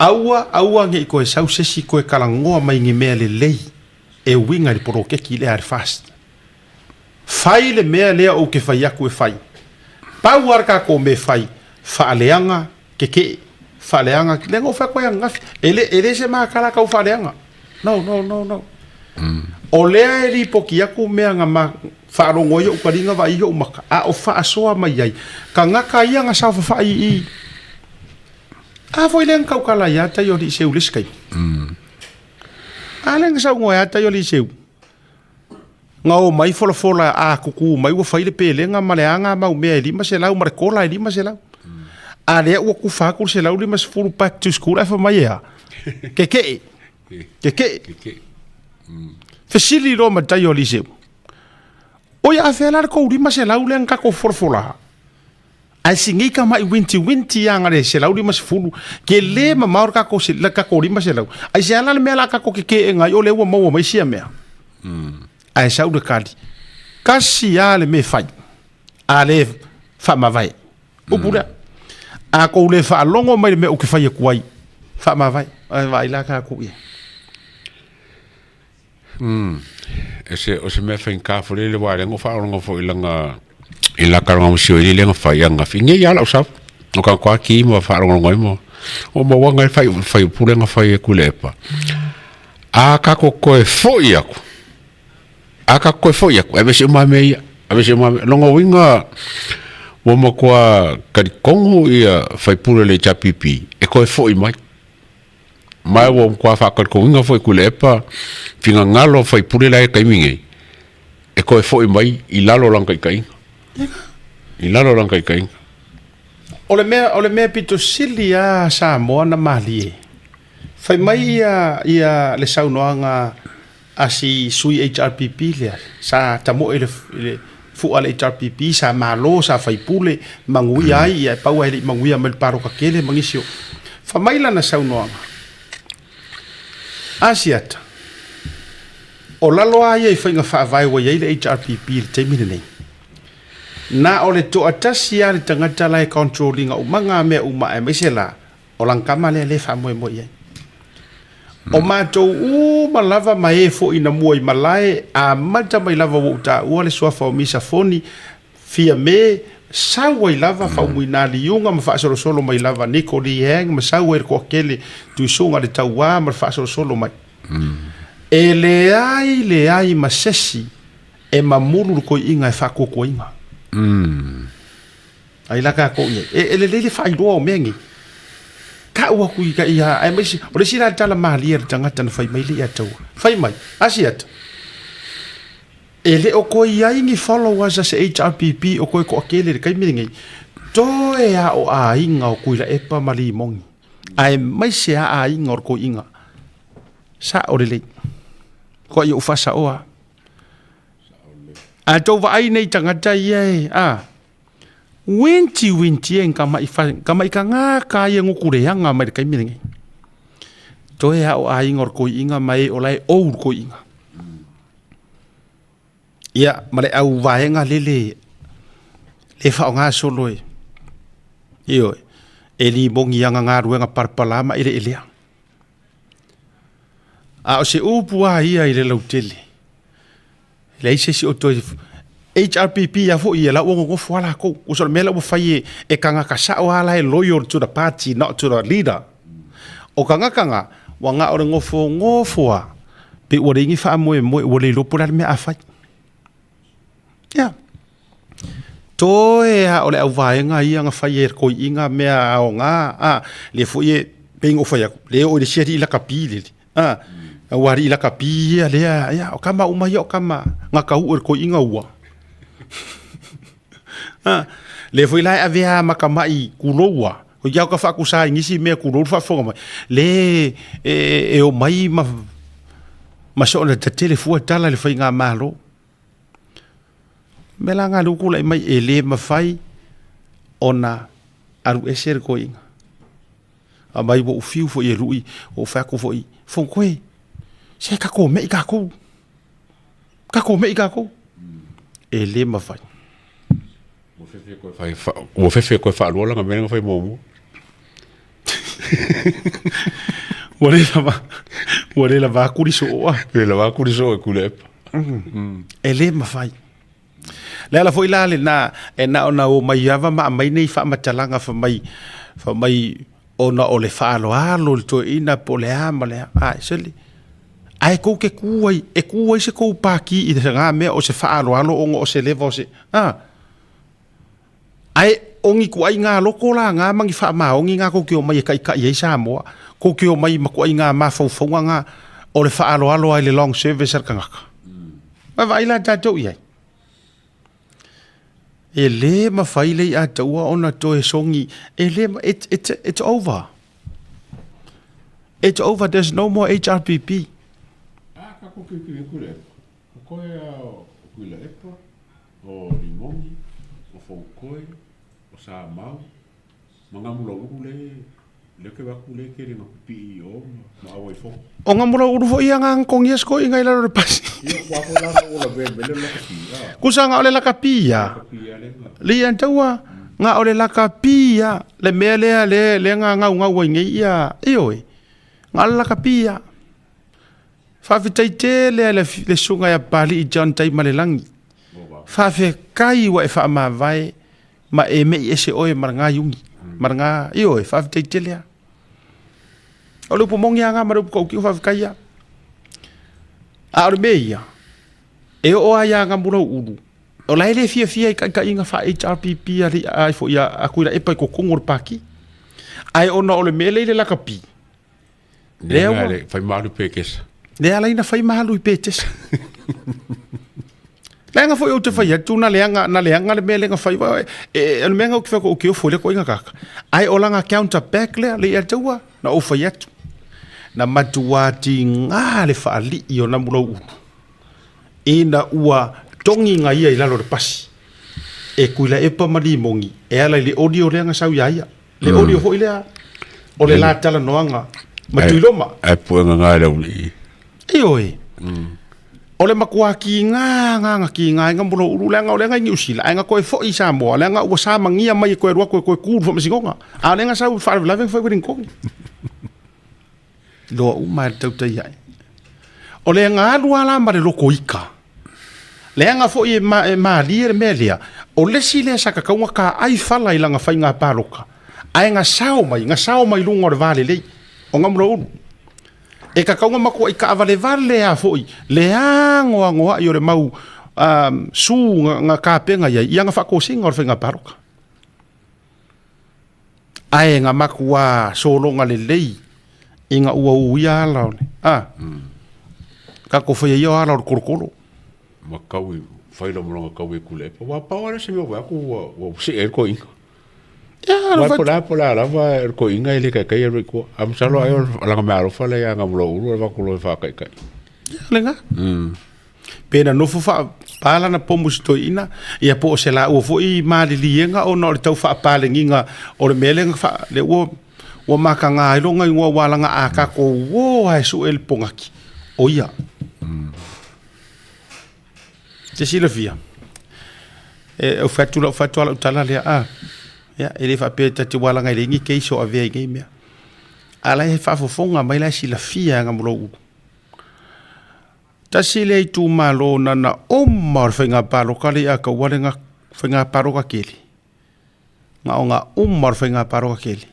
Aua, aua ne i toe sau se isi toe talanoa mai ni mea lelei e uiga i le poloketi lea a le FAST. Fai le mea lea ou te fai atu e fai. Pau lava le tatou mea e fai, faaleaga keke'e, faaleaga, lea na ou fai atu ai ananafi, e le, e le se matala tau faaleaga. No, no, no, no. O lea e lipoti atu mea na ma, faalogo ai ou taliga vaai ai ou maka, a o faasoa mai ai tagata ia na saofafai i i. A foi lea na tautala ai lava tai o alii Seu i le isi taimi. A lea na saunoa ai lava tai o alii Seu. Na omai folafola a tutu mai ua fai le pelega ma le aga mau mea e 500 ma le kola e 500. A lea ua tufa atu le 150 back to school ae fai mai e a? Keke'e. Keke'e. Fesili loa ma tai o Liceu. Oi a fea la le tou 500 lea na tatou folafola? Ae singei ka mai winti winti aga le 150 ke le mamao le tatou le tatou 500. Ai se ala le mea la tatou keke'ega ai o lea ua maua mai sia mea. Ae sau le kali. Kasi a le mea e fai. A le faamavae. Upu lea. A kou le faalogo mai le mea ou te fai atu ai, faamavae. Ae vaai la tatou i ai. E se, o se mea faigata foi lele aua o lea na ou faalogologo foi i lana, i la talanoa ma si oe lea na fai ananafi, nei lava lau sau. O ka toa ki ma faalogologo ai ma o maua nai fai fai upu lea na fai e Tuilaepa. A tatou toe foi atu, a tatou toe foi atu, e aveese uma lava mea ia, aveese uma lava mea. Lona uiga ua matua talitonu ia sui usufono o le HRPP e toe foi mai. Ma ua matua faatalitonuina foi e Tuilaepa finagalo o faipule la e taimi nei e toe foi mai i lalo o lana taitaiga. I lalo o lana taitaiga. O le mea, o le mea pito sili lava a Samoa na malie, fai mai ia, ia le saunoaga a si sui HRPP lea, sa tamoe i le, i le fua a le HRPP, sa malo, sa faipule, manuia ai, ia e pau lava e le i manuia mai le palota tele ma nisi o. Fai mai lana saunoaga, Asiata, o lalo lava ia i faiga faavae ua i ai le HRPP i le taimi lenei, na o le toatasi lava le tagata la e control ina uma ngā mea uma aemaise la o lana tama lea lea e faamoemoe i ai. O matou uma lava ma e foi na mua i malae, amata mai lava ua ou taua le suafa o Misa Foni, Fiame, sau ai lava Faumuina Liuga ma faasolosolo mai lava Niko Lee Hang ma sau ai le toatele Tuisuga le Tauā ma le faasolosolo mai. E leai leai ma sesi e mamulu le toeaiina e faatuatuaina. Ai la tatou i ai. E, e lelei le faailoa o mea nei. Tau atu i ka ia, aemaise, o le isi la tala malie a le tagata na fai mai le ia taua. Fai mai, Asiata, e le o toe i ai ni followers a se HRPP o toe toatele i le taimi lenei. Toe a o aiga o Tuilaepa ma Limogi, aemaise a aiga o le toeaina. Sao lelei. Koa i ou faasaoa. A tou vaai nei tagata ia e, a, Winti winti e ka mai fa ka mai ka ngā ka ia nguku reanga mai le kaimi lenei. Toe a o aiga o le koiinga mai o lae ou le koiinga. Ia, ma le au vaega lele le whaonga solo e. Ioe, e li mongi anga ngā ruenga parapala ma ele elea. A o se upu a ia i le lautele. Leai se isi o toe HRPP a foi ia la ua nonofo a lakou. Uso le mea la ua fai e, e kangaka sao a la e loyal to the party not to the leader. O kangaka nga ua nga o le ngofo ngofo a pe ua le ingi faamoemoe ua le iloa po o le a le mea a fai. Yeah. Toe a o le auvaega ia na fai e koiinga mea aoga a le foi e pei ona ou fai atu le oo i le isi alii lakapi lele a ua alii lakapi ia lea ia o kama uma ia o kama na tau e le koiinga ua a le foi la e avea ma tama'i kulou a ko ia ka faakusa i nisi mea kulou le faafofoga mai le e, e omai ma ma soona tatele fua tala i le faigamalo. Mea la nga lea ua tulai mai e le mafai ona alu ese le toeaina. Aumai ua ou fiu foi e luʻi, ua ou fai atu foi, Fonotoe, se tatou meʻi tatou, tatou meʻi tatou. E le mafai. Ua fefe koe faalua lana mea na fai muamua. Ua le lava, ua le lava akuli soo a. Le lava akuli soo e kule epa. E le mafai. Le ala foi la lena e na ona o mai ava ma aumai nei faamatalaga fai mai, fai mai ona o le faaaloalo i le toeaina po o le a ma le a, a sole, ae tou te tu ai, e tu ai se tou pati i lena mea o se faaaloalo ona o se leva o se, a. Ae o ni ituaiga loto la na ma ni faamaoni na tou te omai e taitai ai Samoa, tou te omai ma ituaiga mafaufauga na o le faaaloalo lava i le long service a le tagata. Vaavaai la tatou i ai. E le mafai le ia taua ona toe sogi, e le, it, it, it's over. It's over, there's no more HRPP. Ah, ka ko ki ki ku le. Ko koe a o Kuilaepa, o Limogi, o Foukoi, o Samau, ma Gamulaulu le le ke waku le kele nga pipii i o ma awa i foko. O Gamulaulu foi ia nga kogia sko inga i lalo le pasi. Ia kua ko la o la be le lakapi. Kusa nga o le lakapi ia. Le ia taua nga o le lakapi ia le mea lea le le nga ngau ngau ai nei ia. Ioe. Nga o le lakapi ia. Faafetai tele a le susuga ia Papalii John Taimalelagi. Faafetai ua e faamavae ma e me'i ese oe ma lena iuni, ma lena, ioe, faafetai tele lava. O le upu moni lava lena ma le upu tautino, faafetai lava. A o le mea ia, e oo lava ia Gamulauulu, o la e le fiafia i taitaiga faa-HRPP a, a, foi a Tuilaepa i totonu o le Pati. Ae ona o le mea lea i le lakapi, Lea ua fai malu i Petesa. Lea ala ina fai malu i Petesa. Leaga foi ou te fai atu na leaga na leaga le mea lea na fai e, e, o le mea na ou te fai atu ou te ofo i lea koiga kaka. Ai o langa counter back lea le ia taua na ou fai atu. Na matua tiga le faalii o Namulauulu ina ua togiga ia i lalo o le pasi e Tuilaepa ma Limogi e ala i le oli o lea na sau ia ia. Le oli foi lea o le la talanoaga ma Tuiloma. Ae puega ngā le uli. Ioe. O le matua kiga nga nga kiga ai nga mulo ulu leaga o leaga i Niu Sila ae nga toe foi i Samoa leaga ua samagia mai e toe alu atu e toe ku i le faamasinoga a o lea nga sau i le faalavelave nga fai Wellington. Iloa uma e le tautai ae. O le nga alu lava la ma le loko ika. Leaga foi e, ma, e malie le mea lea, o le isi lea sa tatau ona taai fala i lana faiga palota, ae na sao mai, na sao mai luga o le va lelei, o Gamulaulu. E tatau ona matuai taavalevale lava foi le anoanoai o le mau um, su na, na tapena i ai i ana faatosina o le faiga palota. Ae na matua sologa lelei ina ua uia ala o le, a, tatou faia ia o ala o le kolokolo. Ma kau i, fai la molonga kau e kule epa. Wa pau ala se mea wa ku wa wa se e ko inga. Ia, Wa po la po la lava e ko inga i le kai kai e ko. Am salo ai o langa mea alofa le ia nga mulo ulu wa ku lo fa kai kai. Le nga. Pe na nofo faapā lana pomu i se toeaina, ia po o se laua foi maliliega ona o le tau faapalegiga o le mea lea na faa, lea ua, ua mataga ai lona igoa aua leaga a tatou o lava e sue le pogaki, o ia. E te silafia, e, ou fai atu lau, fai atu lava lau tala lea, a, ia, e le faapea ta te aua leaga e leai ni case o avea i nei mea. A o la e faafofoga mai la e silafia e Gamulou. Tasi lea itumalo na na uma o le faiga palota lea ia taua le faiga palota tele. Na o na uma o le faiga palota tele.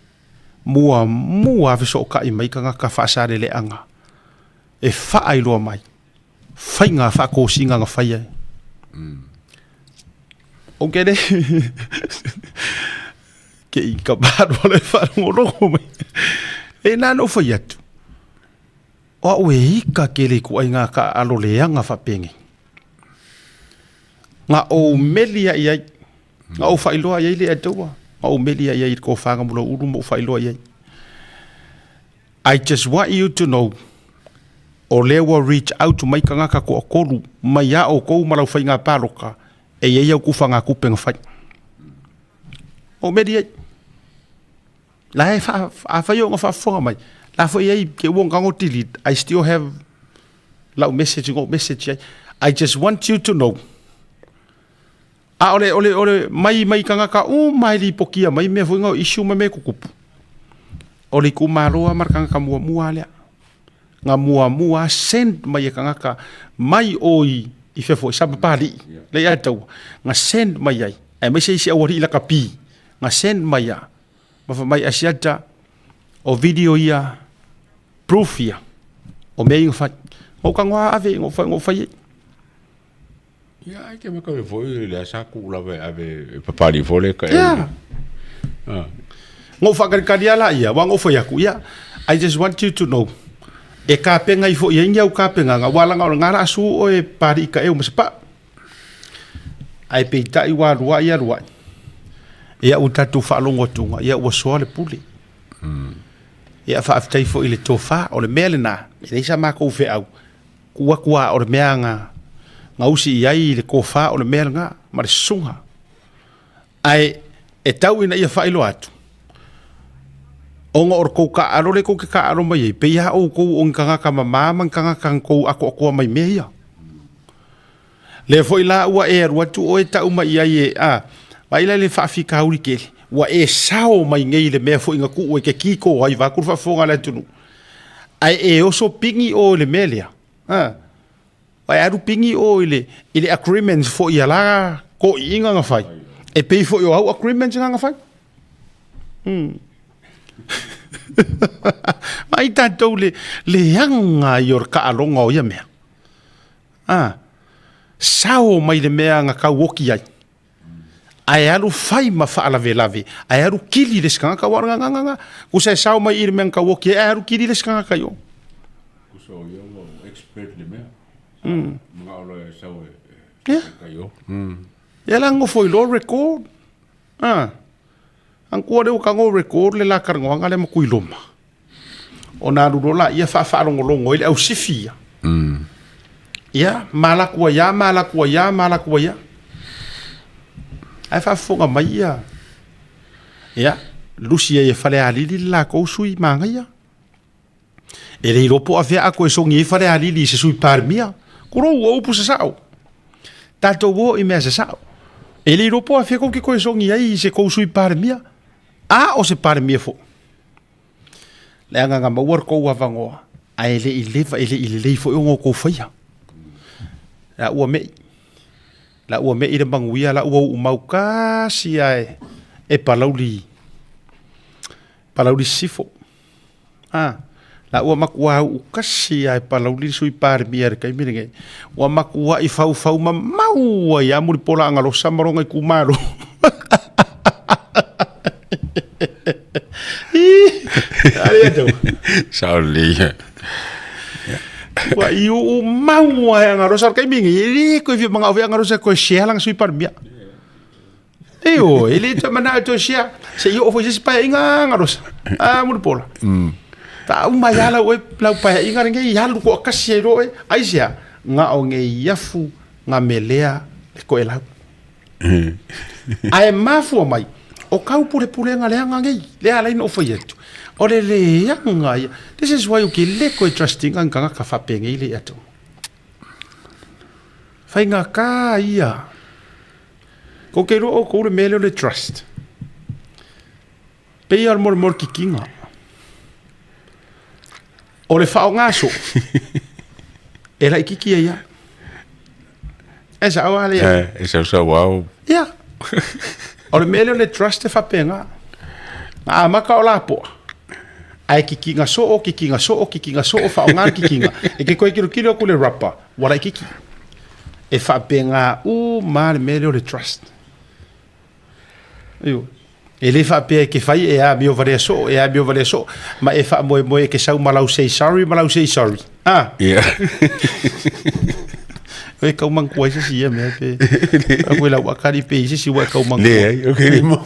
Muamua lava fesootai mai tagata faasaleleaga e faailoa mai faiga faatosina na fai ai. Ou te le ke i ka malo le faalogologo mai. E na ona ou fai atu. O au e ika kele i kuaiga taaalo leaga faapenei. Na ou meli ai ai, na ou faailoa i ai le Atua, na ou meli ai ai i le tofa na Mulaulu ma ou faailoa i ai. I just want you to know, o lea ua reach out mai tagata toatolu mai a outou ma lau faiga palota, e i ai au tufagatupe na fai. Ou meli ai. La e wha, a whai o ngā whaafofoga mai. La fo i ke ua ngango delete. I still have lau message, ngō message ai. I just want you to know. A ole, ole, ole, mai, mai kangaka u mai lipokia mai mea foi ngā issue ma me kukupu. O le itumalo a ma le kangaka muamua lea. Nga muamua send mai e kangaka mai o i, i fefo i Sapapali'i, le i taua. Nga send mai ai, aemaise isi auali'i lakapi, nga send mai a, ma fa mai Asiata, o video ia, proof ia, o mea i nga fai. Ngou kangoa ave, ngou fai, ngou fai ai. Ia, ai ke maka foi le asa ku lava e ave e papali fo le ka e. Yeah. Ah. Ngou whakalikali ala ia, wa ngou whai aku, ia. I just want you to know. E kāpenga i fo ia ingi au kāpenga, ngā wālanga o ngā la asu o e pari i ka eu masapa. Ai peitai wā rua ia rua. Ia u tatu whaalongo tunga, ia ua soa le pule. Ia whaaftai fo i le tōwha, o le mea le nā, e leisa mākou wheau, Ku aku a o le mea nga nga usi i ai i le kōwhā o le mea nga ma le susuga. Ae e tau ina ia faailoa atu, ona o le kou kāʻalo lea kou ke kāʻalo mai ai, pei lava ʻoukou o ni kagaka mamā ma ni kagaka na kou ʻakoʻakoa mai mea ia. Lea foi la ua e alu atu ʻoe taʻu mai i ai e, a, vaai la i le faafitauli tele, ua e sao mai nei i le mea foi na tuu e ke kiko ai vaeatu le faafofoga a le atunuu. Ae e oso pigi ʻoe i le mea lea, a, ae alu pigi ʻoe i le, i le agreements foi a la toʻiʻiga na fai, e pei foi o au agreements na na fai. Hmm. Vaai tatou le leaga ia o le taaloga o ia mea. A, sao mai le mea na tauoki ai. Ae alu fai ma faalavelave, ae alu kili le isi tagata, aua o le gagana, kusa e sao mai i le mea na tauoki ai, ae alu kili le isi tagata i o. Kusa o ia ua expert le mea. Manao loa e sau e Yeah. kai o. Ia la nofo i loa record. Ah. Ankoa lea ua tago record le la talanoaga lea ma Tuiloma. Ona alu loa laia faafaalogologo ai le au sifi ia. Ia, ma alu atu ai lava, ma alu atu ai lava, ma alu atu ai lava. Ae faafofoga mai ia. Ia, lusi ai e Falealili le latou sui manaia. E le iloa po o afea a toe sogi ai Falealili i se sui Palemia. Kulou o upu sasao. Tatou o i mea sasao. E le iloa po o afea kou te toe sogi ai i se kou sui Palemia. A o se Palemia foi. Leaga na maua le tou avanoa, ae le i leva, e le i lelei foi ona outou faia. La ua me'i, la ua me'i le manuia, la ua uumau tasi lava e, e Palauli, Palauli Sisifo. A, la ua matua uu tasi lava e Palauli le Sui Palemia i le taimi lenei. Ua matuai faufau mamau ai lava Mulipola Agalosa ma lona itumalo. Sao lelei ia. Ua i uu mau ai Agalosa le taimi lenei. E le toe fia manao foi Agalosa e toe share lana Sui Palemia. Ioe, e le toe manao e toe share. Se i oo foi se isi paeaiga Agalosa. A Mulipola. Faauma ai lava lau oe lau paeaiga lenei, alu toatasi ai loa oe. Aisea? Na o nei afu na melea le toelau. Ae mafua mai, o kau pulepulega leaga nei, lea ala ai na ou fai atu, o le leaga ia. This is why ou te le toe trust ina ni tagata faapenei lea ia te au. Faigata ia. Kou te iloa outou le mea lea o le trust. Pei lava o le molemole kikiga. O le faaaoga soo, e laitiiti ai lava. E sao lava lea. Eh, e sausau ao. Ia. O le mea lea o le trust e faapena. Na amata o lapoa, ae kikiga soo, kikiga soo, kikiga soo, faaaoga le kikiga. E te toe tilotilo atu i le rapa, ua laitiiti. E faapena uma lava le mea lea o le trust. Ioe. E le faapea e te fai e amio valea soo, e amio valea soo, ma e faamoemoe e te sau ma lau say sorry ma lau say sorry. Ah. Yeah. E kau manatua ai se isi ia mea pe. A koe lau akali pe i se isi ua e kau manatua. Leai, okay le mo.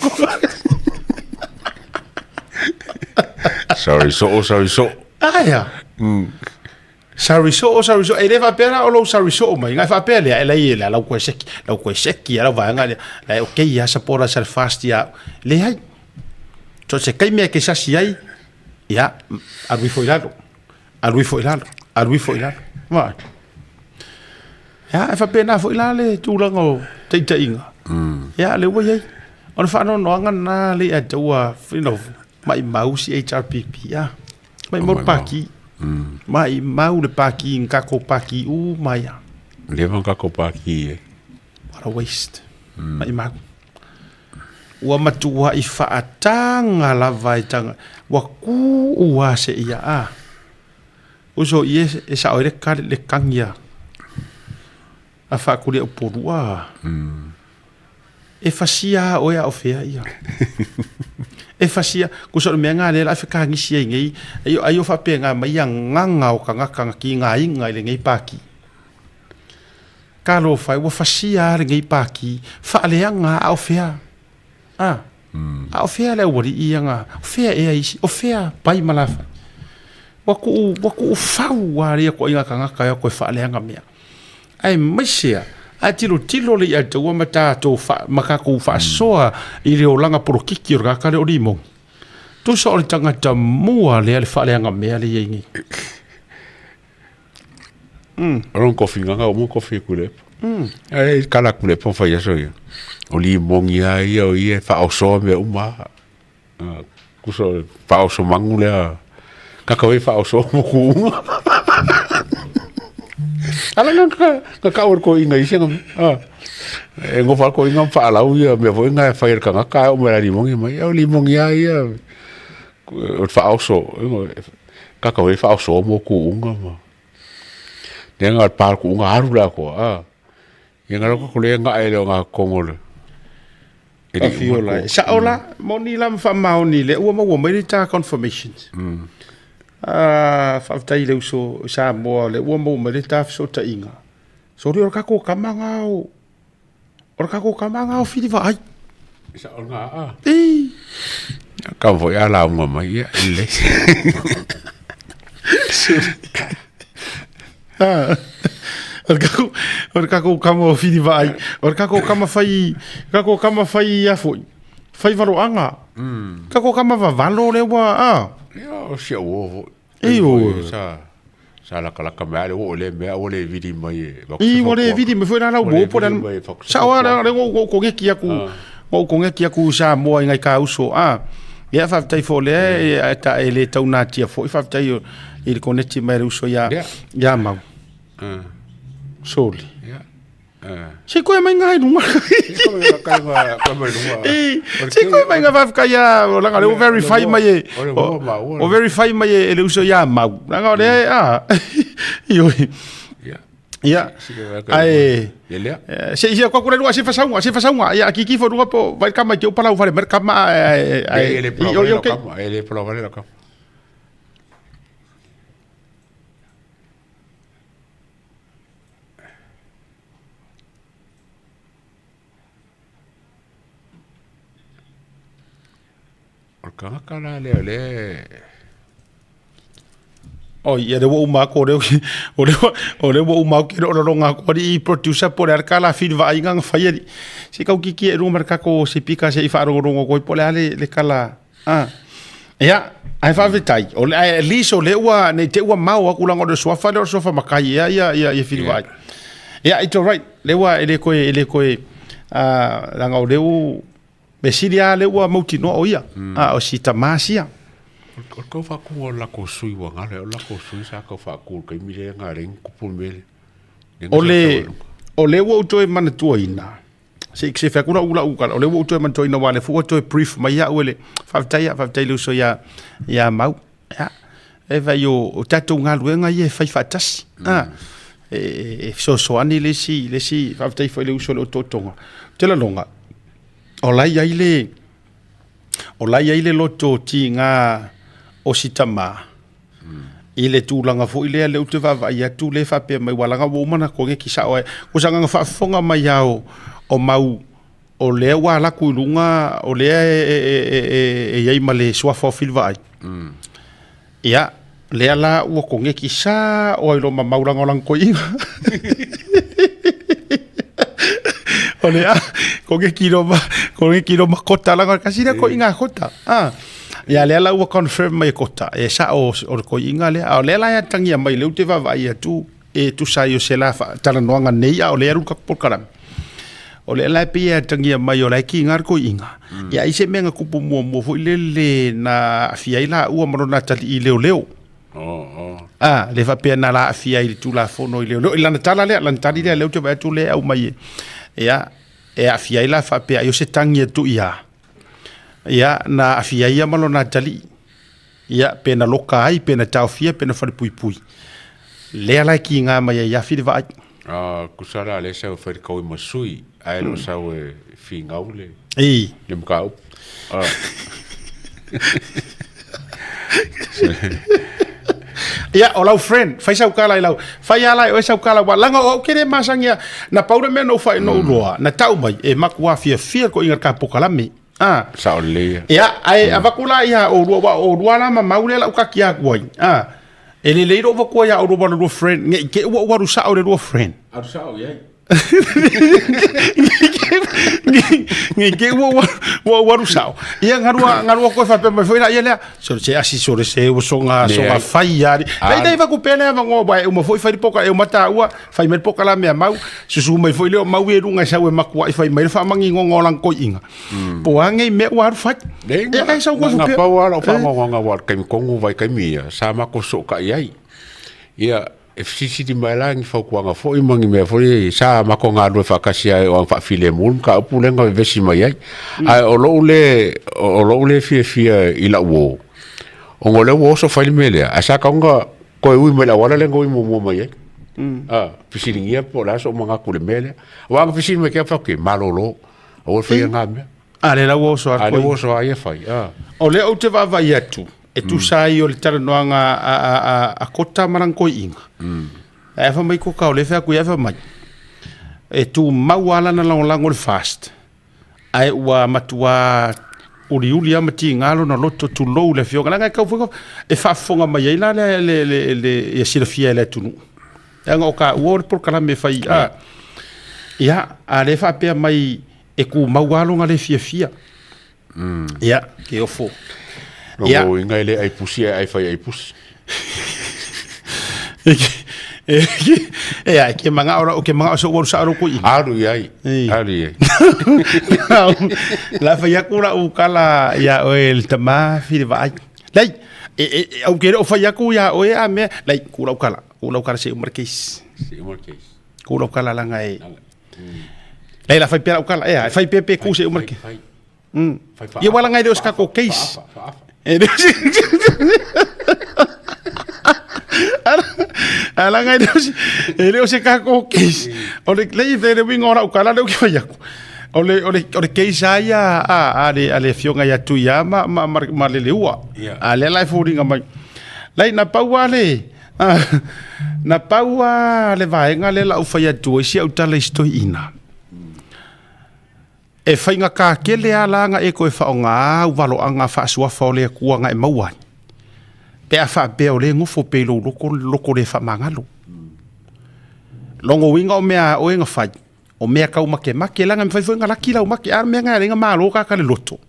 Sorry soo, sorry soo. Ah, ia. Sorry soo, sorry soo. E le faapea la o lou sorry soo mai. Ngai faapea lea, e lai e la lau koe seki, lau koe seki a lau vaega lea. Lai okay ia support us at fast ia. Leai. So o se taimi e te sasi ai, ia, alu ifo i lalo, alu ifo i lalo, alu ifo i lalo. Vaai. Ia, e faapena foi la le tulaga o taitaiga. Ia, lea ua i ai. O le faanoanoaga lena le ia te ua, you know, maimau si HRPP, ia. Maimau le pākī. Maimau le pākī, ngā kākou pākī uma ia. Leva ngā kākou pākī e. What a waste. Maimau. Ua matuaʻi faataga lava e taga, ua kū a seia a. Uso i e, e sao ai le kale, le kagi a, a faakuli a Upolu a. E fasia a oe a o fea ia. E fasia, kusa o le mea ngā lea la e whakangisi ai nei, ai, ai o whapea ngā mai a nganga o kangaka nga ki ngā inga i le nei pāki. Talofa e, ua fasia a lenei pākī, faaleaga a o fea? A, a o fea le aualii ia nga, o fea ea isi, o fea pai ma lafai? Ua kuu, ua kuu fau a lea koʻi nga kangaka e o koe faaleaga mea. Aemaise a, a tilotilo le ia taua ma tatou fa, ma kakou faasoa i le olaga polokiki o le kaka le o Limogi. Tusa o le tagata mua lea le faaleaga mea le iai nei. O lona kofi gaga uma kofi e kulepa. Ae kala kulepa fai aso ia. O limogi a ia o ia e faaosoa mea uma. Kusa o le faaoso magu lea. Kaka wei faaosoa mo kuuga. Ala nga ka ka ka o ko inga isi nga. Ah. E ngofa ko inga faalau ia mea foi nga e fai le kangaka o mea limogi mai. O limogi a ia o le faaoso. Kaka wei faaosoa mo kuuga ma. Lea nga pa ku nga aru la ko a. Ia nga ko le nga ele o nga kongo le. Afio la. Sa ola moni la ma maoni le ua maua mai le ta confirmations. Ah, faafetai le uso Samoa le ua maua mai le ta fesootaiga. Sori o le kako kama nga o o le kako kama nga o fili vaai. Sa o nga a. I. Ka voi a la unga mai ia le. Ah. O le kako, o le kako kama o fili vaai. O le kako kama fai, kako kama fai ia foi. Fai valoanga. Kako kama vavalo le ua a. Ia o si o voi. Ei o. Sa sa lakalaka mai ale o le mea o le vili mai e. I ua le vili mai foi la lau mo po le sa o la le ngo ko ngeki aku ngo ko ngeki aku Samoa i ngai ka uso a. Ia faafetai foi lea e ta e le taunatia foi faafetai i le koneti mai le uso ia ia mau. Soli. Ia. Se koe mai ngai lunga. Se koe mai ngā whawhkai a, o langa le o verify mai e, o verify mai e le uso ia mau. Langa o le, a, i oi. Ia, ae, se isia kwa kura lua, se whasaunga, se whasaunga, ia, ki ki wharunga po, vai kama i te upala u whare, mer kama, ae, ae, i oi, ok. E le pala whare la kama. O le tagata la lea o lea e... Oi, ia le ua uma aku o lea, o lea, o lea ua uma aku ke lolonga aku ali i producer po le a le kala fili vaaiga na fai ali. Se kau kiki e runga ma le kako sipika se i faalogologo koi po le a le, le kala, ah. Ia, ae faafetai. O le, at least o lea ua, nei te ua mau aku langa o le suafa lea o le suafa makai ea ia, ia, ia fili vaai. Ia, it's alright. Lea ua, e le koe, e le koe, uh, langa o lea ua, me sili a lea ua mautinoa o ia. A, o si tamā sia. O le kau whaaku o lako sui wa ngale, o lako sui sa kau whaaku o kaimi le ngā rengi kupu mele. O le, o lea ua ou toe manatuaina, se se fai aku lau ula o lea ua ou toe manatuaina aua o lea foi ua toe brief mai au e le faafetai faafetai i le uso ia ia Mau ia e vaai o, o tatou galuega ia e fai faatasi a e, e fesoasoani le isi le isi faafetai foi i le uso i le otootoga. Ou te lagona o la e i ai le o la e i ai le loto tiga o si tama i le tulaga foi lea lea ou te vaavaai atu lea e faapea mai ua laga ua uma ona koneki sao ai ko se agaga faafofoga mai lava o, o mau o lea ua alu atu i luga o lea e, e, e, e, e i ai ma le suafa o Filivaai. Ia, lea la ua koneki sao ai loa ma mau laga o lana toeaina. O lea koneki loa ma koneki loa ma kota laga kasi lea toeaina a kota. Ah. Ia lea la ua confirm mai e Kota, e sao o le koiiga lea. A o lea la e atagia mai lea ou te vaavaai atu e tusa ai o se la talanoaga nei a o lea e alu le tatou polokalame. O lea la e pei e atagia mai o la e kiga le koiiga. Ia ai se mea na tupu muamua foi lele na aafia ai laua ma lona atalii leoleo. A, le faapea na la aafia ai i le Tulafono i leoleo. I lana tala lea, lana tali lea, lea ou te vaai atu lea e aumai e, ia, e aafia ai la faapea ai o se tagi atu ia, ia, na aafia ai ia ma lona atalii. Ia, pe na loka ai, pe na taofia, pe na falepuipui. Lea la e kiga mai ai ia Fili Vaai. A, tusa la lea sau e fai le kaui ma sui, ae le o sau e finau le, Ii. le mataupu. A. Ia, o lau friend, fai sau kala i lau, fai ala e oe sau kala, wa langa o au kere masangia, na paura mea no fai no uloa, na tau mai, e makuā fiafia ko inga ka pokalame. Ah. Sao lelei ia. Ia, ae avaku la ia o lua, wa o lua la ma mau lea lau kaki aku ai. Ah. E lelei lou vakoa ia oulua ma le lua friend, nge i te i ua ou alu sao i le lua friend. Alu sao i ai. Nge i te i ua ou alu sao. Ia galua galua koe faapea mai foi la ia lea, sole se asi sole se ua soga soga fai ali. Lei lei vaku pea lea vangoa wa e uma foi fai le poka e uma taua, fai mai le poka la mea mau, susu mai foi lea o mau e luga e sau e makuai fai mai le faamagigoga o lana koiiga. Po o a nei mea ua alu fai. Nei, Ia kai sau koe na faapea. pau lava lau faamaoaga aua o le taimi tonu vaitaimi ia, sa matou fesootai ai. Ia, e fesilisili mai la ni fautuaga foi ma ni mea foi sa matou galulue faatasi ai o ana faafilemu le mataupu lea na vevesi mai ai. Ae o lou le, o lou le fiafia i lau uo, ona o lea ua oso fai le mea lea, ae sa tatau ona toe ui mai le auala lea na ui muamua mai ai. A, fesiligia po o le a sou manatu i le mea lea. Aua ana fesili mai ke au fai atu, malolo, aua le faia na mea. A lea la ua oso atu. A lea ua oso a ia fai. A. O lea ou te vaavaai atu, e tusa ai o le talanoaga a Kota ma lana toeaiina. Ae fai mai Kota o lea e fai atu ia fai mai, e tumau lava lana lagolago i le FAST, ae ua matua uliuli lava ma tiga lona loto, tulou le afioga, leaga e tau foi e faafofoga mai ai la le ia silafia e le atunuu. Leaga o taua o le polokalame e fai, a, ia, a lea e faapea mai e tumau lava lona le fiafia. Ia, ke ofo. Ia. Lona uiga e le ai pusi ae ai fai ai pusi. E ai, ke mangao la, ke mangao so ua sa ro kui. Alu i ai. Alu i ai. La fai aku la u kala ia oe le tama fili vaai. Lei, e, e, e, au ke le o fai aku ia oe a mea, lei, ku lau kala, ku lau kala se umar case. Se umar case. Ku lau kala langa e. Lei la fai pea lau kala, e, fai pe pe ku se umar case. Ia wala ngai le o se kako case. E le Ala ngai le o se e le o se kako case. O le lei le le winga ora ukala le o ki fai aku. O le o le o le case a ia a a le a le afioga ia Tuia ma ma ma, ma le leua. A le la e foliga mai. Lei na pau a le na pau a le vaega le la u fai atu ai si au tala i se toeaina. E faigata tele a la na e toe faaaoga au valoaga faasuafa o le Atua na e maua ai, pe a faapea o lea e nofo pea i lou loto le loto le faamagalo. Lona uiga o mea a oe na fai, o mea tau makemake, leaga e mafai foi ona laki lau make, a o le mea lena e ala ai ona malo tagata i le loto,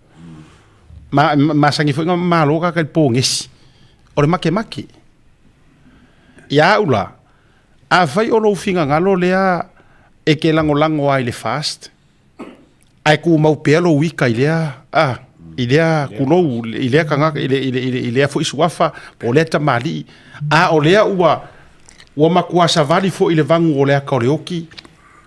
ma masani foi ona malo tagata i le pogesi, o le makemake. Ia au la, afai o lou finagalo lea e te lagolago ai i le FAST, ae tumau pea lou ika i lea a i lea kulou i lea tagata i le, i le, i le, i lea foi suafa po o lea tamalii a o lea ua ua matua savali foi i le vagu o le ata o le oti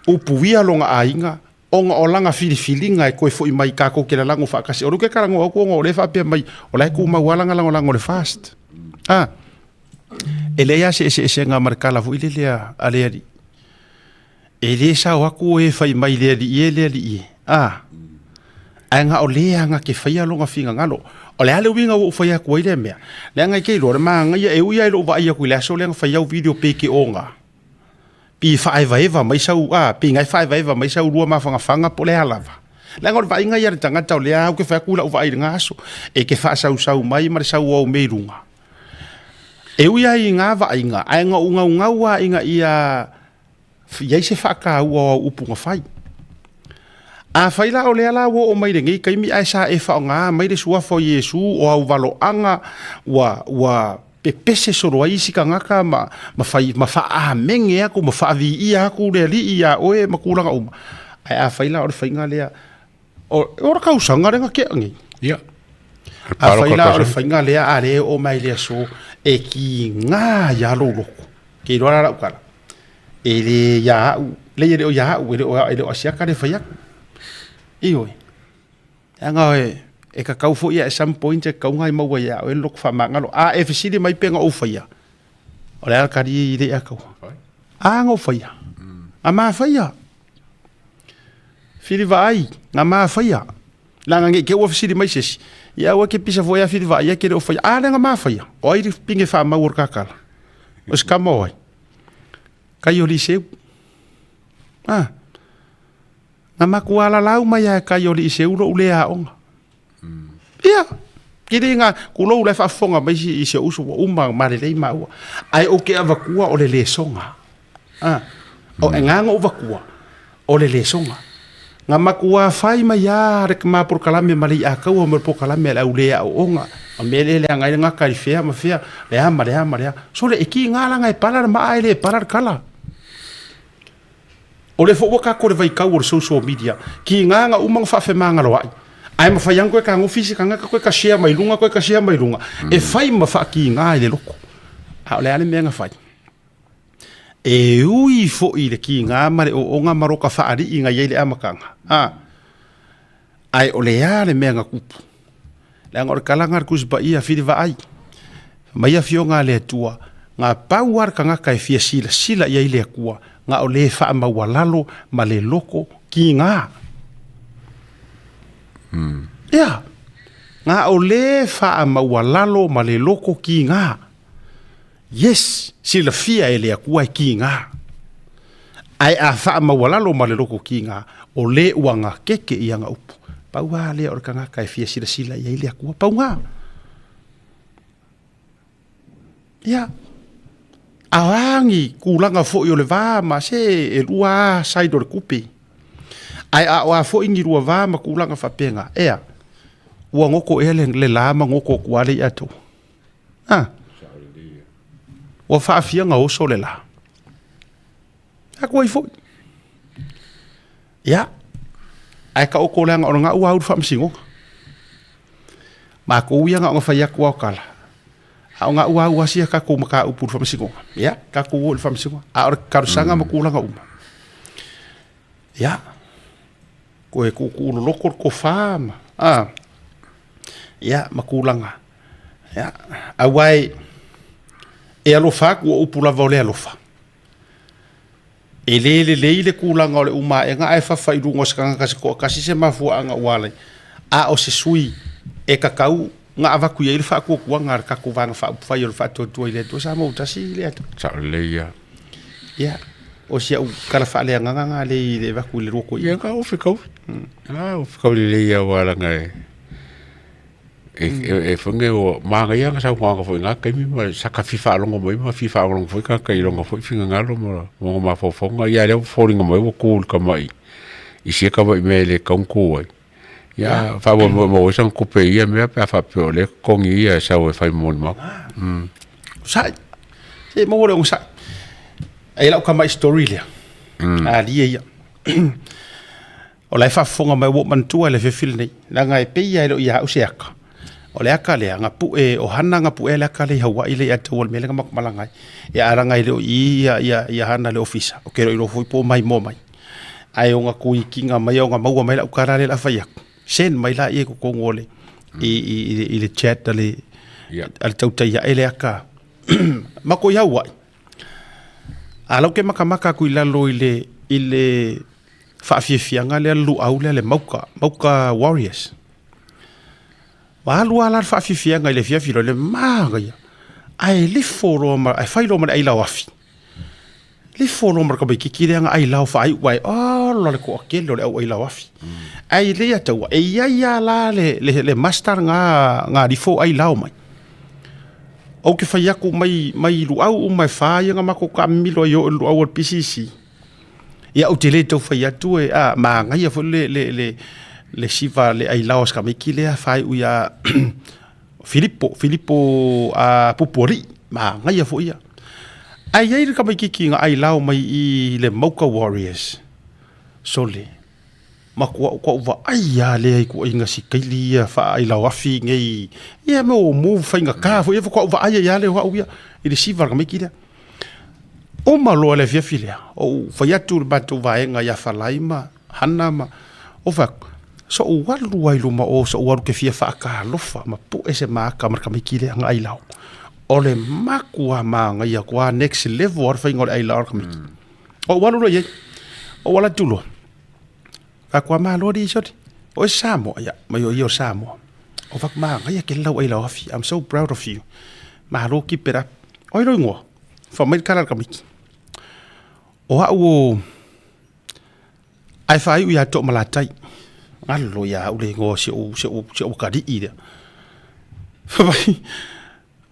upuia lona aiga ona o lana filifiliga e toe foi mai tatou te lalago faatasi. O lea ou te talanoa atu ona o lea e faapea mai o la e tumau lava lana lagolago i le FAST. A, e leai lava se eseesega ma le tala foi lele a le alii. E le sao atu oe e fai mai le alii e, le alii e. A, ae na o le a na te faia lona finagalo. O le a le uiga ua ou fai atu ai lea mea? Leaga e te iloa le magaia e ui lava i lou vaai atu i le aso lea na fai au video pe ke ona. Pi faaevaeva mai sau, a, pi ngai faaevaeva mai sau lua mafagafaga po o le a lava. Leaga o le vaaiga ia a le tagata o lea ou te fai atu i lau vaai i lena aso, e te faasausau mai ma le sau o au mea i luga. E ui lava i na vaaiga, ae na ou naunau lava ina ia i ai se faataua o au upu na fai. Afai la o lea la ua oo mai lenei taimi ae sa e faaaoga mai le suafa o Iesu o au valoaga ua ua pepese solo ai isi tagata ma ma fai ma faaamege atu ma faaviia atu le Alii iā oe ma tulaga uma, ae afai la o le faiga lea o o le tausaga lea na tea nei. Ia. Afai la o le faiga lea a lea e oo mai i le aso e kiga ia lou loto. Ke iloa la lau tala, e le ia au, leai e le o ia au, e le o, e le o Asiata le fai atu. Ioe. Leaga e, e tatau foi at some point e tatau ona e maua ia oe le loto faamagalo. A e fesili mai pe na ou faia, o le a le tali i le ataua? A na ou faia. Na ma faia. Fili vaai, na ma faia. Leaga ne i te i ua fesili mai se isi, ia aua e te pisa foi ia Fili vaai e te le o faia. A lea na ma faia. O ai le pine faamau o le kakala? O se kama o ai? Kai o Liseu. Ah. Na matua alalau mai lava e kai o Liseu lou le aoga. Ia, kili nga kulou le faafofoga mai si i si ou uso ua uma ma lelei maua. Ae ou te avatua o le lesoga. Ah. O e ngā ngou vatua o le lesoga. Nga matua fai mai a le ma polokalame ma le ia kaua ma le polokalame a le au le aooga. Ma mea le leaga ai le gaka i fea ma fea, le a ma le a ma le a. Sole e ki ngā langa e pala le maa e le pala le kala. O lea foi ua tatou le vaitau o le social media, ki ngā nga uma nga faafemagaloai. Ae mafai lava ona toe tagofi isi tagata toe ta share mai luga toe ta share mai luga, e fai ma faakigā i le loto. A o le a le mea na fai? E ui foi i le kigā ma le ooga ma loka faalii na i ai i le amataga, a, ae o le a le mea na tupu? Leaga o le kalaga a le Tusi Paia, fili vaai mai afioga a le Atua, na pau lava le tagata e fia silasila i ai le Atua, na o le faamaualalo ma le loto kigā. Ia, na o le faamaualalo ma le loto kigā. Yes, silafia e le Atua e kigā. Ae a faamaualalo ma le loto kigā, o le ua gakeke i ana upu. Pau lava lea o le tagata e fia silasila i ai le Atua, pau gā. Ia, a o a ni tulaga foi o le va ma se e lua lava side o le tupe. Ae a o a foi ni lua va ma tulaga faapena, ea, ua goto ea le, le la ma goto atu lava le ia tou. A, ua faafia na oso le la. Aku ai foi. Ia, ae ka oko leaga o le gau au le faamasinoga. Makou ia na ona fai atu lava o tala. A o gau au lava sia tatou mataupu i le faamasinoga. Ia, tatou o i le faamasinoga. A o le talosaga ma tulaga uma. Ia, toe tuutuu loloto le tofa ma, a, ia, ma tulaga. Ia, aua e, e alofa atu o upu lava o le alofa. E le lelei le tulaga o le uma aega ae fafa i luga o se tagata se toatasi se mafuaaga ua ala ai, a o se sui e tatau ona avatu i ai le faatuatuaga a le tatou Vaega Faaupufai o le Faatuatua i le Atua Samoa ua tasi le Atua. Sao lelei ia. Ia, o si au tala faaleagaga lena lea i le avatu i le lua toeaina. Ia, ka ofe kau. Ah, ofe kau lelei ia aua leaga e E, e, e whange o māngai anga saunoaga foi ngā taimi ma saka fia faalogo mai ma fia faalogologo foi tagata i longa foi finagalo ma ma mafaufauga. Ia lea ua foliga mai ua ku i le tama'i i sia tama'i mea e le tatau ona ku ai. Ia faamoemoe maua ai sana tupe i ia mea pe a faapea o lea e totogi ia e sau e fai mo le matou. Onosai. Se maua le onosai. E lau tama'i story lea. Alia ia. O la e faafofoga mai ua ou manatua i le afiafi lenei, leaga e pei lava e le o ia au se aka. O le aka lea, na pue, o Hana na puea le aka lea i Hawaii lea i Ataua i le mea lea na matou malaga ai. Ia ae leaga e le o i i ia, ia, ia Hana i le ofisa, ou te le o iloa foi po o mai moa mai. Ae ona kuikiga mai ona maua mai lau tala lea o le a fai atu, send mai laia i totonu o le, i, i, i, i le chat a le, a le tautai ae le aka. Matou i Hawaii. A la ou te makamaka atu i lalo i le, i le faafiafiaga lea le luau lea le Mauka, Mauka Warriors. Ua alu lava la le faafiafiaga i le afiafi loa, le manaia. Ae lifo loa ma, ae fai loa ma le ailao afi. Lifo loa ma le tamaitiiti lea na ailao faaiu ai, ola le toatele o le au ailao afi. Ae i lea taua, e i ai lava la le, le, le master na, na lifo ailao mai. Ou te fai atu mai, mai luau uma e fa ia na matou taamilo ai o i le luau o le PCC. Ia ou te le tau fai atu e a magaia foi le le le le siva le ailao a si tamaiti lea faaiu ia Filipo, Filipo a Pupualii, magaia foi ia. Ae i ai le tamaititi na ailao mai i le Mauka Warriors, sole, matuai vaai lava lea i ituaiga sikaili ia faailaoafi nei, ia mea o move faigata foi ia, faatoa ou vaai ai lava lea o au ia i le siva a le tamaiti lea. Uma loa le afiafi lea, ou fai atu i le matou vaega ia Falai ma Hana ma ou fai atu, so'u alu lava i luma o, so'u alu ou te fia faatalofa ma pue se ma ata ma le tamaiti lea na ailao. O le matua manaia atu lava, next level lava le faiga o le ailao a le tamaiti. Ou alu loa i ai, ou alu atu loa, fai atu, malo alii sole, o oe se Samoa? Ia, mai o ia o le Samoa. Ou fai atu, manaia tele lau ailao afi, I'm so proud of you. Malo keep it up. O ai lou igoa? Fai mai le tala a le tamaiti, o au o Ae faaiu ia Toomalatai. Galo ia au le igoa o si ou, si ou, si ou atalii lea. Fai mai,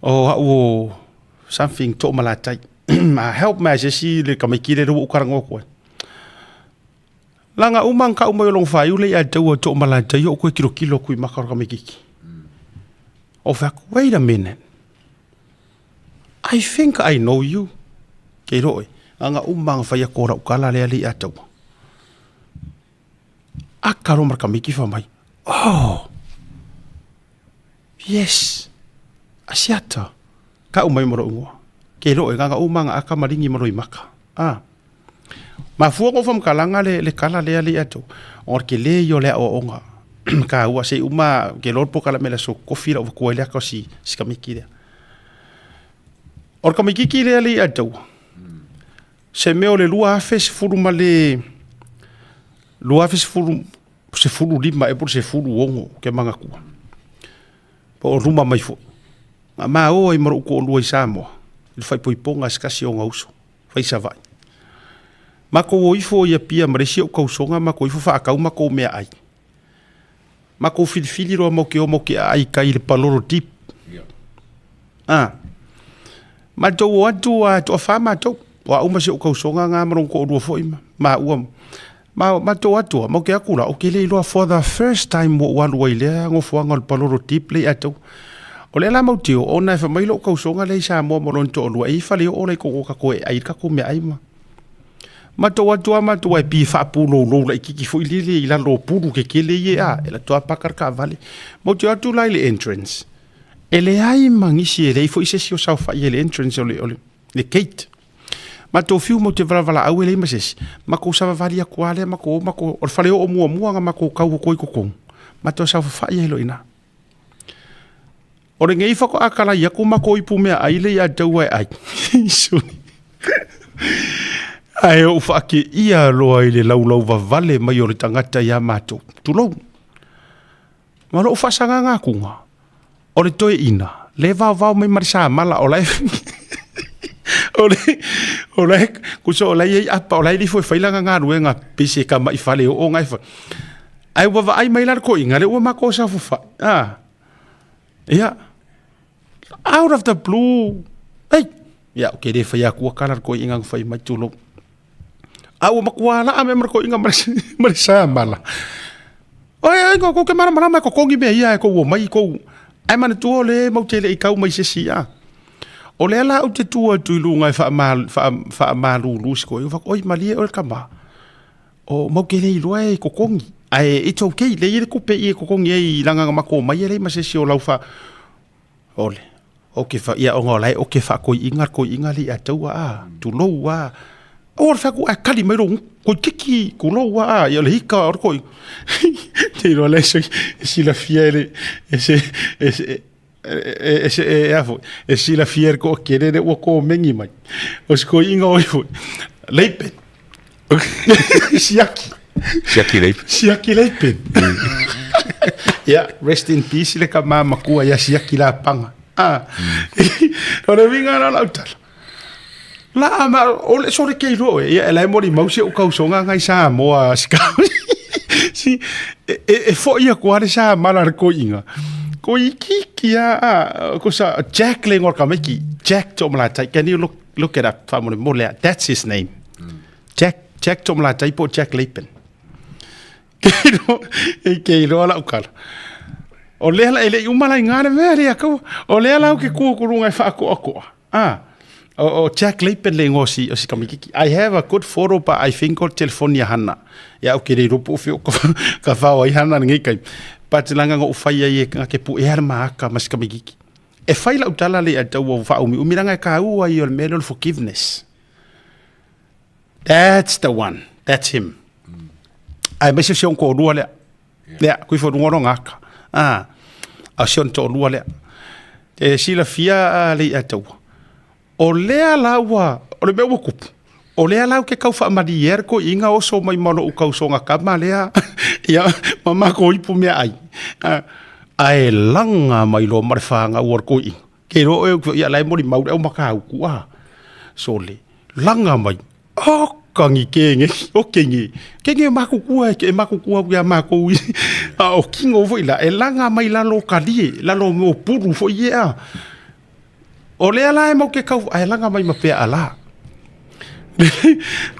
o au o something Toomalatai. A help mai se isi le tamaiti lea ua ou talanoa atu ai. Leaga uma ona tau mai o lona faaiu lea ia te au o Toomalatai, ou toe tilotilo atu i maka o le tamaititi. Ou fai atu, wait a minute. I think I know you. Kei roe, anga uma anga whai ako rau kala lea li ataua. Aka ro marka miki wha mai. Oh, yes, asiata. Ka umai moro ungoa. Kei roe, nganga uma anga aka maringi moro i maka. Ah. Mafua ko whamkalanga le, le kala lea li atu. O ke le i o lea o onga. Ka ua se uma ke lor po kala mela so kofi la ua lea ko si, si kamiki lea. O le tamaititi lea le ia taua, se mea o le 2010 ma le 2010, 15 ea po o le 16 ke manatua, po o luma mai foi. Na ma o ai ma lou toalua i Samoa i le faaipoipoga a se tasi o ona uso, fai Savaii. Matou o ifo i Apia ma le isi ou tausoga matou ifo faatau matou meaai. Matou filifili loa matou te o matou te aai i tai i le Palolo Deep. Ah. Matou o atu a toafa matou. O au ma si ou tausoga nga ma lona toalua foi ma maua. Ma matou o atu matou te atu la, ou te le iloa for the first time ua ou alu ai i lea nofoaga o le Palolo Deep lea i Ataua. O lea la matou te o, ona e fai mai lou tausoga lea i Samoa ma lona toalua, e i ai faleoo la i totonu o tatou e ai ai le tatou meaai ma. Matou atu lava matou ae pei e faapulou laitiiti foi lele i lalo o pulu kekele ia a, e alu atu lava paka le taavale. Matou te o atu la i le entrance, e leai ma nisi, e leai foi se isi o saofai i le entrance o le, o le, le gate. Matou fiu matou te valavalaau e leai ma se isi, matou savavali atu lava lea matou o matou, o le faleoo muamua na matou tau atu ai i totonu, matou saofafai ai loa i ina. O lenei faatoa talai atu matou ipu meaai lea ia te au e ai. Ae ou faakeia loa i le laulau vavale mai o le tagata ia matou. Tulou. Ma lou faasagaga atuga, o le toeaina, le vaovao mai ma le samala, o la e o le, o la e, kuso o la e i ai apa, o la e le ifo e fai lana galuega, pei se tama'i fale oo na e fai. Ae ua vaai mai la le toeaina, lea ua matou saofafai, a, ia, out of the blue, ei, ia, ou te le fai atua tala le toeaina na fai mai, tulou. A ua matua laa mea ma le toeaina ma le samala. Oi, oi, kou ke malamalama e totogi mea ia e kou omai i kou, ae manatua o lea matou te le i tau mai i se isi, a. O lea la ou te tu atu i luga e faamalulu si toeaina, ou fai atu, oi, malie oe le tama. O mau ke le iloa e totogi. Ae it's okay, lea e i ai le tupe i e totogi ai leaga na matou omai e leai ma se isi o lau fa ole. Ok fa ia ona o la e oke faakoiina le koiina le ia taua a, tulou a. O le fai atu ae kali mai lou koitiki, tulou a, ia o le hika o le koi. Te iloa lea se silafia e le e se e se e se e a foi e silafia e le toatele lea ua komeni mai. O se koiina oi foi. Leipe. Siaki. Siaki Leipe. Siaki Leipe. Ia, rest in peace le tama matua ia Siaki Lapanga. Ah. O le uiga la o lau tala. La ma o le sore ke iloa oe. Ia e la e molimau si ou tausoga ngai Samoa si si e, e, e foi atu lava le samala a le koiina. Ko ikiiki a, a ko sa Jack le ingoa o le tamaiti. Jack Toomalatai. Can you look look it up faamolemole a. That's his name. Jack. Jack Toomalatai po o Jack Lapen. Ke ke iloa lau kala. O lea la e le i uma la i ngā le mea lea kaua. O lea la au ke kūkuluga e whaakoakoa. Ah, o, o Jack Lapen le ingoa o si, o si kamikiki. I have a good photo but I think o le telefoni a Hana. Ia au ke le iloa po o fea o ka, ka whao ai Hana lenei taimi. But langa ngo'u fai ai e nga ke pu'ea le maaka ma si kamikiki. E fai lau tala le ia tau o whaaumiumi langa e kāua i o le mea lea o le forgiveness. That's the one. That's him. Aemaise o si ona toalua lea. Lea, kui whanunga o ngaka. Ah, a si ona toalua lea. E silafia a le ia taua. O lea la ua, o le mea ua kupu, o lea la ke kau whaamali ko inga oso mai ma lou kausoga kama lea, ia, ma mako ipu mea ai. Ah, ae laga mai loa ma le fagau o le koiina. Ke iloa oe, ia la e molimau le au makauku, ah, sole, laga mai, oka ni kege, o kege, kege e makukua e makukua au ia makou i, a o kino foi la, e laga mai lalo o kalie, lalo o pulu foi ia, ah. O lea la e mau ke kau, ae laga mai ma pea ala.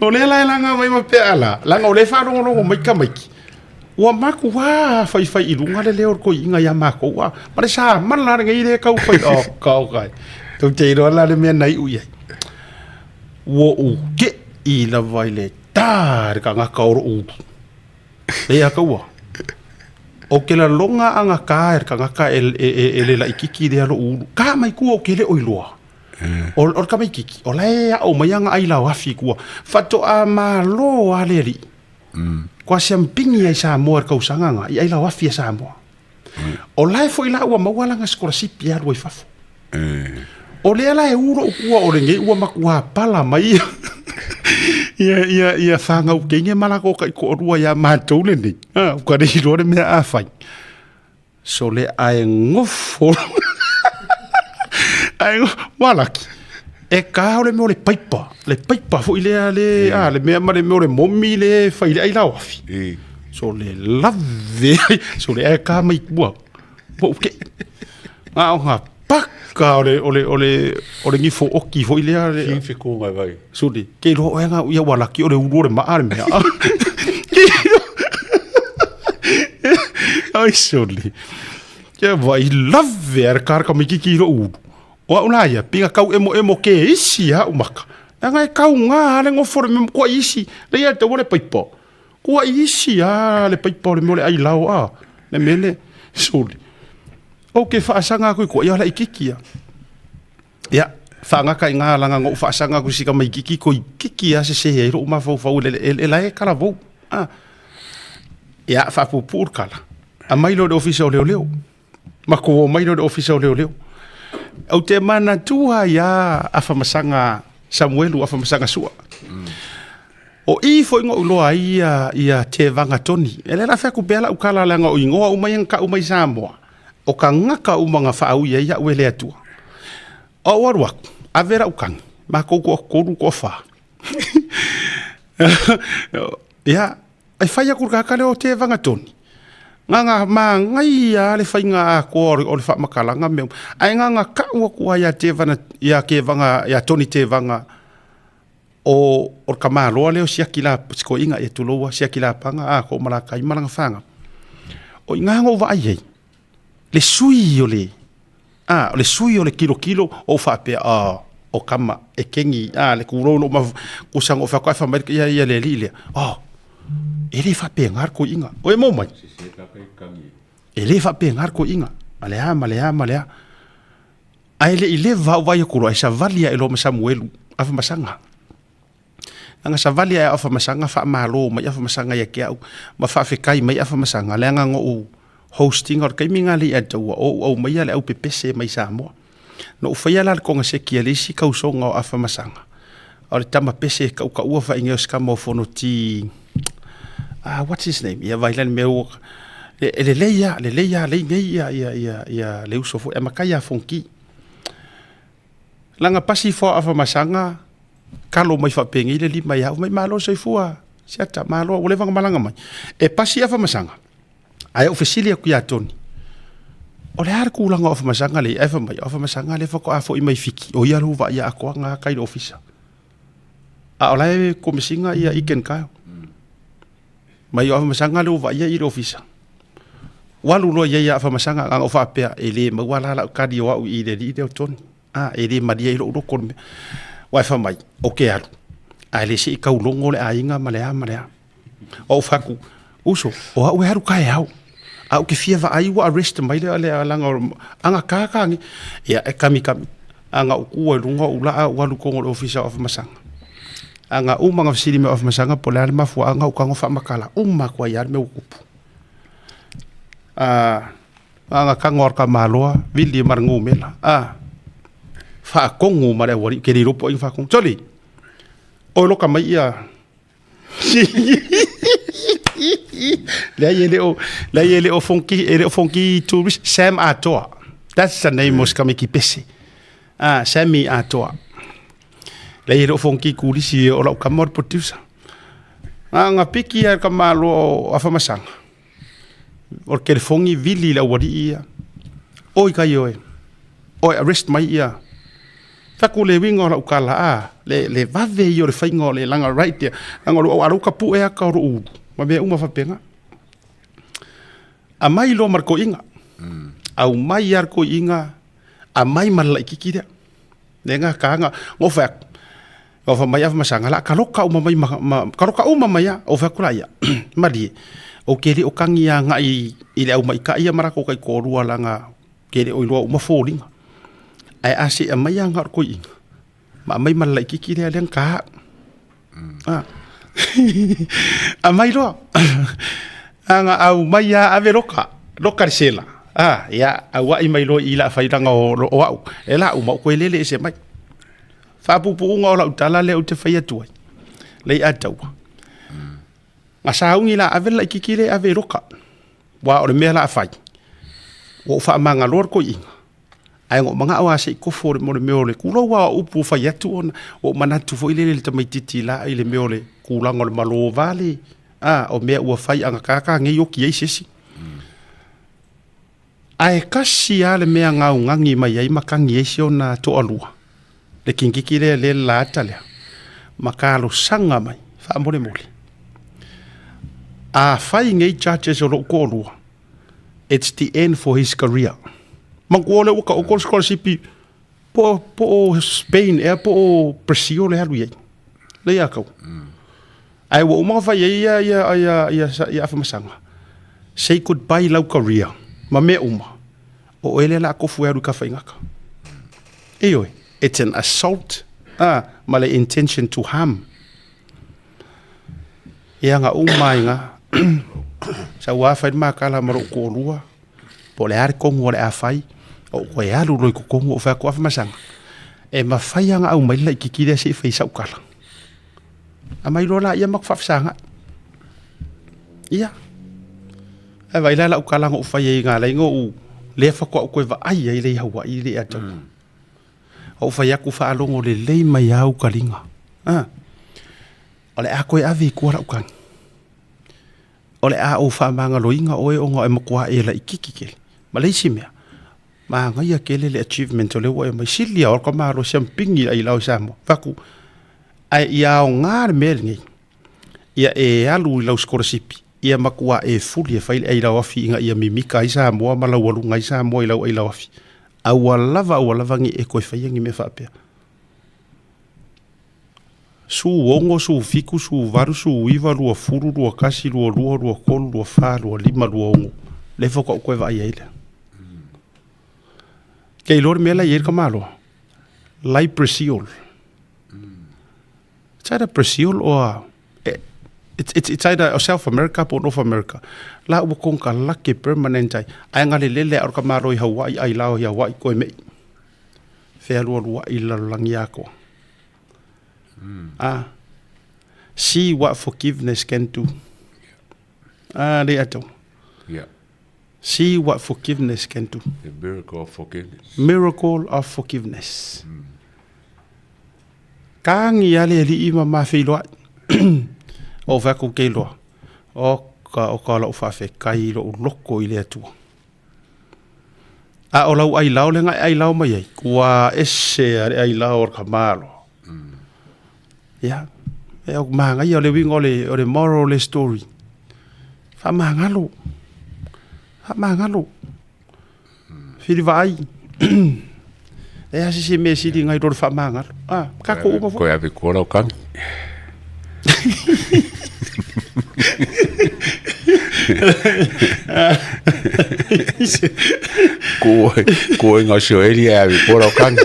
O lea la e laga mai ma pea ala, laga o lea e faalogologo mai tamaiti, ua matua faifai i luga le leo o le toeaina ia matou, a ma le samala lenei lea e tau fai, oka oka, tou te iloa la le mea na iu i ai. Ua ou te'i lava i le tā i le tagata o lou ulu. Lea kaua. O ke lalona aga kā e le tagata e, e, e, e le laʻikiki lea loʻu ulu. Kā mai kua o ke le o iloa. O, o le kamaikiki, o lae aʻo mai aga ai lao afi kua. Faatoa malo a le alii. Kua siampini ai Samoa i le kausaga ga, i ai lao afi a Samoa. O lae foi la ua maua lana sikolasipi e alu ai fafo. O lea la e u loʻu kua o lenei ua matua pala mai ia ia ia ia whāngau keinge ma lako kai toʻalua iā matou lenei. Ha, ua le iloa le mea a fai. So le ae gofo ae walaki. E kā o le mea o le paipa, le paipa foi lea le, a, le mea ma le mea o le momi le fai le ai lao afi. So le lave ai, so le ae kā mai tua. Po o ke. Ngā o ngā paka o le, o le, o le, o le ngifo oki foi lea. Le, Ki whiku ngai vai. So le, ke iloa oe ngā ia walaki o le ulu o le maa le mea. Ke iloa. Ai so le. Kia vai lave a le kāra ka mikiki i lo ulu. O au la ia, pinga kau emo emo ke isi a umaka. Nanga e kau ngā le ngofo le mea kua isi. Le ia te wale paipa. Kua isi a le paipa o le mea o le ai lao a. Le mea le, sole. O ke whaasaga aku i kua ia la i kiki a. Ia, whaangaka i ngā langa ngou whaasaga aku sika mai kiki ko i kiki a se se ai ro mafaufau le le le la e kalavou. A. Ia, whaapupu kala. A mai lo le ofisa o leo leo. Ma ko mai lo le ofisa o leoleo. Ou te manatua ia Afamasaga Samuelu Afamasaga Sua. O i foi ngo'u iloa ai ia, ia Tevaga Toni. E le la fai atu pea lau tala leaga o igoa uma ia na tau mai Samoa, o tagata uma na faaui ai au e le Atua. Ou alu atu, ave lau tagi, matou toatolu toafa. Ia, E whai aku le tagata lea o Tevaga Toni. Nganga māngai a le whainga atoa o le, o le whaamakalaga mea uma. Ae nganga ka'u atu a ia Tevana, ia Kevaga, ia Toni Tevaga o, o le tamāloa lea o siaki la, sikoiga ia tulou a siaki lapaga a ko malakai ma lana whanga. O i ngā ngou vaai ai, le sui o le, a, o le sui o le kilokilo o faapea, a, o kama, e kengi, a, le kūlou lo ma, kusa ngo whako e whamai ia, ia le li lea. Oh, e le whapea ngā ko inga. O e mō mai. E le whapea ngā ko inga. Ma le a, ma le a, ma le a. Ai le i le vau vai o kuro, ai sa vali a e lo ma Samuelu, afa masanga. Anga savali ae afamasaga faamalo mai afamasaga ia te au ma faafetai mai afamasaga leaga na ou host ina o le taimi lena alii Ataua o ou aumaia le au pepese mai Samoa. Na ou faia la le kogaseki a le isi kausoga o afamasaga o le tama pese e tautaua faaigea o se tama o Fonoti ah what's his name ia vaai la le mea ua e lelei lava lelei lava lei nei ia ia ia ia le uso foi ae matai ia Fonoti. Langa pasi fo afamasaga kalo mai faapenei le lima ia au mai malo soifua siata malo ua leva ona malaga mai e pasi afamasaga ae ou fesili atu ia Toni o le a le tulaga o afamasaga lea ae fai mai o afamasaga lea faatoa foi mai Fiti o ia le ua vaaia atoa na kai le ofisa. A o la e komesiga ia Iken Kyle. Mai o Afamasaga lea ua vaaia i le ofisa. Ua alu loa i ai ia Afamasaga, na ona ou faapea, e le maua la lau kali o au i le alii lea o Johnny. A, e le malie ai lou loto le mea. Aua e fai mai, ou te alu, ae le se i taulogo le aiga ma le a ma le a. Ou fai atu, uso, o au e alu taeao. A ou te fia vaai ua arrest mai le le alaga o aga ka ka ni. Ia e kami kami. Aga ou kua i luga ou laa ou alu i totonu o le ofisa o Afamasaga. Aga uma na fesili mai o Afamasaga po o le a le mafuaaga ou tago faamatala uma atu ai lava le mea ua tupu. Ah, aga tago lava o le tamaloa vili ma le numera. Ah, faatonu ma le aualii, ou te le iloa po o ai na faatonu. Sole, oi loka mai ia Leai e le o leai e le o fonki e le o fonki tourist Sam Atoa. That's the name o si pese. Ah, Sammy Atoa. Leai e le o fonki kulisi o lau kama o le producer. Ah, nga piki ia ka malo o Afamasaga. O le telefoni vili i le aualii ia. Oi kai oe. Oi arrest mai ia. Faku le uiga o lau tala a le le vave ia o le faiga o le laga right ia. Laga o lou auala uka pue aka o lou ulu ma mea uma faapena. Aumai loa ma le toeaina. Aumai lava le toeaina, aumai ma le laitiiti lea. Le gataga, na ou fai atu, na ou fai mai Afamasaga, o le a taloka uma mai ma, ma taloka uma mai lava. Ou fai atu laia, malie, ou te le o tagi agai i le au maita'i ia ma latou taitoalua leaga ou te le o iloa uma foliga. Ae a seia mai lava na o le toeaina, ma aumai ma le laitiiti lea, lea na ta au. Ah. Aumai loa. Aga aumai lava ave loka, loka le sela. Ah, ia, auai mai loa i i la failaga o, o au. E la uma, o koe lele ese mai. Faapuupuuga o lau tala lea ou te fai atu ai. Lei a taua. Na sauni la ave le laitiiti lea ave i loka. Ua o le mea la fai. Ua ou faamagaloa le toeaina. Ae na ou manao lava se i kofo mo le mea o le kulou lava o upu ua fai atu ona ua ou manatu foi lele i le tamaitiiti la i le mea o le tulaga o le malo vale, a, o mea ua fai a na tata nei oti ai se isi. Ae tasi lava le mea gaugani mai ai ma tagi ai si ona toalua, le kingiki lea le la ata lea, ma talosaga mai faamolemole, afai nei charges o lou toalua, it's the end for his career. Manatua lea ua taoto le sikolasipi po o Spain ea po o Brazil e alu i ai. Lea ia tau. Ae ua uma ona fai ai ia ia ia ia ia Afamasaga. Say goodbye lau career ma mea uma. O oe lea la kofu e alu i Tafaigata. Ioe, it's an assault ah, ma le intention to harm. Ia na uma ai na. Sa ua fai le makala ma lou toalua, po o le a le tonu o le a fai, ou toe alu loa i totonu ou fai atu, Afamasaga, e mafai lava ona aumai le laitiiti lea se i fai sau tala. Aumai loa laia matou faafesagai. Ia, ae vaai la lau tala na ou fai ai na ala ai ona ou, lea faatoa ou toe vaai ai lea i Hawaii le ia tau. Ou fai atu faalogo lelei mai lava au taliga. Ah. O le a toe ave i tua lau tagi. O le a ou faamagaloina oe ona e matua e laitiiti tele. Ma le isi mea, manaia tele le achievement o lea ua e aumai. Sili lava o le tamaloa siamupini i ailao i Samoa. Fai atu, ae ia aoga le mea lenei, ia e alu i lau sikolasipi, ia matua e fuli e fai le ailao afi ina ia mimika ai Samoa ma laualuga ai Samoa i lau ailao afi. Aua lava, aua lava ne i e toe faia ni mea faapea. Su 6, su 7, su 8, su 9, 20, 21, 22, 23, 24, 25, 26. Lea faatoa ou toe vaai ai lea. Ke iloa le mea la i ai le tamaloa. Lypresol. It's either Brazil or it's either South America po North America. La ua konekarate permanent ai. Ae na lelele a o le tamaloa i Hawaii ai lao i Hawaii koe mei. Fealualuai i le lalolagi atoa. Ah. See what forgiveness can do. Ah, le ato. Yeah. See what forgiveness can do. The miracle of forgiveness. Miracle of forgiveness. Tagi lava le alii ma ma feiloai. Ou fai atu ke iloa, oka oka o lau faafetai i lou loko i le Atua. A o lau ailao lea na e ailao mai ai, ua ese lava le ailao o le tamaloa. Ia. E au magaia o le uiga o le, o le moral o le story. Faamagalo. Faamagalo. Fili vaai. E a se se mea sili ngai lo le faamagalo. Ah, tatou uma foi. Koe ave kua lau kani. Ko ko e ngā Australia e ave kua lau kani.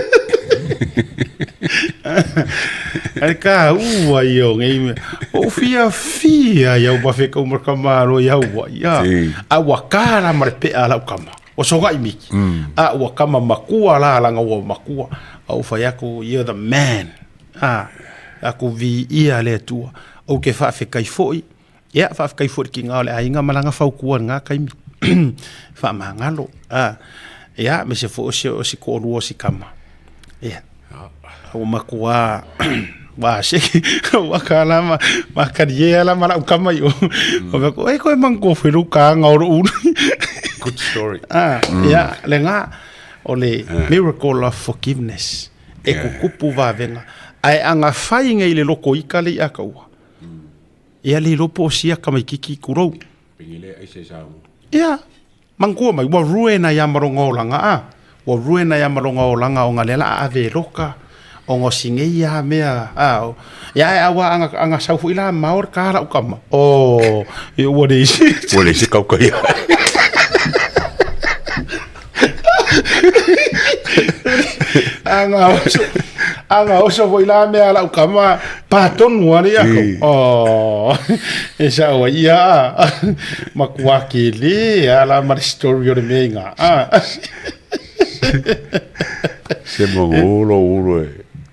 Ai ka ua i o ngei mea. O fia fia i au mafe kau marka malo i au wa ia. A ua ka la mare pe a lau kama. O soga i miki. A ua kama makua la langa ua makua. A u whai aku, you're the man. A, aku vi ia le atua. O ke whaawhekai foi. Ia, whaawhekai foi ki ngā o le ainga malanga whaukua ngā kaimi. Whaamangalo. A, ia, me se fo o se o se ko'olua o se kama. Ia. Ua makuā wa se ua ka la ma ma kari e ala ma lau kama i o. O fai atu, e koe mang ko wheru ka anga o ro ulu. Good story. Ah, ia, le ngā, o le miracle of forgiveness. E kukupu vavenga. Ae anga whai ngei le loko ika le i a kaua. Ia le iloa po o sia kamaikiki kurou. Pengele ai se samu. Ia, mangkua mai, ua ruena ia maronga olaga a, ua ruena ia maronga olaga o nga lea la a ave loka, o nga singei ia mea a, o, ia e aua anga, anga sau foi la maor ka la ukama. O, e ua le isi. Ua le isi kauka ia. Anga oso, anga oso foi la mea la ukama, pa tonu ale ia ko. Oh, e sa o ia a. Makua ke le ala ma le story o le mea inga. Ah. Se mo ulo ulo e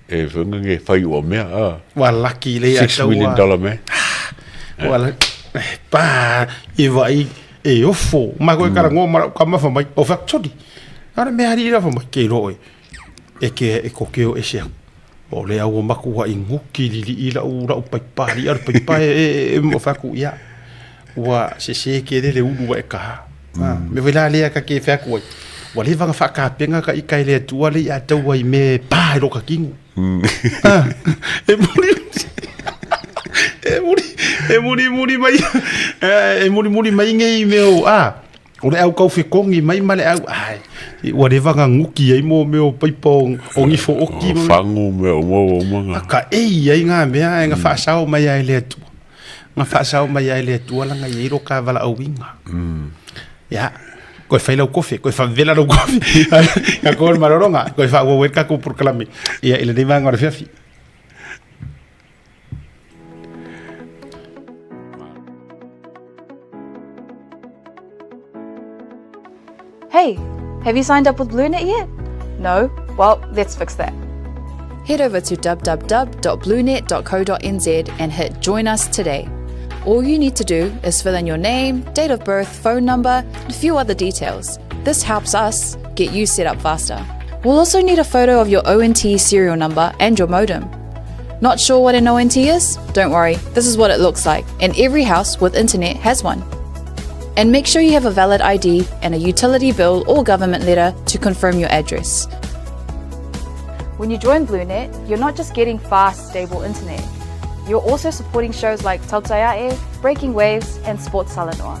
e whenga nge whai ua mea a. Wa lucky le ia $6 million dollar man. Wa pa e vai e ofo. Ma koe kara ngoa mara ka mafa mai. O factory. Ara mea ari ira mai ke ro e. E ke e ko ke o ese. O le au o makua i nguki lili i lau lau paipa li ar paipa e e e mo faku ia. Ua se se ke le le ulu e ka. Me vela lea ka ke faku ai. Ua leva nga whakapenga ka ika i le atua le i a taua i me pā i roka kingu. Ah, e muri e muri e muri muri mai e muri muri mai ngei mea o ah o le au kau fekongi mai ma le au ai ua leva nga nguki ai mo mea o paipa o, o ngifo oki O fangu me o mo o manga. ka ei ai ngā mea e nga whaasao mai ai le atua. Nga whaasao mai ai le atua langa i eiro ka wala auinga. Ia, koe whai lau kofe, koe whavela lau kofe. Nga koe maroronga, koe wha ua ka ko proklame. Ia, i le nei vanga o le whiawhi. Hey, have you signed up with BlueNet yet? No? Well, let's fix that. Head over to www.bluenet.co.nz and hit Join Us Today. All you need to do is fill in your name, date of birth, phone number, and a few other details. This helps us get you set up faster. We'll also need a photo of your ONT serial number and your modem. Not sure what an ONT is? Don't worry, this is what it looks like, and every house with internet has one. And make sure you have a valid ID and a utility bill or government letter to confirm your address. When you join BlueNet, you're not just getting fast, stable internet. You're also supporting shows like Tautaiae, Breaking Waves, and Sports Salanoa.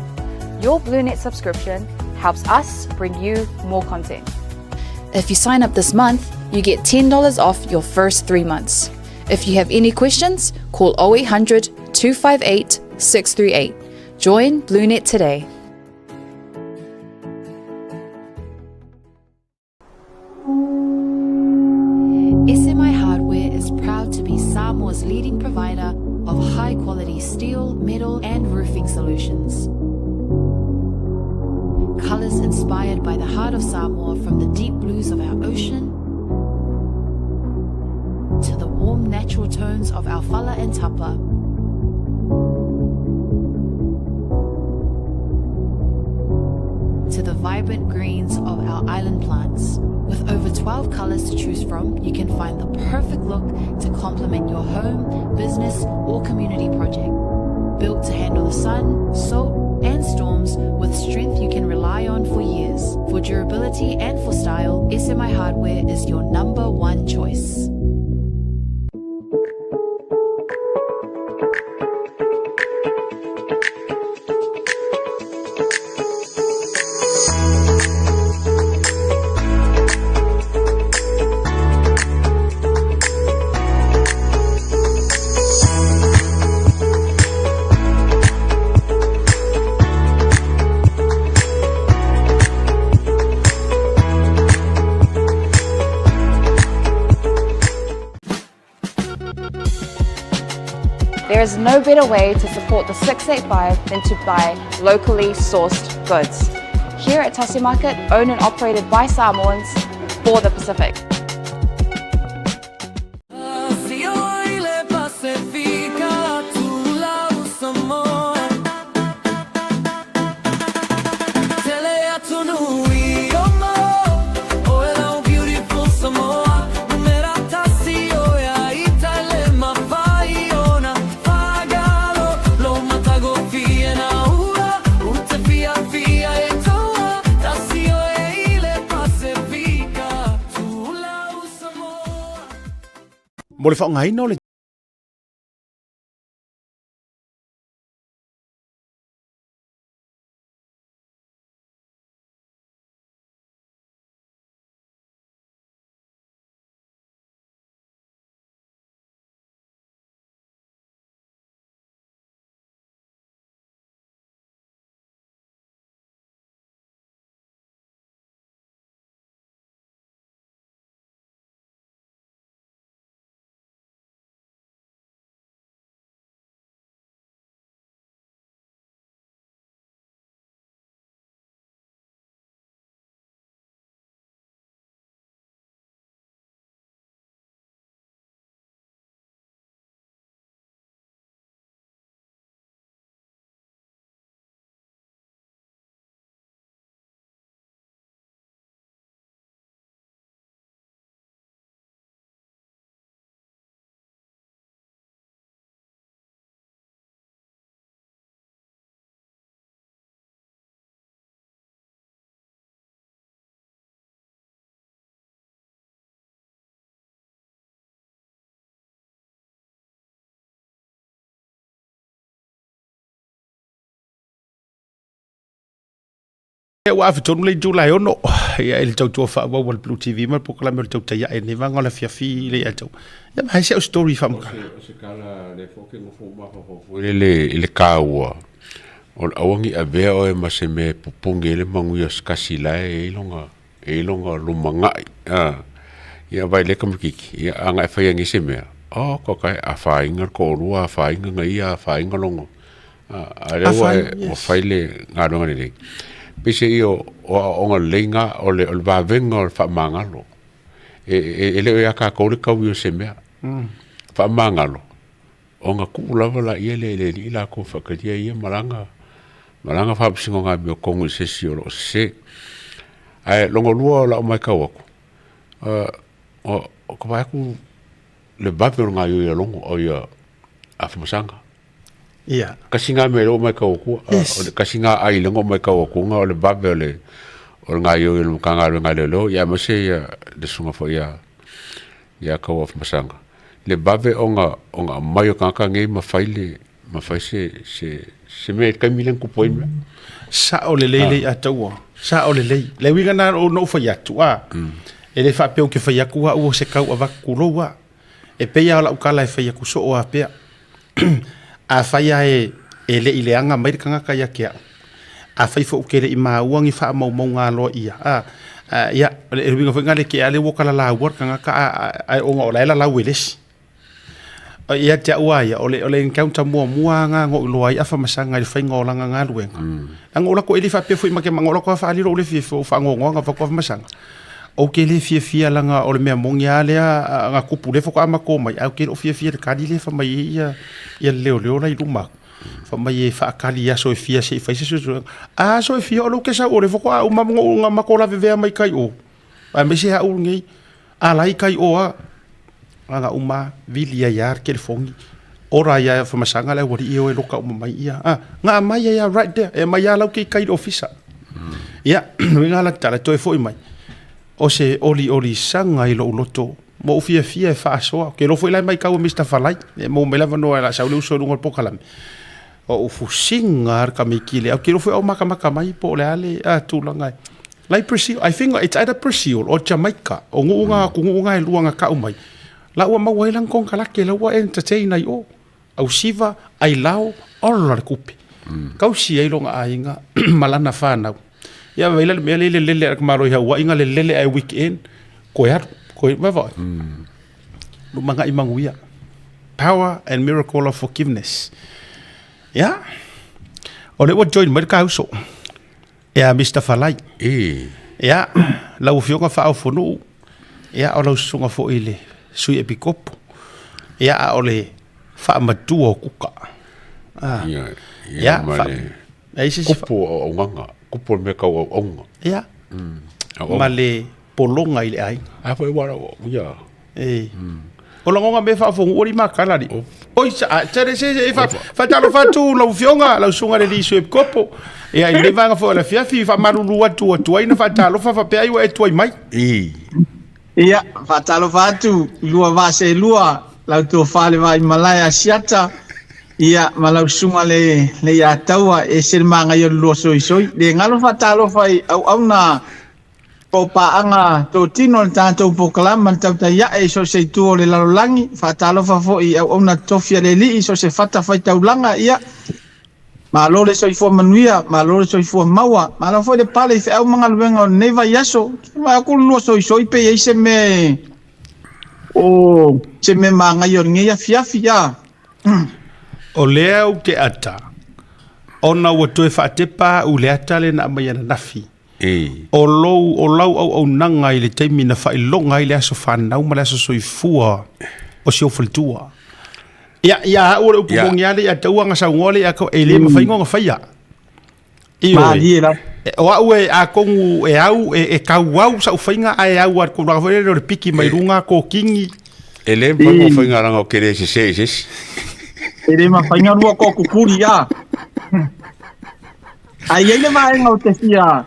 Your BlueNet subscription helps us bring you more content. If you sign up this month, you get $10 off your first three months. If you have any questions, call 0800 258 638. Join BlueNet today. SMI Hardware is proud to be Samoa's leading provider of high quality steel, metal, and roofing solutions. Colors inspired by the heart of Samoa from the deep blues of our ocean to the warm natural tones of our fala and tapa. To the vibrant greens of our island plants. With over 12 colors to choose from, you can find the perfect look to complement your home, business, or community project. Built to handle the sun, salt, and storms with strength you can rely on for years. For durability and for style, SMI Hardware is your number one choice. There is no better way to support the 685 than to buy locally sourced goods. Here at Tasi Market, owned and operated by Samoans for the Pacific. Mo le faaaogaina o le Ua ave tonu le itu la e ono ia i le tautua faaauau a le Blue TV ma le polokalame o le tautai ae i lenei vaega o le afiafi le ia te au. Ia ma hai si au story faamatala. O se tala lea foi ou te nofo mafaufau foi lele i le taua o le aua ne i avea oe ma se mea e popogi ai le manuia o se tasi la e i ai lona e i ai lona lumanai a. Ia vaai i lea tamaititi, ia ana e faia nei se mea, oh ka e afaina le toalua, afaina na ia, afaina lona A o lea ua ua fai le galuega lelei. Peiseai o aoaoga lelei na, o le vavega o le faamagalo. E le o ia tatou le taui o se mea. Faamagalo, ona tuu lava laia lea i le Alii latou e faatalia ia ma lana ma lana faamasinoga amiotonu i se isi o lo o sese. Ae lona lua o lau matau atu, o ka vaai atu le vave o le gaoioi a Logo, a Afamasaga. Ia. Kasi ngā mea o mai kau akua. Yes. O le kasi ngā ai lengo mai kau akua ngā o le vave o le o le ngā ioi o le makanga le ngā leo leo. Ia ma se ia le sunga fo ia ia kau of masanga. Le vave o ngā o ngā mai o kaka ngei ma fai le ma fai se se se mea kaimi le kupu ai mea. Sa'o lelei lei a taua. Sa'o lelei. Le uiga na o no fai atu a. E le faapea ou te fai atu a ua se kau avatu kulou a. E pei lava o lau tala e fai atu soo a pea. Afai lava e le i leaga mai le tagata ia te au, afai foi ou te le i maua ni faamaumauga aloaia, a, ia, o le uiga foi lena le te lea ua talalaua le tagata ae ona o la e lalau e le isi. Ia te au lava ia, o le encounter muamua lava lena na ou iloa ai Afamasaga i le faiga o lana galuega. Leaga o latou e le faapea foi ma te o latou lava faaali lou le fiafia, ou faanoanoa na avatu Afamasaga. Ou te le fiafia leaga o le mea moni lava lea na tupu lea faatoa matou omai, ae ou te le o fiafia i le kali lea e fai mai ai ia ia le leoleo la i luma atu. Fai mai e faakali i aso e fia se i fai se suesuega. A aso e fia o lea ou te sau o lea faatoa uma ona matou lavevea mai kai o. Aemaise au lenei, a la i kai o a. Ana uma vili ai lava le telefoni, ora ai lava e Afamasaga le aualii e o e loka uma mai ia. A, na aumai ai lava right there, e aumai lava la ou te i kai i le ofisa. Ia, uiga la tala, toe foi mai, o se oliolisaga i lou loto, ua ou fiafia e faasoa. Ou te iloa foi la e matau e Mister Falai, e maua mai le avanoa o le a sau le uso i luga o le polokalame. O ou fusiga lava le tamaiti lea, ou te iloa foi a o matamata mai po o le a le tulaga e. Lai Brazil, I think it's either Brazil or Jamaica, o nuu na atunuu na e lua na tau mai, la ua maua ai lana konekarate, la ua entertain ai o, au siva, ai lao, ola le tupe. Tausi ai lona aiga ma lana fanau. Ia vaai la le mea lea i le lele a le tamaloa i Hawaii na lelele ae weekend, koe alu, koe, vaai. Lumanai manuia. Power and Miracle of Forgiveness. Ia, o lea ua join mai le ka uso. Ia, Mr. Falai. E. Ia, lau afioga faaofonuu. Ia, o lau susuga foi i le sui epikopo. Ia, a o le faamatua o Kuka. Ah. Ia, ia, ia ma le ai se kupu o auaunaga, kupu o le mea tau auauna. Ia. Ma le pologa i le aiga. A foi ua lau, ia. E. O lagoga me faafofoga ua lima kala li. Oi sa tele se se fa faatalofa atu lau afioga lau susuga le Sui Epikopo. Ia i lenei vaega foi o le afiafi faamalulu atu ua tuai na faatalofa faapea ai ua e tuai mai. I. Ia, faatalofa atu i lua vaa seelua, lau tofa le Vaimalae Asiata, ia, ma lau susuga le Leiataua, e ese le manaia o le lua soisoi. Le galo faatalofa i auauna po o paaga totino o le tatou polokalama le tautai ae i so o se itu o le lalolagi. Faatalofa foi i auauna totofi a le Alii i so o se fatafaitaulaga, ia, Malo le soifua manuia, malo le soifua maua, malo foi le pale i feau ma galuega o lenei vaiaso. Vaai atu le lua soisoi pe i ai se mea o se mea manaia o lenei afiafi a. O lea ou te ata, ona ua toe faatepa au i le ata lea na aumai ananafi. O lou, o lau auaunaga i le taimi na faailoga ai le aso fanau ma le aso soifua o si ou faletua. Ia, ia au o le upu yeah. moni ale ia taua nga saunoa le ia e le mawhai ngonga whaia. Ioe. O au e a kongu e au e, e kau au sa uwhainga a e au a kuranga whaia le piki mai runga ko kingi. E le mawhai ngo whainga ranga o kere se se se. E le mawhai nga rua ko kukuri a. Ae i ai le vaega o te fia,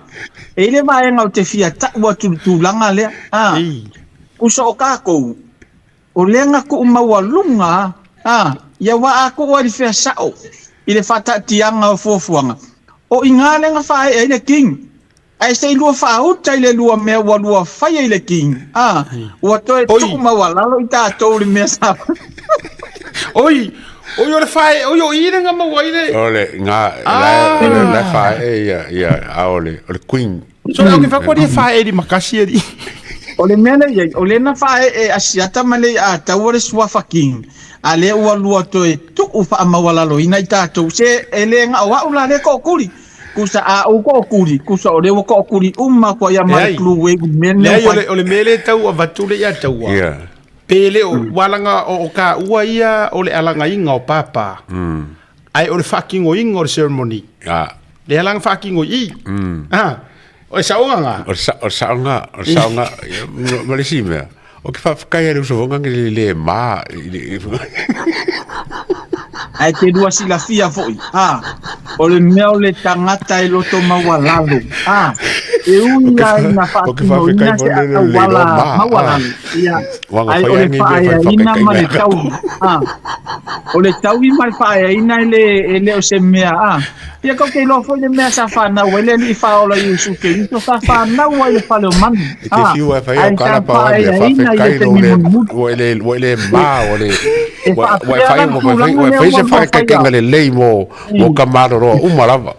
e i ai le vaega o te fia ta'u atu i le tulaga lea, ā, uso o kākou, o lea na ku'u maualuga, ā, ia wā a ku'u ai le fea sa'o i le fa'ata'atiaga o fuafuaga, o iga lea na fa'ae'e ai le King, ae se i lua fa'auta i le lua mea ua lua faia i le King, ā, ua toe tu'u maualalo i tātou le mea sa. Oi, oi o le whae, oi o i le maua ai le. O le ngā, ah. la, la whae ia, ia, a o le, o le queen. So le ke whakua e whae ri makasi e ri. O le mea lea i ai, o lea na faaee Asiata ma le Ataua le suafa King, a lea ua lua toe tuu faamaualaloina i tatou. Se e le na o au la lea tookuli. Kusa a ou tookuli, kusa o lea ua tookuli uma atu ai ia ma le blue wave i le mea lenei Leai, o le, o le mea lea e tau avatu le ia taua. Yeah. Pe le o, ua alaga o, o kaua ia o le alagaina o pāpā. Ae o le faatinoina o le ceremony. Ah. Le alaga faatino i i. Ah. O le saoga nga. O le sa, o le saoga, o le saoga, ma le isi mea. O ke faafetai le uso fonga le le ma. Ae te lua silafia foi, a, o le mea o le tagata e loto maualalo, a, e ui lava ina faatinoina se auala maualalo, ia, ae o le faaeaina ma le taui, a, o le taui ma le faaeaina e le, e le o se mea, a, Ia kou te iloa foi le mea sa fanau ai le Alii Faaola Iesu Keriso, sa fanau ai i le fale o manu, I te a, whiu e whai ae o sa kalapa o mea faaeaina i le whawhetai taimi lo le mulimuli. ua le ua le ma ua le E ua ua faapea whai la le ua whai tulaga ua lea whai ua se lua faia. whakakainga le lei mo mo ka maloroa uma lava.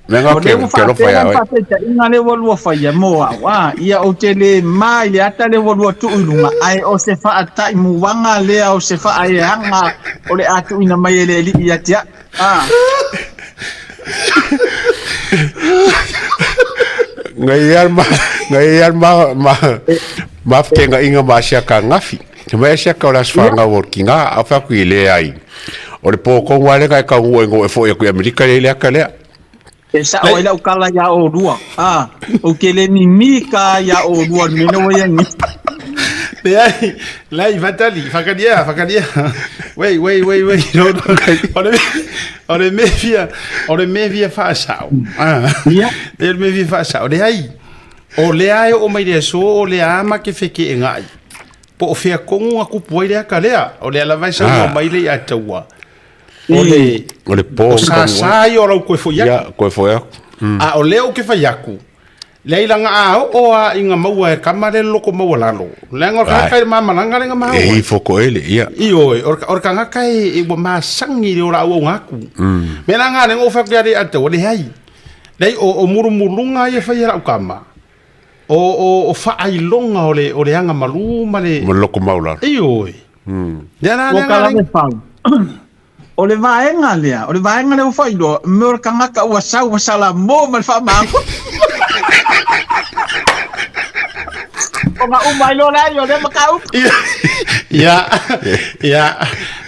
Mea ngā O lea ke ua ke alofa faapea ia la le oe. faataitaiga lea ua lua faia mo au, a, ia ou te le ma i le ata lea ua lua tuu i luga, ae o se faataimuaga lea o se faaeaga o le a tuuina mai e le Alii ia te au. A. Ngai ia ma ngai ia ma ma ma whakenga inga ma asia ka ngafi. Te mai asia ka o le aswhanga o ki ngā, a whaku i le ai. O le pō konga le ngai ka ngu e ngo e fo ia kui Amerika le le aka lea. E sa'o ai lau kala iā ʻolua, a, ou te le mimika iā ʻolua i le mea lea ua i ai nei. Leai, leai, fatali, whakaria, whakaria. Wait, wait, wait, wait. No, no. O le, o le mea fia, o le mea fia whaasao. Ah. Ia. Le mea fia whaasao. Leai, o lea e o mai le aso, o lea ama ke wheke e ngai. Po o whea kongu a kupu ai lea ka lea. O lea lava e saunoa Ah. mai le i a taua. O le, O le pō o sa sa ia o lau koe foi aku. Ia, koe foi aku. A o lea ou ke fai aku, leai laga a oo a inga maua e kama le loko maualalo. Leaga o le tagata i le mamalanga le nga E ifo ko ele, ia. Ioe, o le tagata e ua masagi i le ola auauga aku. Mea la nga le ou fai atu ia le ataua, leai. Leai, o mulumuluga ia e fai e lau kama, o faailoga o le agamalu ma le... Ma le loko maualalo. Ioe. Lea la Ua lea kala le fau. O le vaega lea, o le vaega lea ua faailoa, mea o le tagata ua sau ua salamo ma le faamama. Ona uma ai loa lea o lea mataupu. Ia, ia,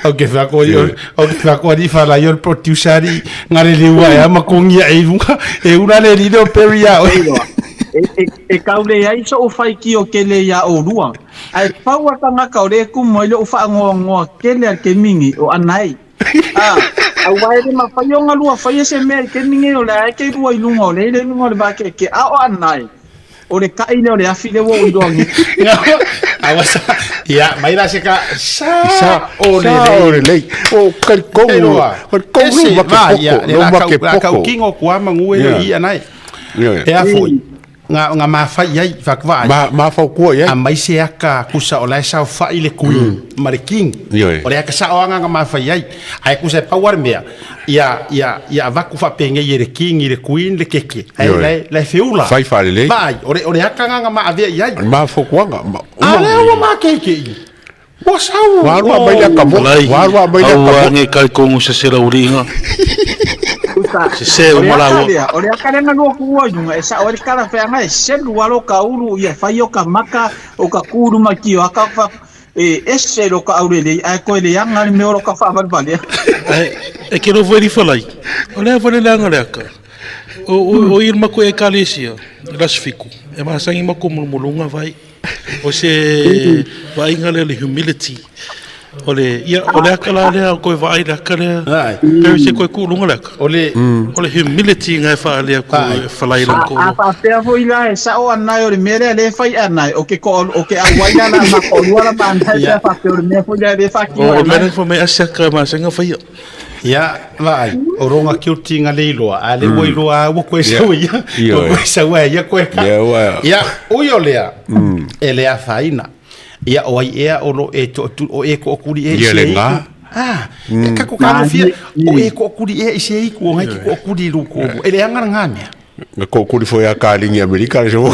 o ke whako i, o ke whako ari whala i o le producer ari, ngā re leua e ama kongia e runga, e ura le rire o Perry a oe. E, e, e kau le ai so'u faitio kele iā ʻolua, ae pau a tagata o lea e kumu ai loʻu faanoanoa kele a le taimi nei, o ʻAnae. A, auā e le mafai ona lua faia se mea i le taimi nei o lea e te lua i luga o le ile i luga o le vakeakea, a o ʻAnae, o le kaʻi lea o le afi lea ua ou iloa nei. Ia, mai la se ka sa Sa o le sa o le lei. O kalikonu, kalikonu ma ke poko, no ma ke poko. Kau kingo kua mangu e i anai. E a foi nga nga mafai ai fakva ai. Ma ma faukua i ai. A mai se aka kusa o lae sao fai le queen ma le king. O le aka sao anga nga mafai ai. Ai kusa e pau are mea. Ia ia ia avaku faapegei e le king i le queen le keke. Ai lae lae feula. Fai faalelei. Vaai o le o le aka nga nga maavea i ai. Ma faukuaga. A lea ua makeikei. Ua sau. Ua alu a mai le aka mo. Ua alu a mai le aka mo. Aua nge kai kongu se se lauliga. Sese O le uma aka laua. lea, o le aka lea na lua kuua i luga, e sa'o ai le kala feaga e selu alo ka ulu ia fai o ka maka o ka ku luma ki o aka fa e ese lo ka aulelei ae koe leaga le mea o lo ka faavalevalea. Ae e ke nofo e lifalai. O lea foi le leaga le aka. O o o i le makou ekalesia i le aso fiku e masani makou mulumuluga vai. O se vaaiga lea o le humility. O le, ia, o le aka la lea, koe vaai le aka lea. Pei se koe kuu luga le aka. O le, o le humility nga e whaalea ku e whalai lan ko. A faapea foi la e sa'o anae o le mea lea lea e fai anae, o ke ko o ke auai la la ma koʻolua la ma anae pe a faapea o le mea foi lea lea e faatino O anae. mea fa mai asiaka ma senga whaia. Ia, vaai, o ronga kioti nga le iloa, a le ua iloa ua koe sau ia, ua koe sau ai ia koe ka. Ia, ui o lea, e le afaina. Ia, o ai ea o lo e to tu, o e ko okuri e Ia se le iku. ngā. Ah, e kako ka no fia, o e ko okuri e se iku, o ngai ki ko okuri ru ko. E le anga ngā mea. Nga kokuri foi a kalingi Amerika le so.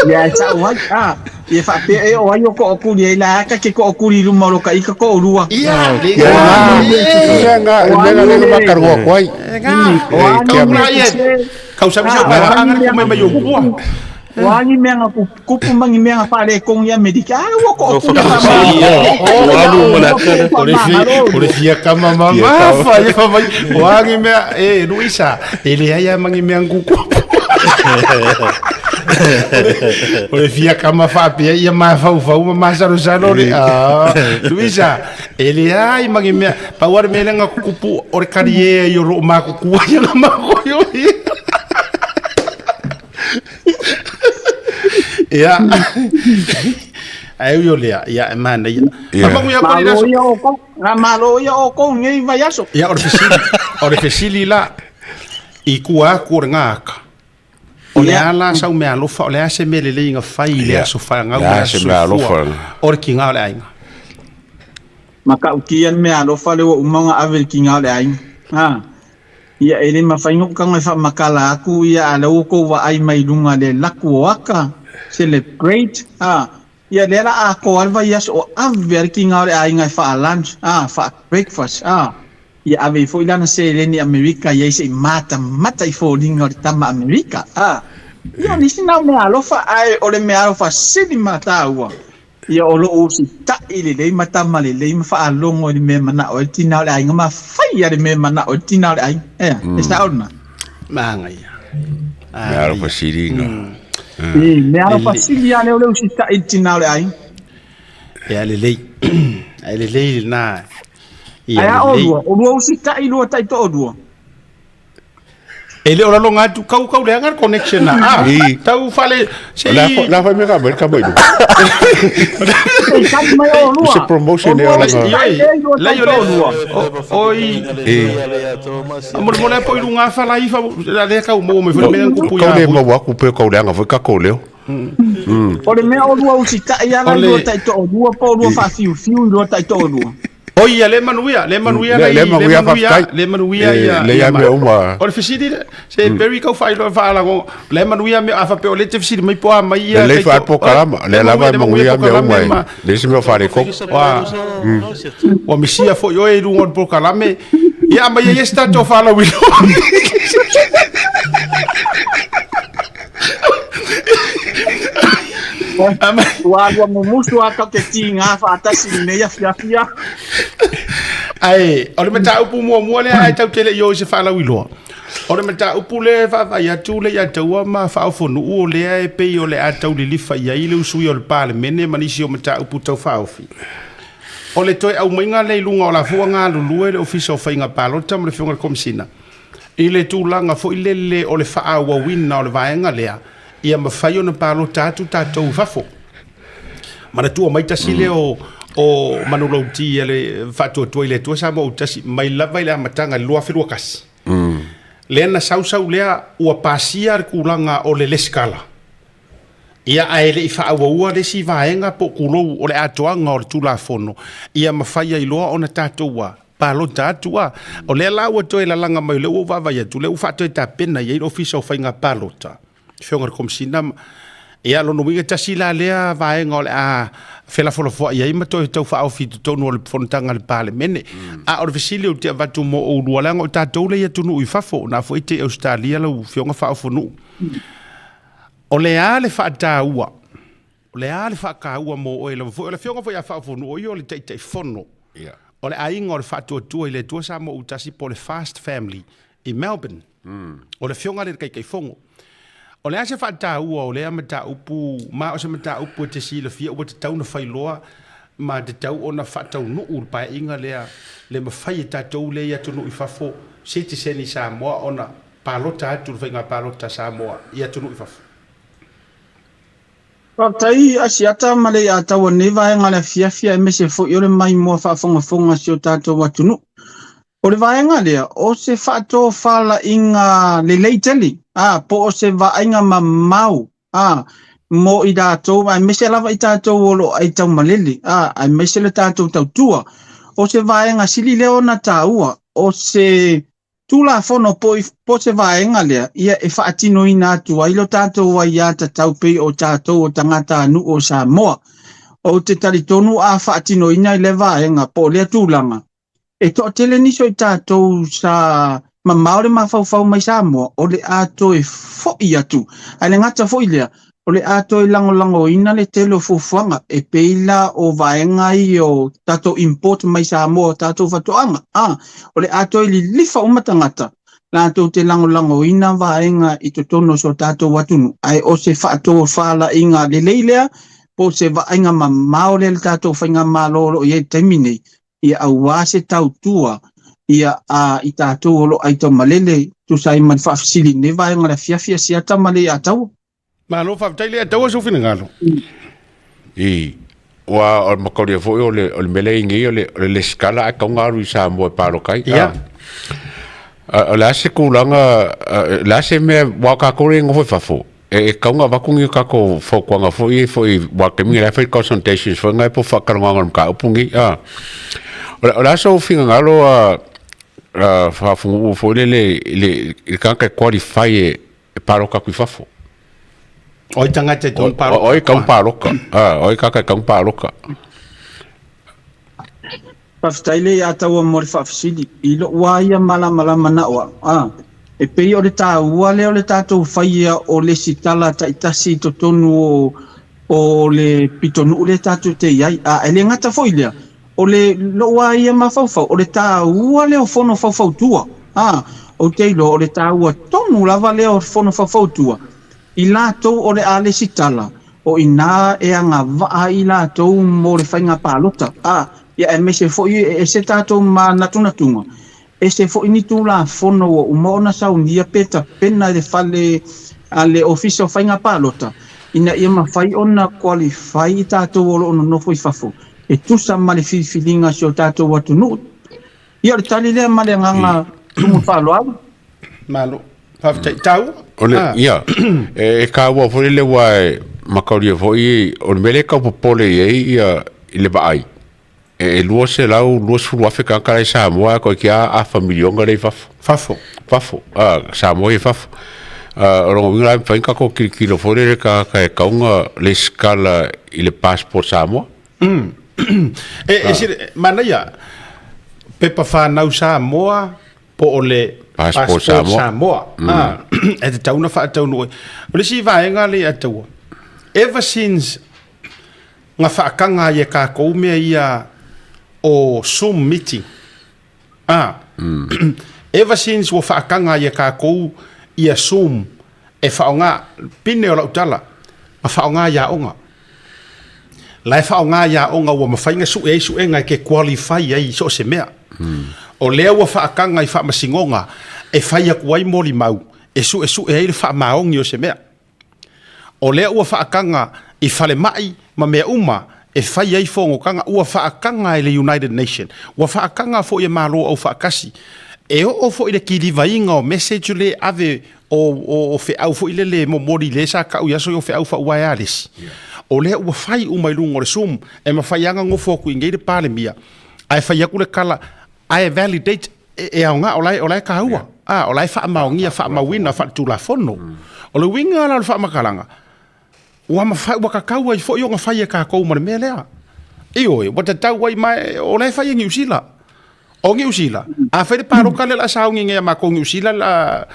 Ia e sa'o ai, a, ia faapea e o ai o koʻokuli ai la aka ke koʻokuli i luma o lo ka ika koʻolua. Ia, le Ia nga, nga, nga nga le makaroa koai. O a ni mea sese, Kau sabi sa pa anga ku mai mai o kua. O a ni mea nga kupu ma ni mea nga faaletonu i Amerika, a ua koʻokuli O alu ma le aka lea. O le fia, o le fia kama mama fa ia fa mai. O a ni mea e Luisa, e le ai a mangi mea kuku. O le fia kama faapea ia mafaufau ma masalosalo le a Luisa, e le ai mangi mea pau ale mea lenga kukupu o le kari e i o loo makukua ia na makoio ia. Ia. Ae ui o lea, ia e manaia. Ia. Mamangu ia kori Malo laso. ia ʻoukou, na malo ia ʻoukou i nei vaiaso. Ia o le fesili, o le fesili la i kua aku o le ngāka. O le a la sau mea alofa, o le a se mea lelei nga fai i le Ia. aso whaangau, Le a le aso se mea alofa. soifua, o le kiga o le aiga. Matautia le mea alofa lea ua uma ona ave i le kiga o le aiga. A, ia e le mafai ona ou tago e faamatala atu ia a o lea ua outou vaai mai i luga i le laku o aka, celebrate, a, ia lea la atoa le vaiaso o ave a le kiga o le aiga e faa-lunch, a, faa-breakfast, a, ia ave ai foi lana seleni Amerika i ai se i matamata i foliga o le tama Amerika, a. Ia o nisi na o mea alofa, ae o le mea alofa sili ma taua, Ia o lou usitaʻi lelei ma tama lelei ma faalogo i le mea e manao ai le tina o le aiga ma faia le mea e manao ai le tina o le aiga. Ea, e sao lena. Manaia. Mea alofa sili nga. E, mea alofa sili lava lea o le usitaʻi i le tina o le aiga. Ia lelei. Ai lelei lena. Ia Ae a lelei. olua, olua usitaʻi lua taitoalua. E le o lalo ngā tu kau kau leaga le connection na. Ah, I. tau fale se La i. la fai mea ka mai ka mai lu. Sei tali mai olua. Se promotion e Olua ola usitaʻi nga. Ioi, lelei lua lei o le taitoalua. o i E. mo le mo le po i lunga fa la ifa la le kau mo me foi me kupu Kau ia. le mau aku pe kau leaga foi ka kau leo. O le mea olua usitaʻi ala O le- lua taitoalua po o lua faafiufiu i lua taitoalua. Oi ia, le manuia, le manuia Le- le manuia, faafetai. le manuia Eh, ia. le ia ia mea uma. O le fesili le, se Barry kau whailo whaalago, le manuia mea a whape o le te fesili mai po a mai ia. Lelei faale-polokalama, lea lava e manuia mea uma e leai se mea o faaletonu. Ua ua misia foi oe i luga o le polokalame. Ia aumai ai se tatou faalauiloa. Ua alua mumusu a tau te tīgā faatasi i lenei afiafi a. Ae, o le mataupu muamua lea ae tau te le i o i se faalauiloa. O le mataupu lea e vaavaai atu le Leiataua ma Faaofonuu o lea e pei o le a tau lilifa i ai le usui o le Palemene ma nisi o mataupu tau faaofi. O le toe aumaiga lea i luga o la foi ua galulue le Ofisa o Faiga Palota ma le Afioga i le Komesina i le tulaga foi lele o le faaauauina o le vaega lea ia mafai ona palota atu tatou i fafo. Manatua mai tasi lea o o manulauti a le Faatuatua i le Atua Samoa Autasi mai lava i le amataga i le 2021. Lea na sausau lea ua pasia le tulaga o le lesitala. Ia ae le i faaauaua le isi vaega po o tulou o le atoaga o le Tulafono ia mafai ai loa ona tatou a palota atu a. O lea la ua toe lalaga mai o lea ua ou vaavaai atu, o lea ua faatoe tapena i ai le Ofisa o Faiga Palota, Afioga i le Komesina ma, ia lona uiga tasi la lea vaega o le a felafolafoai ai ma toe tau faaofi i totonu o le fonotaga a le Palemene. A o le fesili ou te avatu mo oulua, leaga o tatou lea i atunuu i fafo, na foi te i Ausetalia lau Afioga Faaofonuu. O le a le faataua? O le a le faataua mo oe lava foi? O le Afioga foi ia Faaofonuu, o ia o le Taitaifono o le Aiga o le Faatuatua i le Atua Samoa Autasi po o le Fast Family i Melbourne. O le Afioga lea i le Taitaifono. O le a se faataua o lea mataupu, ma o se mataupu e te silafia ua tatau ona fai loa ma tatau ona faataunuu le paeaiga lea, le mafai e tatou lea i atunuu i fafo, sitiseni Samoa ona palota atu i le faiga palota a Samoa i atunuu i fafo. Faafetai Asiata ma le Iataua i lenei vaega o le afiafi aemaise foi o le maimoa faafogafoga a si o tatou atunuu. O le vaega lea, o se faatofalaiga lelei tele, a, po o se vaaiga mamao, a, mo i latou, aemaise lava i tatou o lo o aitaumalele, a, aemaise le tatou tautua. O se vaega sili lea ona taua, o se Tulafono po o se vaega lea ia e faatinoina atu ai lo tatou aiatatau pei o tatou o tagatanuu o Samoa. Ou te talitonu a faatinoina i lea vaega po o lea tulaga, e toatele nisi o i tatou sa mamao le mafaufau mai Samoa o le a toe foi atu. Ae le gata foi lea, o le a toe lagolagoina le tele o fuafuaga e pei la o vaega ia o tatou import mai Samoa o tatou faatoaga. A, o le a toe lilifa uma tagata latou te lagolagoina vaega i totonu o so tatou atunuu, ae o se faatofalaiga lelei lea po o se vaaiga mamao lea i le tatou faigamalo o lo o i ai i le taimi nei, ia aua se tautua ia a i tatou o lo o aitaumalele tusa ai ma le faafesili i lenei vaega o le afiafi a Siata ma Leiataua. Malo faafetai Leiataua sou finagalo. I ua o le mataulia foi o le o le mea lea i nei o le o le lesitala ae tatau ona alu i Samoa e paloka ai. Ia. A, o le a se tulaga, o le a se mea, aua o tatou lea e nofo i fafo, e e tatau ona avatu ni tatou fautuaga foi ia foi aua o le taimi lenei la e fai consultations foi na po o faatalanoaga o le mataupu lenei a. O le o le a sou finagalo a faafunuu foi lele i le i le tagata e qualify e e paloka atu i fafo? O ai tagata e tatau ona paloka? O ai e tatau ona paloka? A, o ai tagata e tatau ona paloka? Faafetai le ia taua mo le faafesili. I lou a ia malamalama na o au, a, e pei o le taua lea o le tatou faia o le isi tala taitasi i totonu o, o le pitonuu lea tatou te i ai. A, e le gata foi lea, o le lou a ia mafaufau, o le taua lea o fono faufautua. A, ou te iloa o le taua tonu lava lea o fono faufautua, i latou o le a lesitala, o i ina e agavaa ai i latou mo le faiga palota, a, ia aemaise foi e ese tatou manatunatuga, ese foi ni Tulafono ua uma ona saunia pe tapena e le fale a le Ofisa o Faiga Palota ina ia mafai ona qualify i tatou o lo o nonofo i fafo e tusa ma le filifiliga a si o tatou atunuu. Ia o le tali lea ma le agaga tumu faaaloalo. Malo. Faafetai. Taua? O le, ia, e taua foi lele aua e mataulia foi, o le mea lea e tau popole i ai ia, i le vaai. e 220,000 tagata la i Samoa ae toeitiiti lava afa miliona lea i fafo. Fafo. Fafo, a, Samoa ia i fafo. A, o lona uiga la e mafai ona tatou tilotilo foi lele i tagata e tatau ona resitala i le passport Samoa. E, e sili, manaia, pepa whanau Samoa, po o le Passport Samoa. Samoa. Ah, e tatau ona faataunuu ai. O le isi vaega lea e taua, ever since nga faakaga ai e kākou mea ia o Zoom meeting, ah, ever since ua faakaga ai e kākou ia Zoom e faaaoga, pine o lau tala, ma faaaoga i aoga. La e faaaoga i aoga ua mafai ona sue ai suega e ke qualify ai i so o se mea. O lea ua faakaga i faamasinoga e fai atu ai molimau e suesue ai le faamaoni o se mea. O lea ua faakaga i falemai ma mea uma e fai ai fonotaga, ua faakaga e le United Nation, ua faakaga foi e Malo Aufaatasi. E oo foi i le kilivaina o message le ave o feau foi lele e momoli le sa tau i aso ia o feau faauaealesi. O lea ua fai uma i luga o le Zoom, e mafai lava ona nofo atu i inei le Palemia, ae fai atu le tala, ae validate, e aoga, o la e, o la e taua, a, o la e faamaonia, faamauina faaletulafono. O le uiga la o le faamatalaga, ua mafai, ua tatau ai foi ona fai e tatou ma le mea lea. Ioe, ua tatau ai, ma o la e fai e Niu Sila. O Niu Sila, a fai le paloka lea o le a sauni nei a matou Niu Sila, la,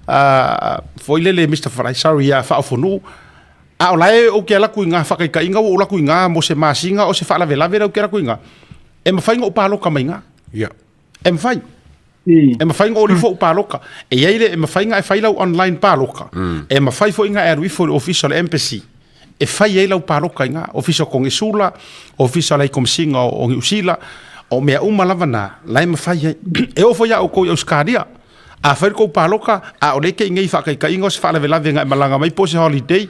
a, foi lele Mister Farai, sorry, ia Faaofonuu, a o la e ou te alu atu i ina faataitaiga ua ou alu atu i ina mo se masina o se faalavelave lea ou te alu atu i ina, e mafai ona ou paloka mai i ina. E mafai. E mafai ona ou alu ifo ou paloka. E i ai le, e mafai ona e fai lau online paloka. E mafai foi ona e alu ifo i le ofisa o le embassy e fai ai lau paloka i ina, ofisa o Konesula, ofisa o le Komesina o Niu Sila, o mea uma lava na, la e mafai ai. E oo foi ia outou i Ausetalia, a fai le tou paloka, a o lea e te i nei i faataitaiga o se faalavelave na e malaga mai po o se holiday,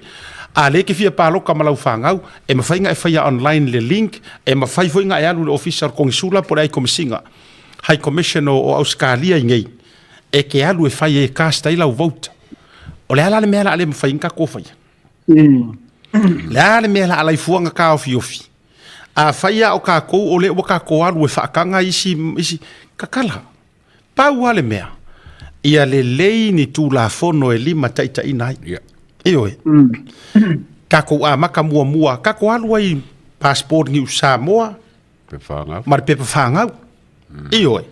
a lea e te fia paloka ma lau fanau, e mafai ona e faia online le link, e mafai foi ona e alu i le ofisa o le Konesula po o le Komesina, High Commission o Ausetalia i nei, e te alu e fai ai e cast ai lau vote. O le a la le mea o le a le mafai ona tatou faia? Le a le mea o le a alai fua ona taofiofi? Afai lava o tatou o lea ua tatou alu e faataga isi, isi, tatala. Pau lava le mea, ia lelei ni Tulafono e limataitaiina ai. Yeah. Ioe. Tatou amata muamua, tatou alu ai i passport Niu Samoa, ma le pepa fanau. Ioe.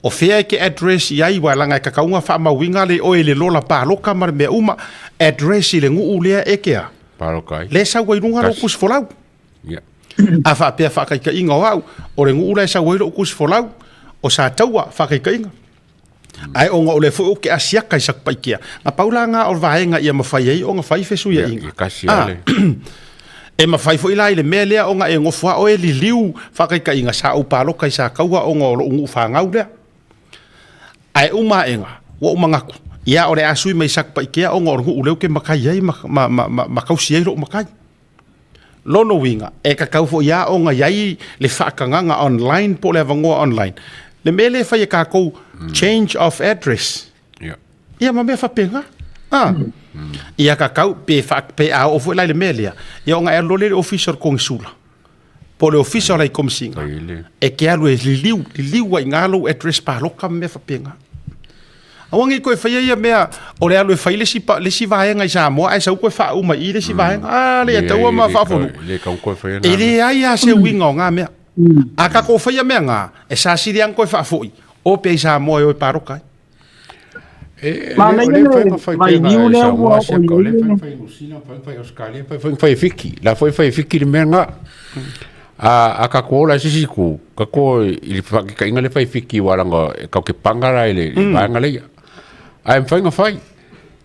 O fea e te address i ai, aua leaga e tatau ona faamauina le oe i le lola paloka ma le mea uma, address i le nuu lea e te a? Paloka ai. Lea e sau ai i luga lou tusi folau. Yeah. A faapea faataitaiga o au, o le nuu la e sau ai lou tusi folau, o Sataua, faataitaiga. Ae ona o lea foi ou te asiata i Satupaitea, na pau la na o vaega ia mafai ai ona fai fesuiaiga. Ia, kasi lava le- E mafai foi la i le mea lea ona e nofo lava oe liliu faataitaiga sa ou paloka i Sataua ona o lou nuu fanau lea. Ae uma aega, ua ou manatu, ia o le a sui mai Satupaitea ona o le nuu lea ou te matai ai ma tausi ai lou matai. Lona uiga, e tatau foi lava ona i ai le faatagaga online po o le avanoa online. Le mea lea e fai e tatou change of address. Yeah. Ia ma mea faapena. Ah. Ia tatau pe fa, pe a oo foi la i le mea lea, ia ona e alu loa lea i le ofisa o le konesula. Po o le ofisa o le Komesina. E te alu e liliu, liliu ai i ina lou address paloka ma mea faapena. Aua ne i toe faia ia mea o le alu e fai le isi, le isi vaega i Samoa ae sau toe faauma i i le isi vaega. A le ataua ma faafonu. E leai lava se uiga o na mea. A tatou faia mea na, e sasili lava ona toe faafoi, o pea i Samoa e o e paloka ai. E, le, o le mafai ona fai pea i Samoa siaka, o le mafai ona fai i Niu Sila, mafai ona fai i Ausetalia, mafai foi ona fai i Fiti. La foi fai i Fiti le mea lena. A, a tatou ola i se isi itu, tatou i le faataitaiga le fai i Fiti aua leaga e tatou te paga la i le vaega lea. Ae mafai ona fai.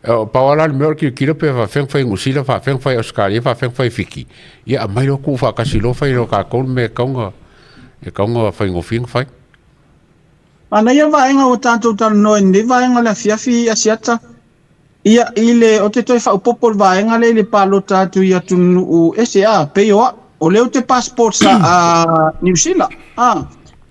O, pau lava la le mea o le tilotilo pe faapefea ona fai i Niu Sila, faapefea ona fai i Ausetalia, faapefea ona fai i Fiti. Ia aumai loa tuu faatasi loa fai loa e tatou le mea e tatau ona, e tatau ona faigofie ona fai. Manaia vaega ua tatou talanoa i lenei vaega o le afiafi Asiata. Ia, i le, ou te toe faaopoopo i le vaega lea i le palota atu i atunuu ese, a, pei o au, o lea ou te passport sa a Niu Sila, a.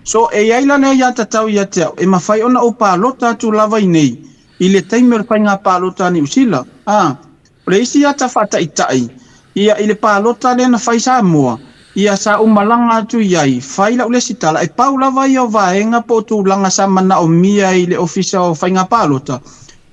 So, e i ai la lea aiatatau ia te au, e mafai ona ou palota atu lava i nei, i le taimi o le faiga palota a Niu Sila, a. O le isi ata faataitai, ia, i le palota lea na fai Samoa, Ia sa ou malaga atu i ai, fai lau lesitala, e pau lava ia o vaega po o tulaga sa manaomia i le Ofisa o Faiga Palota,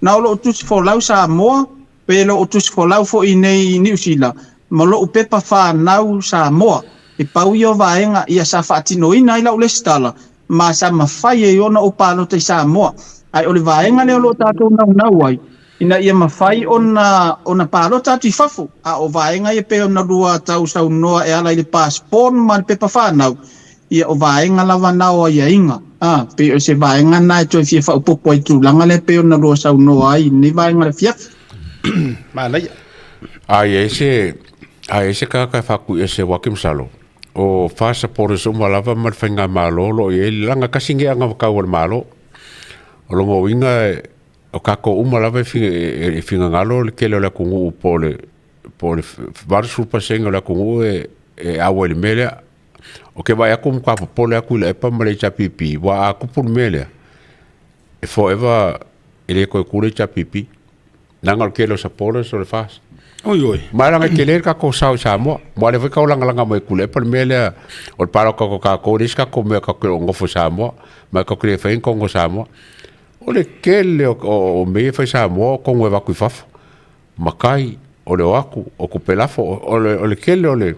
na o lou tusi folau Samoa, pe lou tusi folau foi i inei i Niu Sila, ma lou pepa fanau Samoa. E pau ia o vaega ia sa faatinoina ai lau lesitala, ma sa mafai ai ona ou palota i Samoa. Ae o le vaega lea o lo o tatou naunau ai, ina ia mafai ona ona palota atu i fafo, a o vaega ia pei ona lua tausaunoa e ala i le passport ma le pepa fanau, ia o vaega lava na o aiaiga, a, pei o se vaega na e toe fia faaopoopo ai i tulaga lea pei ona lua saunoa ai i lenei vaega o le afiafi. Manaia. A i ai se, a i ai se tagata e faakuiese aua ke masalo, o passports uma lava ma le faigamalo o lo o i ai le laga tasi lenei anavatau a le Malo. O lona uiga o tatou uma lava e finagalo le tele o le atunuu po o le 80% o le atunuu e auai i le mea lea. Ou te vaai atu ua matua popole atu i le EPA ma le HRPP, aua a tupu le mea lea, e forever e le toe tu le HRPP. Leaga o le tele o supporters o le FAST. Oi oi. Ma leaga e tele le tatou sao i Samoa. Aua o lea foi e taulagalaga mai e Tuilaepa le mea lea o le palota o tatou, e leai se tatou mea tatou te le o nofo i Samoa, ma tatou te le faia ni tonu a Samoa. O le tele o mea ia e fai i Samoa o tonu e avatu i fafo, matai, o le o atu, o tupe lafo, o le tele o le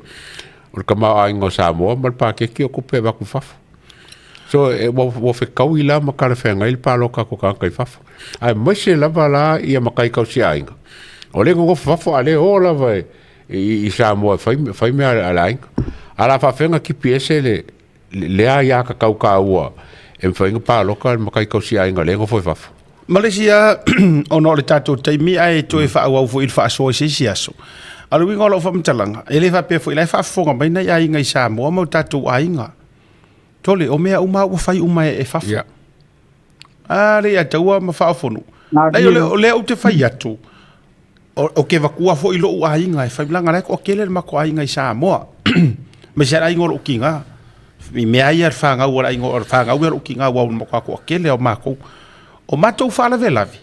tamaoaiga o Samoa ma le paketi o tupe e avatu i fafo. So ua fetaui la ma talafeagai le palota atu o tagata i fafo. Aemaise lava la ia matai tausiaiga, o lea e nonofo i fafo a o lea e o lava i Samoa e fai mea a le aiga. Ae o le a faapefea ona tipi ese le lea aiatatau taua e mafai ona palota le matai tausiaiga o lea e nofo i fafo. Ma le isi lava, ona o le tatou taimi ae toe faaauau foi i le faasoa i se isi aso. A o le uiga o lau faamatalaga, e le faapea foi o la e faafofoga mai nai aiga i Samoa ma o tatou aiga. Tole, o mea uma ua fai uma e fafo. Yeah. A le ia taua ma faaofonu. Ai o lea ou te fai atu, o ke vatua foi lo'u aiga e fai leaga la e toatele le matou aiga i Samoa aemaise lava le aiga o lo'u tiga i mea ia le fanau a le aiga o le fanau ia a lo'u tiga aua o le matua toatele lava o matou. O matou faalavelave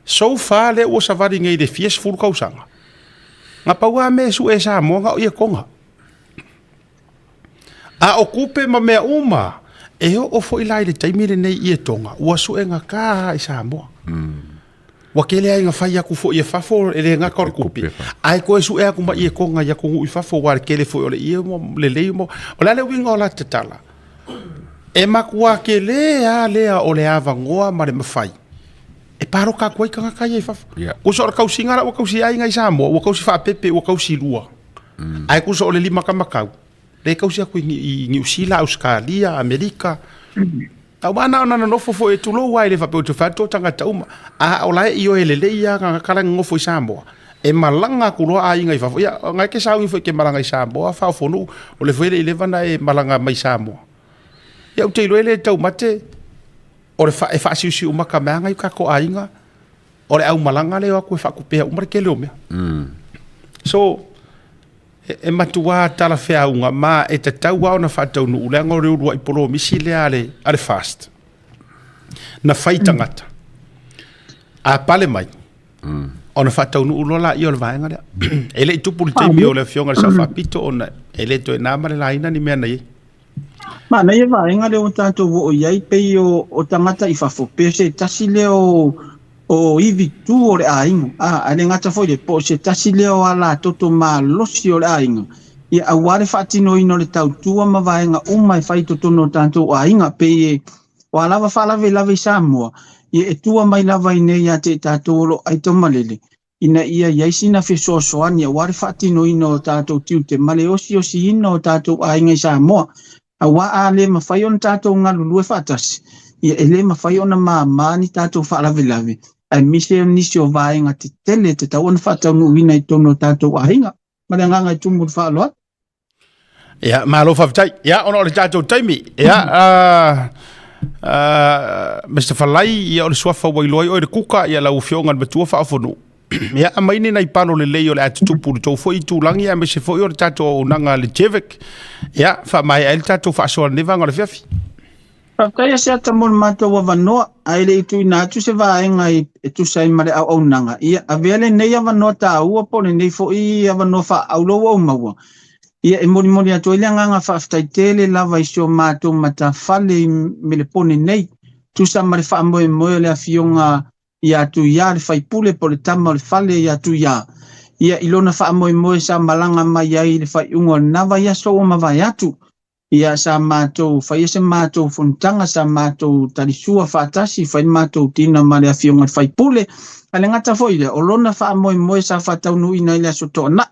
so far lea ua savali nei i le fia sefulu tausaga, na pau lava mea e sue e Samoa na o ietoga. A o tupe ma mea uma, e oo foi la i le taimi lenei i ietoga, ua suegata lava i Samoa. Ua tele ai ina fai atu foi e fafo, e le gata o le tupe, ae toe sue atu ma ietoga i atunuu i fafo, aua o le tele foi o le ie ma lelei. O le a le uiga o la tatala? E matua tele lava lea o le avanoa ma le mafai e palota atu ai tagata ia i fafo. Tusa o le tausiga la ua tausi ai aiga i Samoa, ua tausi faapepe, ua tausi lua. Ae tusa o le lima kamatau, lea e tausi atu i Niu Sila, Ausetalia, Amerika. Aua na ona nonofo foi e tulou lava e le faapea ou te fai atu o tagata uma. A o la e ioe lelei lava tagata la e nonofo i Samoa, e malaga atu loa aiga i fafo. Ia, na e te sauni foi e te malaga i Samoa, faaofonuu, o le foi e le i leva ona e malaga mai Samoa. Ia ou te iloa e le taumate o le e faasiusiumaka mai lava nai o tatou aiga, o le aumalaga lea e o atu e faatupea uma le tele o mea. So, E matua talafeauga ma e tatau lava ona faataunuu leaga o le uluai polomisi lea a le, a le FAST na fai tagata. A pale mai, ona faataunuu loa laia o le vaega lea. E le i tupu le taimi o le afioga i le Sao Faapito ona e le toe na ma le laina ni mea na i ai. Manaia vaega lea ua tatou oo i ai pei o, o tagata i fafo, pe se tasi lea o, o ivi tu o le aiga, a, ae le gata foi lea, po o se tasi lea o alatoto malosi o le aiga, ia aua le faatinoina o le tautua ma vaega uma e fai i totonu o tatou aiga, pei e, o a lava faalavelave i Samoa, ia e tua mai lava i inei ia te i tatou o lo o aitaumalele, ina ia i ai sina fesoasoani aua le faatinoina o tatou tiute ma le osiosiina o tatou aiga i Samoa. Aua a le mafai ona tatou galulue faatasi, ia e le mafai ona māmā ni tatou faalavelave, aemaise o nisi o vaega tetele e tatau ona faataunuuina i totonu o tatou aiga. Ma le agaga e tumu i le faaaloalo. Ia, malo faafetai. Ia, ona o le tatou taimi. Ia, Mr. Falai, ia o le suafa ua iloa ai oe le kuka, ia lau afioga i le matua faaofonuu. Ia, aumai ni nai palo lelei o le a tutupu i le tou foi itulagi, aemaise foi o le tatou auaunaga a le JVIC. Ia, faamaea ai le tatou faasoa i lenei vaega o le afiafi. Faafetai Asiata mo le matou avanoa, ae le i tuuina atu se vaega e tusa ai ma le auaunaga, ia avea lenei avanoa taua po o lenei foi avanoa faaauro ua ou maua. Ia, e molimoli atu ai le agaga faafetai tele lava i si o matou matafale i Melepone nei, tusa ma le faamoemoe o le Afioga ia Tuia le faipule po o le tama o le fale ia Tuia, ia i lona faamoemoe sa malaga mai ai i le faaiuga o lena vaiaso ua mavae atu. Ia, sa matou faia se matou fonotaga, sa matou talisua faatasi, fai le matou dina ma le Afioga i le faipule. Ae le gata foi i lea, o lona faamoemoe sa faataunuuina i le Aso Toonai.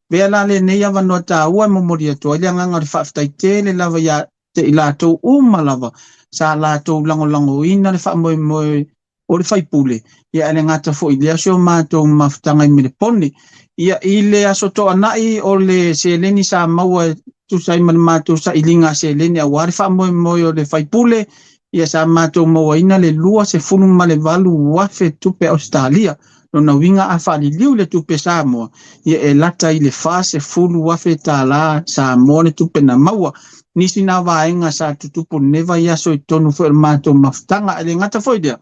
Avea la lenei avanoa taua e momoli atu ai le agaga o le faafetai tele lava ia te i latou uma lava sa latou lagolagoina le faamoemoe o le faipule, ia ae le gata foi i lea si o matou mafutaga i Melepone. Ia i le Aso Toonai o le seleni sa maua e tusa ai ma le matou sailiga seleni aua le faamoemoe o le faipule, ia sa matou mauaina le 28,000 tupe Ausetalia. Lona uiga a faaliliu le tupe Samoa, ia e lata i le 40,000 tala Samoa le tupe na maua. Nisi na vaega sa tutupu lenei vaiaso i totonu foi o le matou mafutaga. Ae le gata foi i lea,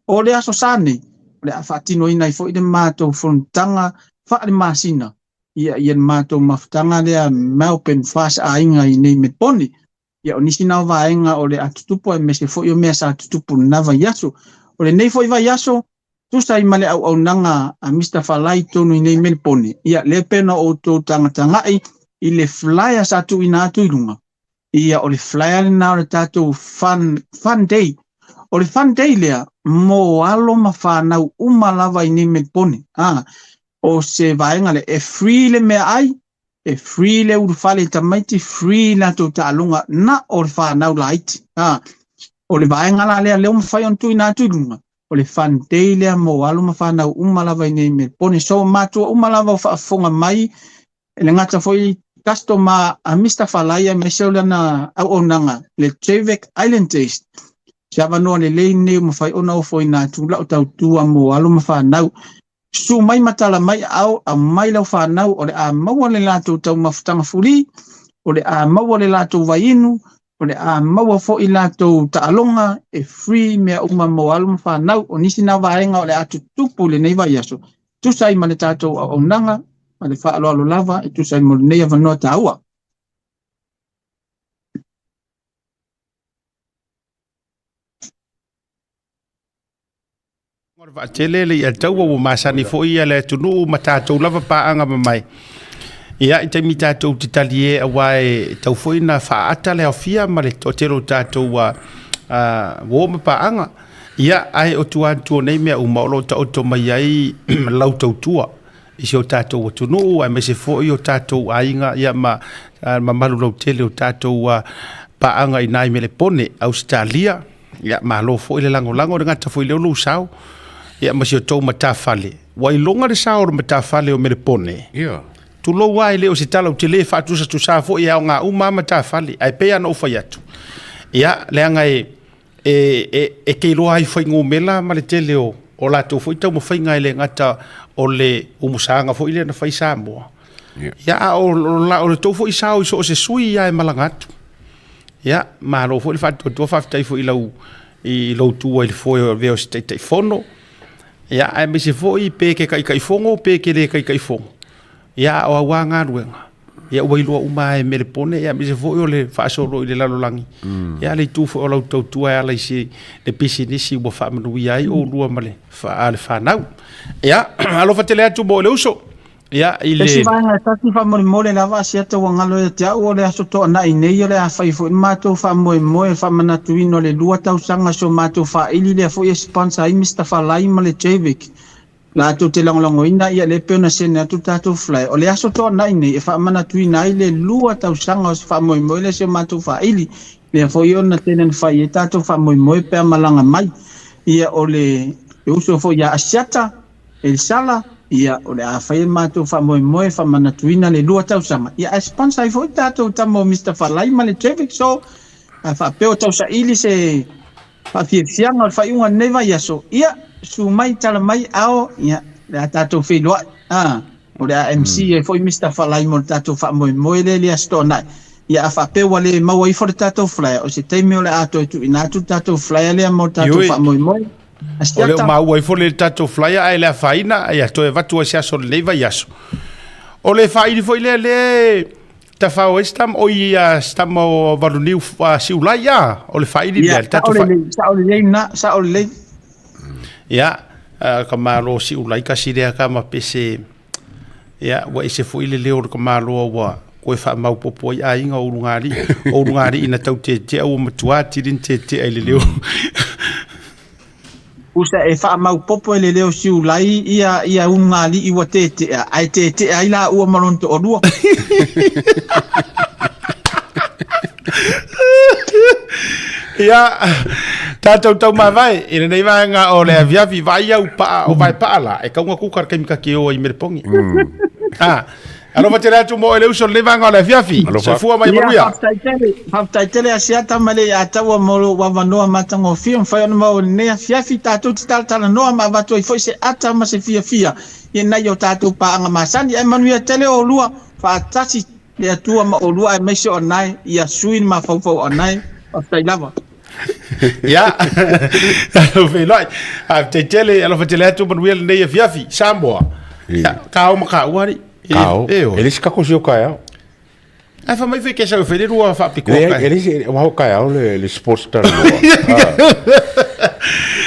o le Aso Sa nei, o le a faatinoina ai foi le matou fonotaga faale-masina, ia le matou mafutaga lea Melbourne FAS Aiga i nei Melepone. Ia, o nisi na o vaega o le a tutupu aemaise foi o mea sa tutupu lena vaiaso. O lenei foi vaiaso, tusa ai ma le auaunaga a Mister Falai i totonu i nei Melepone, ia, lea pei ona outou tagatagai i le flyer sa tuuina atu i luga, ia, o le flyer lena o le tatou fun, fun day. O le fun day lea mo alo ma fanau uma lava i nei Melepone. A, o se vaega lea, e free le meaai, e free le ulufale i tamaiti, free latou taaloga na o le fanau laiti. A, o le vaega la lea, lea ua mafai ona tuuina atu i luga, o le fun day lea mo alo ma fanau uma lava i nei Melepone. So, matua uma lava o faafofoga mai, e le gata foi customer a Mister Falai aemaise o lana auaunaga le JVEC Island Taste. Se avanoa lelei lenei ua mafai ona ofoina atu lau tautua mo alo ma fanau. Susu mai ma tala mai aao, aumai lau fanau, o le a maua le latou taumafataga fuli, o le a maua le latou vaiinu, o le a maua foi latou taaloga, e free mea uma mo alo ma fanau. O nisi na vaega o le a tutupu i lenei vaiaso, tusa ai ma le tatou auaunaga, ma le faaaloalo lava e tusa ai mo lenei avanoa taua. O le vaatele le ia taua ua masani foi ia le atunuu ma tatou lava paaga mamae. Ia i taimi tatou te talie aua e tau foi na faaata le aofia ma le toatele o tatou a uo ma paaga. Ia ae o tua atu o nei mea uma o lo o taoto mai ai lau tautua i si o tatou atunuu aemaise foi o tatou aiga ia ma mamalu lautele o tatou paaga i nai Melepone, Ausetalia. Ia, malo foi le lagolago, le gata foi lea o lou sao, ia ma si o tou matafale. Ua iloga le sao o le matafale o Melepone. Ia. Tulou lava e le o se tala ou te le faatusatusa foi e aoga uma lava matafale, ae pei lava ona ou fai atu, ia, leaga e, e, e, e te iloa ai fuainumera ma le tele o, o latou foi taumafaiga e le gata o le umusaga foi lea na fai Samoa. Ia, a o, o, o le tou foi sao i so o se sui lava e malaga atu. Ia, malo foi le faatuatua, faafetai foi i lau i lou tua i le foe o avea o se Taitaifono. Ia, aemaise foi pe ke Taitaifono pe ke le Taitaifono. Ia, a o au lava galuega, ia ua iloa uma lava e Melepone, ia aemaise foi o le faasolo i le lalolagi. Ia, le itu foi o lau tautua e ala i se le pisinisi ua faamanuia ai oulua ma le le fanau. Ia, alofa tele atu mo le uso. Ia, i le... Isi vaega e tasi faamolemole lava Asiata ua galo ia te au o le Aso Toonai nei o le a fai foi le matou faamoemoe e faamanatuina o le 2 tausaga si o matou faaili lea foi e sponsor ai Mister Falai ma le JVIC latou te lagolagoina ia lea pei ona sene atu le tatou flyer o le Aso Toonai nei e faamanatuina ai le 2 tausaga o se faamoemoe lea si o matou faaili lea foi ona tele na fai ai tatou faamoemoe pe a malaga mai ia o le uso foi ia Asiata Elisala, Ia, o le a fai e matou faamoemoe e faamanatuina le 2 tausaga, ia ae sponsor ai foi tatou tama o Mister Falai ma le Traffic, so a faapea o tausaili se faafiafiaga o le faaiuga o lenei vaiaso, ia, susu mai, tala mai, ao, ia, o le a tatou feiloai, a, o le a MC ai foi Mister Falai mo le tatou faamoemoe lea i le Aso Toonai. Ia, a faapea ua le maua ifo le tatou flyer, o se taimi o le a toe tuuina atu le tatou flyer lea mo le tatou Ioe. faamoemoe. O lea ua maua ifo le tatou flyer ae le afaina, ia toe avatu ai se aso o lenei vaiaso. O le faili foi lea, lea e tafao ai se tama, oi a se tama o Valuniu Siulai a, o le faili Ia, lea, le tatou sao fa... lelei, sao lelei na, sao lelei. Ia, ka malo Siulai kasi lea ka ma pese, ia, ua ese foi le leo o le tamaloa ua toe faamaopoopo ai aiga o Ulugalii, o Ulugalii na tau tetea ua matua atili na tetea i le leo. Usa e faamaupopo e le leo Siulai ia ia Ulugalii ua tetea, ae tetea ai laua ma lona toalua. Ia, tatou taumavae i lenei vaega o le aviavi, vaai au paa, o vae paa la, e kauga kuka le taimi ka te o ai i Melepogi. Ah, alofa tele atu mo e le uso i lenei vaega o le afiafi. Alofa. Soifua ma ia Ia, manuia. faafetai tele, faafetai tele Asiata ma le Ataua mo lou avanoa matagofie mafai ona maua i lenei afiafi tatou te talatalanoa ma avatu ai foi se ata ma se fiafia i nai o tatou paaga masani. Ae manuia tele oulua, faatasi le Atua ma oulua aemaise o anae, ia sui le mafaufau o anae. Faafetai lava. Ia, tatou feiloai. Faafetai tele, alofa tele atu, manuia lenei afiafi. Samoa. Ia, kao ma kaua alii. E, Kao. e o. E le isi kako si o kaeao. Ae fai mai foi ke sau e fai le lua faapitoa Leai, kai. e le isi, aua o kaeao le sports talanoa. Ah.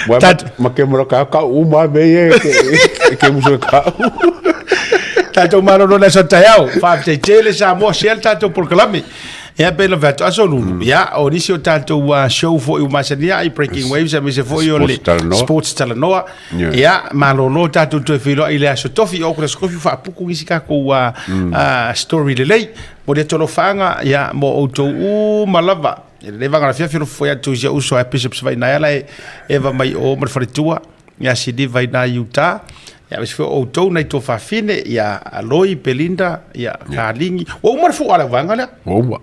Ua Tat- ma ke mora kaeao, kau uma me ia e ke, e ke muso e kau. Tatou malolo le aso taeao. Faafetai tele Samoa, share le tatou polokalame. Ia pe love atu aso lulu. Ia o nisi o tatou show foi ua masania ai Breaking Waves aemaise foi o le Sports Talanoa. Sports Talanoa. Yeah. Ia malolo tatou toe feiloai i le aso tofi o ku le aso tofi faapuku nisi tatou story lelei. Mo le atu alofaaga ia mo outou uma lava. I lenei vaega o le afiafi alofa foi atu i si ou uso a Bishop Savaii Naiala e eva mai o ma le faletua ia Siliva i nai Utah. Ia aemaise foi o outou nai tuafafine ia Aloi, Belinda, ia Kaligi. Ua uma le fua a le vaega lea. Ua uma.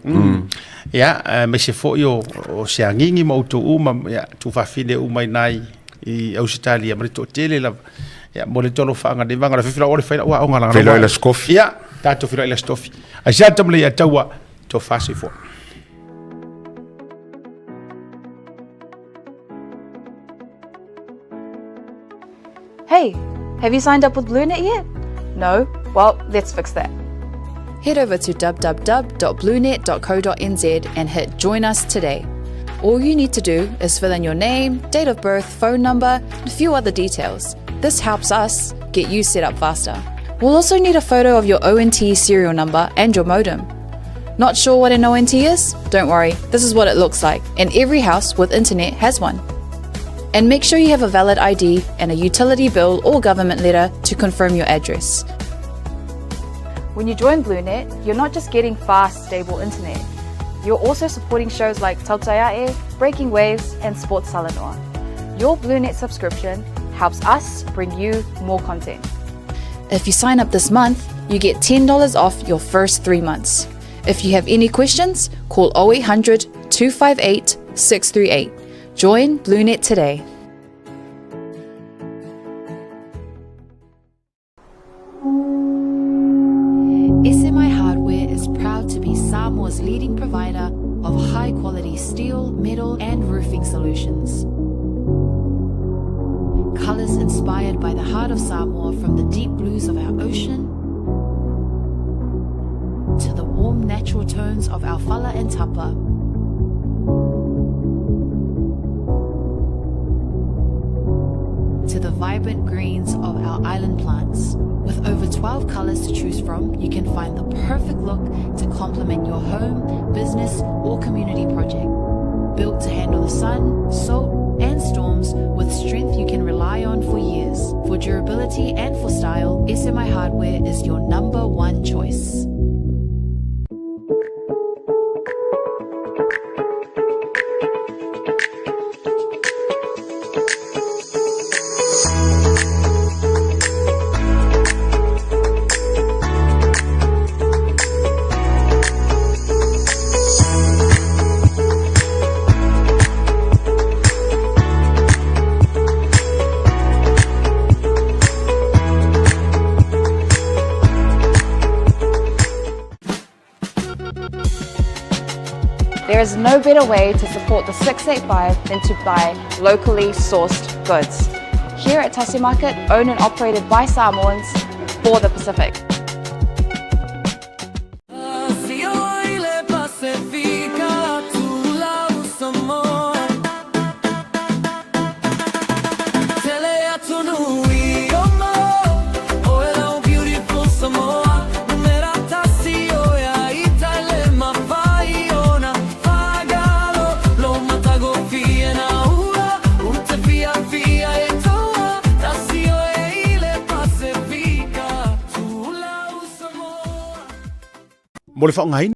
Ia aemaise foi o Seagigi ma outou uma ia tuafafine uma i nai i Ausetalia ma le toatele lava. Ia mo le atu alofaaga lenei vaega o le afiafi la ua le fai lau aoga lagalaga. Feiloai le Aso Tofi. Ia, tatou feiloai le Aso Tofi. Aisea tama le ia taua, tofa soifua. Hey, have you signed up with BlueNet yet? No? Well, let's fix that. Head over to www.bluenet.co.nz and hit Join Us Today. All you need to do is fill in your name, date of birth, phone number, and a few other details. This helps us get you set up faster. We'll also need a photo of your ONT serial number and your modem. Not sure what an ONT is? Don't worry, this is what it looks like, and every house with internet has one. And make sure you have a valid ID and a utility bill or government letter to confirm your address. When you join BlueNet, you're not just getting fast, stable internet. You're also supporting shows like Tautaiae, Breaking Waves, and Sports Talanoa. Your BlueNet subscription helps us bring you more content. If you sign up this month, you get $10 off your first 3 months. If you have any questions, call 0800 258 638. Join BlueNet today. SMI Hardware is proud to be Samoa's leading provider of high-quality steel, metal and roofing solutions. Colors inspired by the heart of Samoa from the deep blues of our ocean to the warm natural tones of our fala and tapa. To the vibrant greens of our island plants. With over 12 colors to choose from, you can find the perfect look to complement your home, business, or community project. Built to handle the sun, salt, and storms with strength you can rely on for years. For durability and for style, SMI Hardware is your number one choice. There is no better way to support the 685 than to buy locally sourced goods. Here at Tasi Market, owned and operated by Samoans for the Pacific. Mo le faaaogaina.